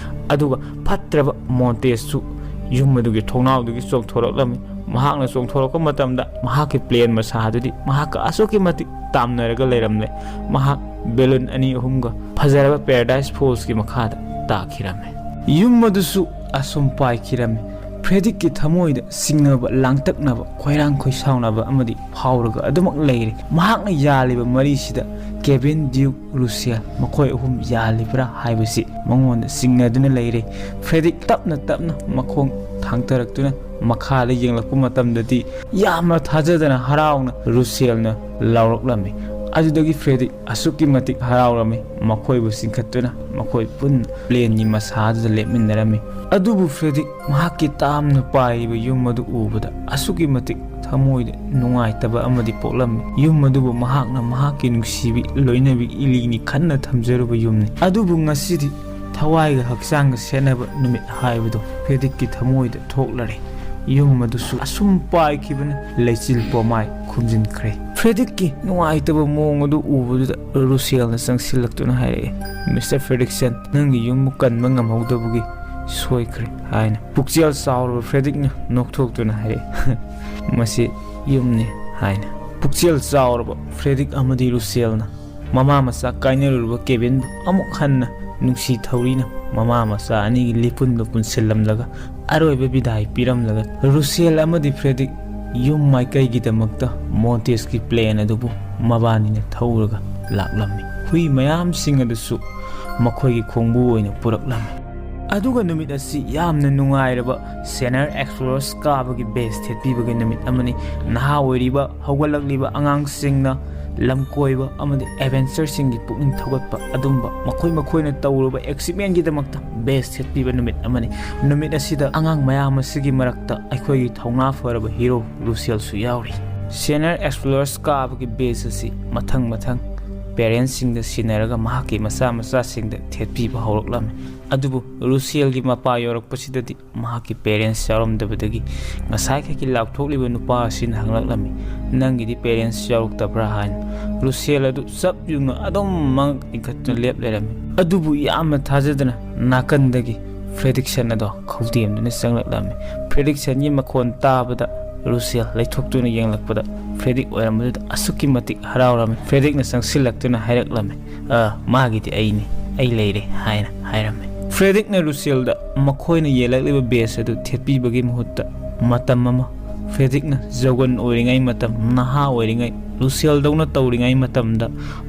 ꯑꯗꯨꯒ ꯐꯠꯇ꯭ꯔꯕ ꯃꯣꯟꯇꯦꯁꯁꯨ ꯌꯨꯝ ꯑꯗꯨꯒꯤ ꯊꯣꯡꯅꯥꯎꯗꯒꯤ ꯆꯣꯡꯊꯣꯔꯛꯂꯝꯃꯤ꯫ ꯃꯍꯥꯛꯅ ꯆꯣꯡꯊꯣꯔꯛꯄ ꯃꯇꯝꯗ ꯃꯍꯥꯛꯀꯤ ꯄ꯭ꯂꯦꯟ ꯃꯁꯥ ꯑꯗꯨꯗꯤ ꯃꯍꯥꯛꯀ ꯑꯁꯨꯛꯀꯤ ꯃꯇꯤꯛ ꯇꯥꯝꯅꯔꯒ ꯂꯩꯔꯝꯂꯦ꯫ ꯃꯍꯥꯛ ꯕꯦꯂꯨꯟ ꯑꯅꯤ ꯑꯍꯨꯝꯒ ꯐꯖꯔꯕ ꯄꯦꯔꯥꯗꯥꯏꯁ ꯐꯣꯜꯁꯀꯤ ꯃꯈꯥꯗ ꯇꯥꯈꯤꯔꯝꯃꯤ꯫ ꯌꯨꯝ ꯑꯗꯨꯁꯨ ꯑꯁꯨꯝ ꯄꯥꯏꯈꯤꯔꯝꯃꯤ꯫ ꯐ꯭ꯔꯦꯗꯤꯛꯀꯤ ꯊꯃꯣꯏꯗ ꯆꯤꯡꯅꯕ, ꯂꯥꯡꯇꯛꯅꯕ, ꯈꯣꯏꯔꯥꯡ ꯈꯣꯏꯁꯥꯎꯅꯕ ꯑꯃꯗꯤ ꯐꯥꯎꯔꯒ ꯑꯗꯨꯃꯛ ꯂꯩꯔꯦ꯫ ꯃꯍꯥꯛꯅ ꯌꯥꯜꯂꯤꯕ ꯃꯔꯤꯁꯤꯗ ꯀꯦꯕꯤꯟ, ꯗ꯭ꯌꯨꯛ, ꯔꯨꯁꯦꯜ ꯃꯈꯣꯏ ꯑꯍꯨꯝ ꯌꯥꯜꯂꯤꯕ꯭ꯔꯥ ꯍꯥꯏꯕꯁꯤ ꯃꯉꯣꯟꯗ ꯆꯤꯡꯅꯗꯨꯅ ꯂꯩꯔꯦ꯫ ꯐ꯭ꯔꯦꯗꯤꯛ ꯇꯞꯅ ꯇꯞꯅ ꯃꯈꯣꯡ ꯊꯥꯡꯊꯔꯛꯇꯨꯅ ꯃꯈꯥꯗ ꯌꯦꯡꯂꯛꯄ ꯃꯇꯝꯗꯗꯤ ꯌꯥꯝꯅ ꯊꯥꯖꯗꯅ ꯍꯔꯥꯎꯅ ꯔꯨꯁꯦꯜꯅ ꯂꯥꯎꯔꯛꯂꯝꯃꯤ꯫ ꯑꯗꯨꯗꯒꯤ ꯐ꯭ꯔꯦꯗꯤꯛ ꯑꯁꯨꯛꯀꯤ ꯃꯇꯤꯛ ꯍꯔꯥꯎꯔꯝꯃꯤ, ꯃꯈꯣꯏꯕꯨ ꯆꯤꯡꯈꯠꯇꯨꯅ ꯃꯈꯣꯏ ꯄꯨꯟꯅ ꯄ꯭ꯂꯦꯟꯒꯤ ꯃꯁꯥꯗꯨꯗ ꯂꯦꯞꯃꯤꯟꯅꯔꯝꯃꯤ꯫ ꯑꯗꯨꯕꯨ ꯐ꯭ꯔꯦꯗꯤꯛ ꯃꯍꯥꯛꯀꯤ ꯇꯥꯝꯅ ꯄꯥꯏꯔꯤꯕ ꯌꯨꯝ ꯑꯗꯨ ꯎꯕꯗ ꯑꯁꯨꯛꯀꯤ ꯃꯇꯤꯛ ꯊꯃꯣꯏꯗ ꯅꯨꯡꯉꯥꯏꯇꯕ ꯑꯃꯗꯤ ꯄꯣꯛꯂꯝꯃꯤ꯫ ꯌꯨꯝ ꯑꯗꯨꯕꯨ ꯃꯍꯥꯛꯅ ꯃꯍꯥꯛꯀꯤ ꯅꯨꯡꯁꯤꯕꯤ ꯂꯣꯏꯅꯕꯤ ꯏꯂꯤꯅꯤ ꯈꯟꯅ ꯊꯝꯖꯔꯨꯕ ꯌꯨꯝꯅꯤ꯫ ꯑꯗꯨꯕꯨ ꯉꯁꯤꯗꯤ ꯊꯋꯥꯏꯒ ꯍꯛꯆꯥꯡꯒ ꯁꯦꯠꯅꯕ ꯅꯨꯃꯤꯠ ꯍꯥꯏꯕꯗꯣ ꯐ꯭ꯔꯦꯗꯤꯛꯀꯤ ꯊꯃꯣꯏꯗ ꯊꯣꯛꯂꯔꯦ꯫ ꯌꯨꯝ ꯑꯗꯨꯁꯨ ꯑꯁꯨꯝ ꯄꯥꯏꯈꯤꯕꯅ ꯂꯩꯆꯤꯜ ꯄꯣꯃꯥꯏ ꯈꯨꯝꯖꯤꯟꯈ꯭ꯔꯦ꯫ ꯐ꯭ꯔꯦꯗꯤꯛꯀꯤ ꯅꯨꯡꯉꯥꯏꯇꯕ ꯃꯑꯣꯡ ꯑꯗꯨ ꯎꯕꯗꯨꯗ ꯔꯨꯁꯦꯜꯅ ꯆꯪꯁꯤꯜꯂꯛꯇꯨꯅ ꯍꯥꯏꯔꯛꯑꯦ, "ꯃꯤꯁꯇꯔ ꯐ꯭ꯔꯦꯗꯤꯛꯁꯟ, ꯅꯪꯒꯤ ꯌꯨꯝꯕꯨ ꯀꯟꯕ ꯉꯝꯍꯧꯗꯕꯒꯤ ꯁꯣꯏꯈ꯭ꯔꯦ" ꯍꯥꯏꯅ꯫ ꯄꯨꯛꯆꯦꯜ ꯆꯥꯎꯔꯕ ꯐ꯭ꯔꯦꯗꯤꯛꯅ ꯅꯣꯛꯊꯣꯛꯇꯨꯅ ꯍꯥꯏꯔꯛꯑꯦ, "ꯃꯁꯤ ꯌꯨꯝꯅꯤ" ꯍꯥꯏꯅ꯫ ꯄꯨꯛꯆꯦꯜ ꯆꯥꯎꯔꯕ ꯐ꯭ꯔꯦꯗꯤꯛ ꯑꯃꯗꯤ ꯔꯨꯁꯦꯜꯅ ꯃꯃꯥ ꯃꯆꯥ ꯀꯥꯏꯅꯔꯨꯔꯕ ꯀꯦꯕꯤꯟꯕꯨ ꯑꯃꯨꯛ ꯍꯟꯅ ꯅꯨꯡꯁꯤ ꯊꯧꯔꯤꯅ ꯃꯃꯥ ꯃꯆꯥ ꯑꯅꯤꯒꯤ ꯂꯤꯄꯨꯟꯗꯨ ꯄꯨꯟꯁꯤꯜꯂꯝꯂꯒ ꯑꯔꯣꯏꯕ ꯕꯤꯗꯥꯏ ꯄꯤꯔꯝꯂꯒ ꯔꯨꯁꯦꯜ ꯑꯃꯗꯤ ꯐ꯭ꯔꯦꯗꯤꯛ ꯌꯨꯝ ꯃꯥꯏꯀꯩꯒꯤꯗꯃꯛꯇ ꯃꯣꯟꯇꯦꯁꯀꯤ ꯄ꯭ꯂꯦꯟ ꯑꯗꯨꯕꯨ ꯃꯕꯥꯅꯤꯅ ꯊꯧꯔꯒ ꯂꯥꯛꯂꯝꯃꯤ꯫ ꯍꯨꯏ ꯃꯌꯥꯝꯁꯤꯡ ꯑꯗꯨꯁꯨ ꯃꯈꯣꯏꯒꯤ ꯈꯣꯡꯕꯨ ꯑꯣꯏꯅ ꯄꯨꯔꯛꯂꯝꯃꯤ꯫ ꯑꯗꯨꯒ ꯅꯨꯃꯤꯠ ꯑꯁꯤ ꯌꯥꯝꯅ ꯅꯨꯡꯉꯥꯏꯔꯕ ꯁꯦꯅꯔ ꯑꯦꯛꯁꯄ꯭ꯂꯣꯔꯔꯁ ꯀꯥꯕꯒꯤ ꯕꯦꯁ ꯊꯦꯠꯄꯤꯕꯒꯤ ꯅꯨꯃꯤꯠ ꯑꯃꯅꯤ꯫ ꯅꯍꯥ ꯑꯣꯏꯔꯤꯕ ꯍꯧꯒꯠꯂꯛꯂꯤꯕ ꯑꯉꯥꯡꯁꯤꯡꯅ ꯂꯝꯀꯣꯏꯕ ꯑꯃꯗꯤ ꯑꯦꯗꯚꯦꯟꯆꯔꯁꯤꯡꯒꯤ ꯄꯨꯛꯅꯤꯡ ꯊꯧꯒꯠꯄ ꯑꯗꯨꯝꯕ ꯃꯈꯣꯏ ꯃꯈꯣꯏꯅ ꯇꯧꯔꯨꯕ ꯑꯦꯛꯁꯤꯄꯤꯔꯤꯌꯦꯟꯁꯀꯤꯗꯃꯛꯇ ꯕꯦꯁ ꯊꯦꯠꯄꯤꯕ ꯅꯨꯃꯤꯠ ꯑꯃꯅꯤ꯫ ꯅꯨꯃꯤꯠ ꯑꯁꯤꯗ ꯑꯉꯥꯡ ꯃꯌꯥꯝ ꯑꯁꯤꯒꯤ ꯃꯔꯛꯇ ꯑꯩꯈꯣꯏꯒꯤ ꯊꯧꯅꯥ ꯐꯔꯕ ꯍꯤꯔꯣ ꯔꯨꯁꯦꯜꯁꯨ ꯌꯥꯎꯔꯤ꯫ ꯁꯦꯅꯔ ꯑꯦꯛꯁꯄ꯭ꯂꯣꯔꯔꯁ ꯀꯥꯕꯒꯤ ꯕꯦꯁ ꯑꯁꯤ ꯃꯊꯪ ꯃꯊꯪ ꯄꯦꯔꯦꯟꯁꯁꯤꯡꯗ ꯁꯤꯟꯅꯔꯒ ꯃꯍꯥꯛꯀꯤ ꯃꯆꯥ ꯃꯆꯥꯁꯤꯡꯗ ꯊꯦꯠꯄꯤꯕ ꯍꯧꯔꯛꯂꯝꯃꯤ꯫ ꯑꯗꯨꯕꯨ ꯔꯨꯁꯦꯜꯒꯤ ꯃꯄꯥ ꯌꯧꯔꯛꯄꯁꯤꯗꯗꯤ ꯃꯍꯥꯛꯀꯤ ꯄꯦꯔꯦꯟꯁ ꯌꯥꯎꯔꯝꯗꯕꯗꯒꯤ ꯉꯁꯥꯏꯈꯛꯀꯤ ꯂꯥꯎꯊꯣꯛꯂꯤꯕ ꯅꯨꯄꯥ ꯑꯁꯤꯅ ꯍꯪꯂꯛꯂꯝꯃꯤ, "ꯅꯪꯒꯤꯗꯤ ꯄꯦꯔꯦꯟꯁ ꯌꯥꯎꯔꯛꯇꯕ꯭ꯔꯥ?" ꯍꯥꯏꯅ꯫ ꯔꯨꯁꯦꯜ ꯑꯗꯨ ꯆꯞ ꯌꯨꯡꯅ ꯑꯗꯨꯝ ꯃꯉꯛ ꯏꯟꯈꯠꯇꯨꯅ ꯂꯦꯞ ꯂꯩꯔꯝꯃꯤ꯫ ꯑꯗꯨꯕꯨ ꯌꯥꯝꯅ ꯊꯥꯖꯗꯅ ꯅꯥꯀꯟꯗꯒꯤ ꯐ꯭ꯔꯦꯗꯤꯛꯁꯟ ꯑꯗꯣ ꯈꯧꯗꯦꯝꯗꯨꯅ ꯆꯪꯂꯛꯂꯝꯃꯤ꯫ ꯐ꯭ꯔꯦꯗꯤꯛꯁꯟꯒꯤ ꯃꯈꯣꯟ ꯇꯥꯕꯗ ꯔꯨꯁꯦꯜ ꯂꯩꯊꯣꯛꯇꯨꯅ ꯌꯦꯡꯂꯛꯄꯗ ꯐ꯭ꯔꯦꯗꯤꯛ ꯑꯣꯏꯔꯝꯕꯗꯨꯗ ꯑꯁꯨꯛꯀꯤ ꯃꯇꯤꯛ ꯍꯔꯥꯎꯔꯝꯃꯤ꯫ ꯐ꯭ꯔꯦꯗꯤꯛꯅ ꯆꯪꯁꯤꯜꯂꯛꯇꯨꯅ ꯍꯥꯏꯔꯛꯂꯝꯃꯤ, "ꯑ, ꯃꯥꯒꯤꯗꯤ ꯑꯩꯅꯤ, ꯑꯩ ꯂꯩꯔꯦ" ꯍꯥꯏꯅ ꯍꯥꯏꯔꯝꯃꯤ꯫ ꯐ꯭ꯔꯦꯗꯤꯛꯅ ꯔꯨꯁꯦꯜꯗ ꯃꯈꯣꯏꯅ ꯌꯦꯜꯂꯛꯂꯤꯕ ꯕꯦꯁ ꯑꯗꯨ ꯊꯦꯠꯄꯤꯕꯒꯤ ꯃꯍꯨꯠꯇ ꯃꯇꯝ ꯑꯃ ꯐ꯭ꯔꯦꯗꯤꯛꯅ ꯖꯧꯒꯟ ꯑꯣꯏꯔꯤꯉꯩ ꯃꯇꯝ, ꯅꯍꯥ ꯑꯣꯏꯔꯤꯉꯩ, ꯔꯨꯁꯦꯜꯗꯧꯅ ꯇꯧꯔꯤꯉꯩ ꯃꯇꯝꯗ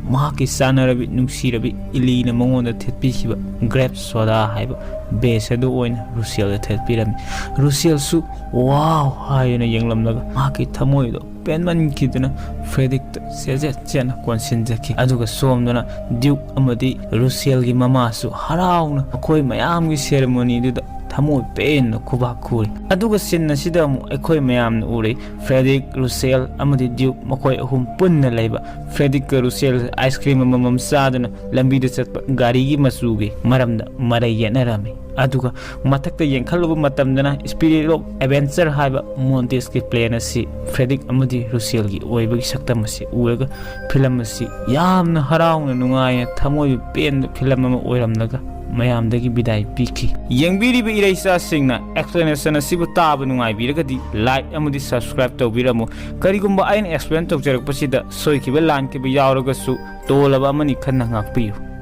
ꯃꯍꯥꯛꯀꯤ ꯆꯥꯟꯅꯔꯕꯤ ꯅꯨꯡꯁꯤꯔꯕꯤ ꯏꯂꯤꯅ ꯃꯉꯣꯟꯗ ꯊꯦꯠꯄꯤꯈꯤꯕ ꯒ꯭ꯔꯦꯞ ꯁꯣꯗꯥ ꯍꯥꯏꯕ ꯕꯦꯁ ꯑꯗꯨ ꯑꯣꯏꯅ ꯔꯨꯁꯦꯜꯗ ꯊꯦꯠꯄꯤꯔꯝꯃꯤ꯫ ꯔꯨꯁꯦꯜꯁꯨ "ꯋꯥꯎ" ꯍꯥꯏꯗꯨꯅ ꯌꯦꯡꯂꯝꯂꯒ ꯃꯍꯥꯛꯀꯤ ꯊꯃꯣꯏꯗꯣ ꯄꯦꯟꯃꯟꯈꯤꯗꯨꯅ ꯐ꯭ꯔꯦꯗꯤꯛꯇ ꯆꯦꯠ ꯆꯦꯠ ꯆꯦꯠꯅ ꯀꯣꯟꯁꯤꯟꯖꯈꯤ꯫ ꯑꯗꯨꯒ ꯁꯣꯝꯗꯅ ꯗ꯭ꯌꯨꯛ ꯑꯃꯗꯤ ꯔꯨꯁꯦꯜꯒꯤ ꯃꯃꯥꯁꯨ ꯍꯔꯥꯎꯅ ꯃꯈꯣꯏ ꯃꯌꯥꯝꯒꯤ ꯁꯦꯔꯦꯃꯣꯅꯤꯗꯨꯗ ꯊꯃꯣꯏ ꯄꯦꯟꯅ ꯈꯨꯕꯥꯛ ꯈꯨꯔꯤ꯫ ꯑꯗꯨꯒ ꯁꯤꯟ ꯑꯁꯤꯗ ꯑꯃꯨꯛ ꯑꯩꯈꯣꯏ ꯃꯌꯥꯝꯅ ꯎꯔꯦ, ꯐ꯭ꯔꯦꯗꯤꯛ, ꯔꯨꯁꯦꯜ ꯑꯃꯗꯤ ꯗ꯭ꯌꯨꯛ ꯃꯈꯣꯏ ꯑꯍꯨꯝ ꯄꯨꯟꯅ ꯂꯩꯕ꯫ ꯐ꯭ꯔꯦꯗꯤꯛꯀ ꯔꯨꯁꯦꯜ ꯑꯥꯏꯁ ꯀ꯭ꯔꯤꯝ ꯑꯃꯃꯝ ꯆꯥꯗꯨꯅ ꯂꯝꯕꯤꯗ ꯆꯠꯄ ꯒꯥꯔꯤꯒꯤ ꯃꯆꯨꯒꯤ ꯃꯔꯝꯗ ꯃꯔꯩ ꯌꯦꯠꯅꯔꯝꯃꯤ꯫ ꯑꯗꯨꯒ ꯃꯊꯛꯇ ꯌꯦꯡꯈꯠꯂꯨꯕ ꯃꯇꯝꯗꯅ Spirit of Adventure ꯍꯥꯏꯕ ꯃꯣꯟꯇꯦꯁꯀꯤ ꯄ꯭ꯂꯦꯟ ꯑꯁꯤ ꯐ꯭ꯔꯦꯗꯤꯛ ꯑꯃꯗꯤ ꯔꯨꯁꯦꯜꯒꯤ ꯑꯣꯏꯕꯒꯤ ꯁꯛꯇꯝ ꯑꯁꯤ ꯎꯔꯒ ꯐꯤꯂꯝ ꯑꯁꯤ ꯌꯥꯝꯅ ꯍꯔꯥꯎꯅ, ꯅꯨꯡꯉꯥꯏꯅ, ꯊꯃꯣꯏ ꯄꯦꯟꯕ ꯐꯤꯂꯝ ꯑꯃ ꯑꯣꯏꯔꯝꯂꯒ ꯃꯌꯥꯝꯗꯒꯤ ꯕꯤꯗꯥꯏ ꯄꯤꯈꯤ꯫ ꯌꯦꯡꯕꯤꯔꯤꯕ ꯏꯔꯩꯆꯥꯁꯤꯡꯅ explanation ꯑꯁꯤꯕꯨ ꯇꯥꯕ ꯅꯨꯡꯉꯥꯏꯕꯤꯔꯒꯗꯤ like ꯑꯃꯗꯤ subscribe ꯇꯧꯕꯤꯔꯝꯃꯨ꯫ ꯀꯔꯤꯒꯨꯝꯕ ꯑꯩꯅ explain ꯇꯧꯖꯔꯛꯄꯁꯤꯗ ꯁꯣꯏꯈꯤꯕ ꯂꯥꯟꯈꯤꯕ ꯌꯥꯎꯔꯒꯁꯨ ꯇꯣꯜꯂꯕ ꯑꯃꯅꯤ ꯈꯟꯅ ꯉꯥꯛꯄꯤꯌꯨ꯫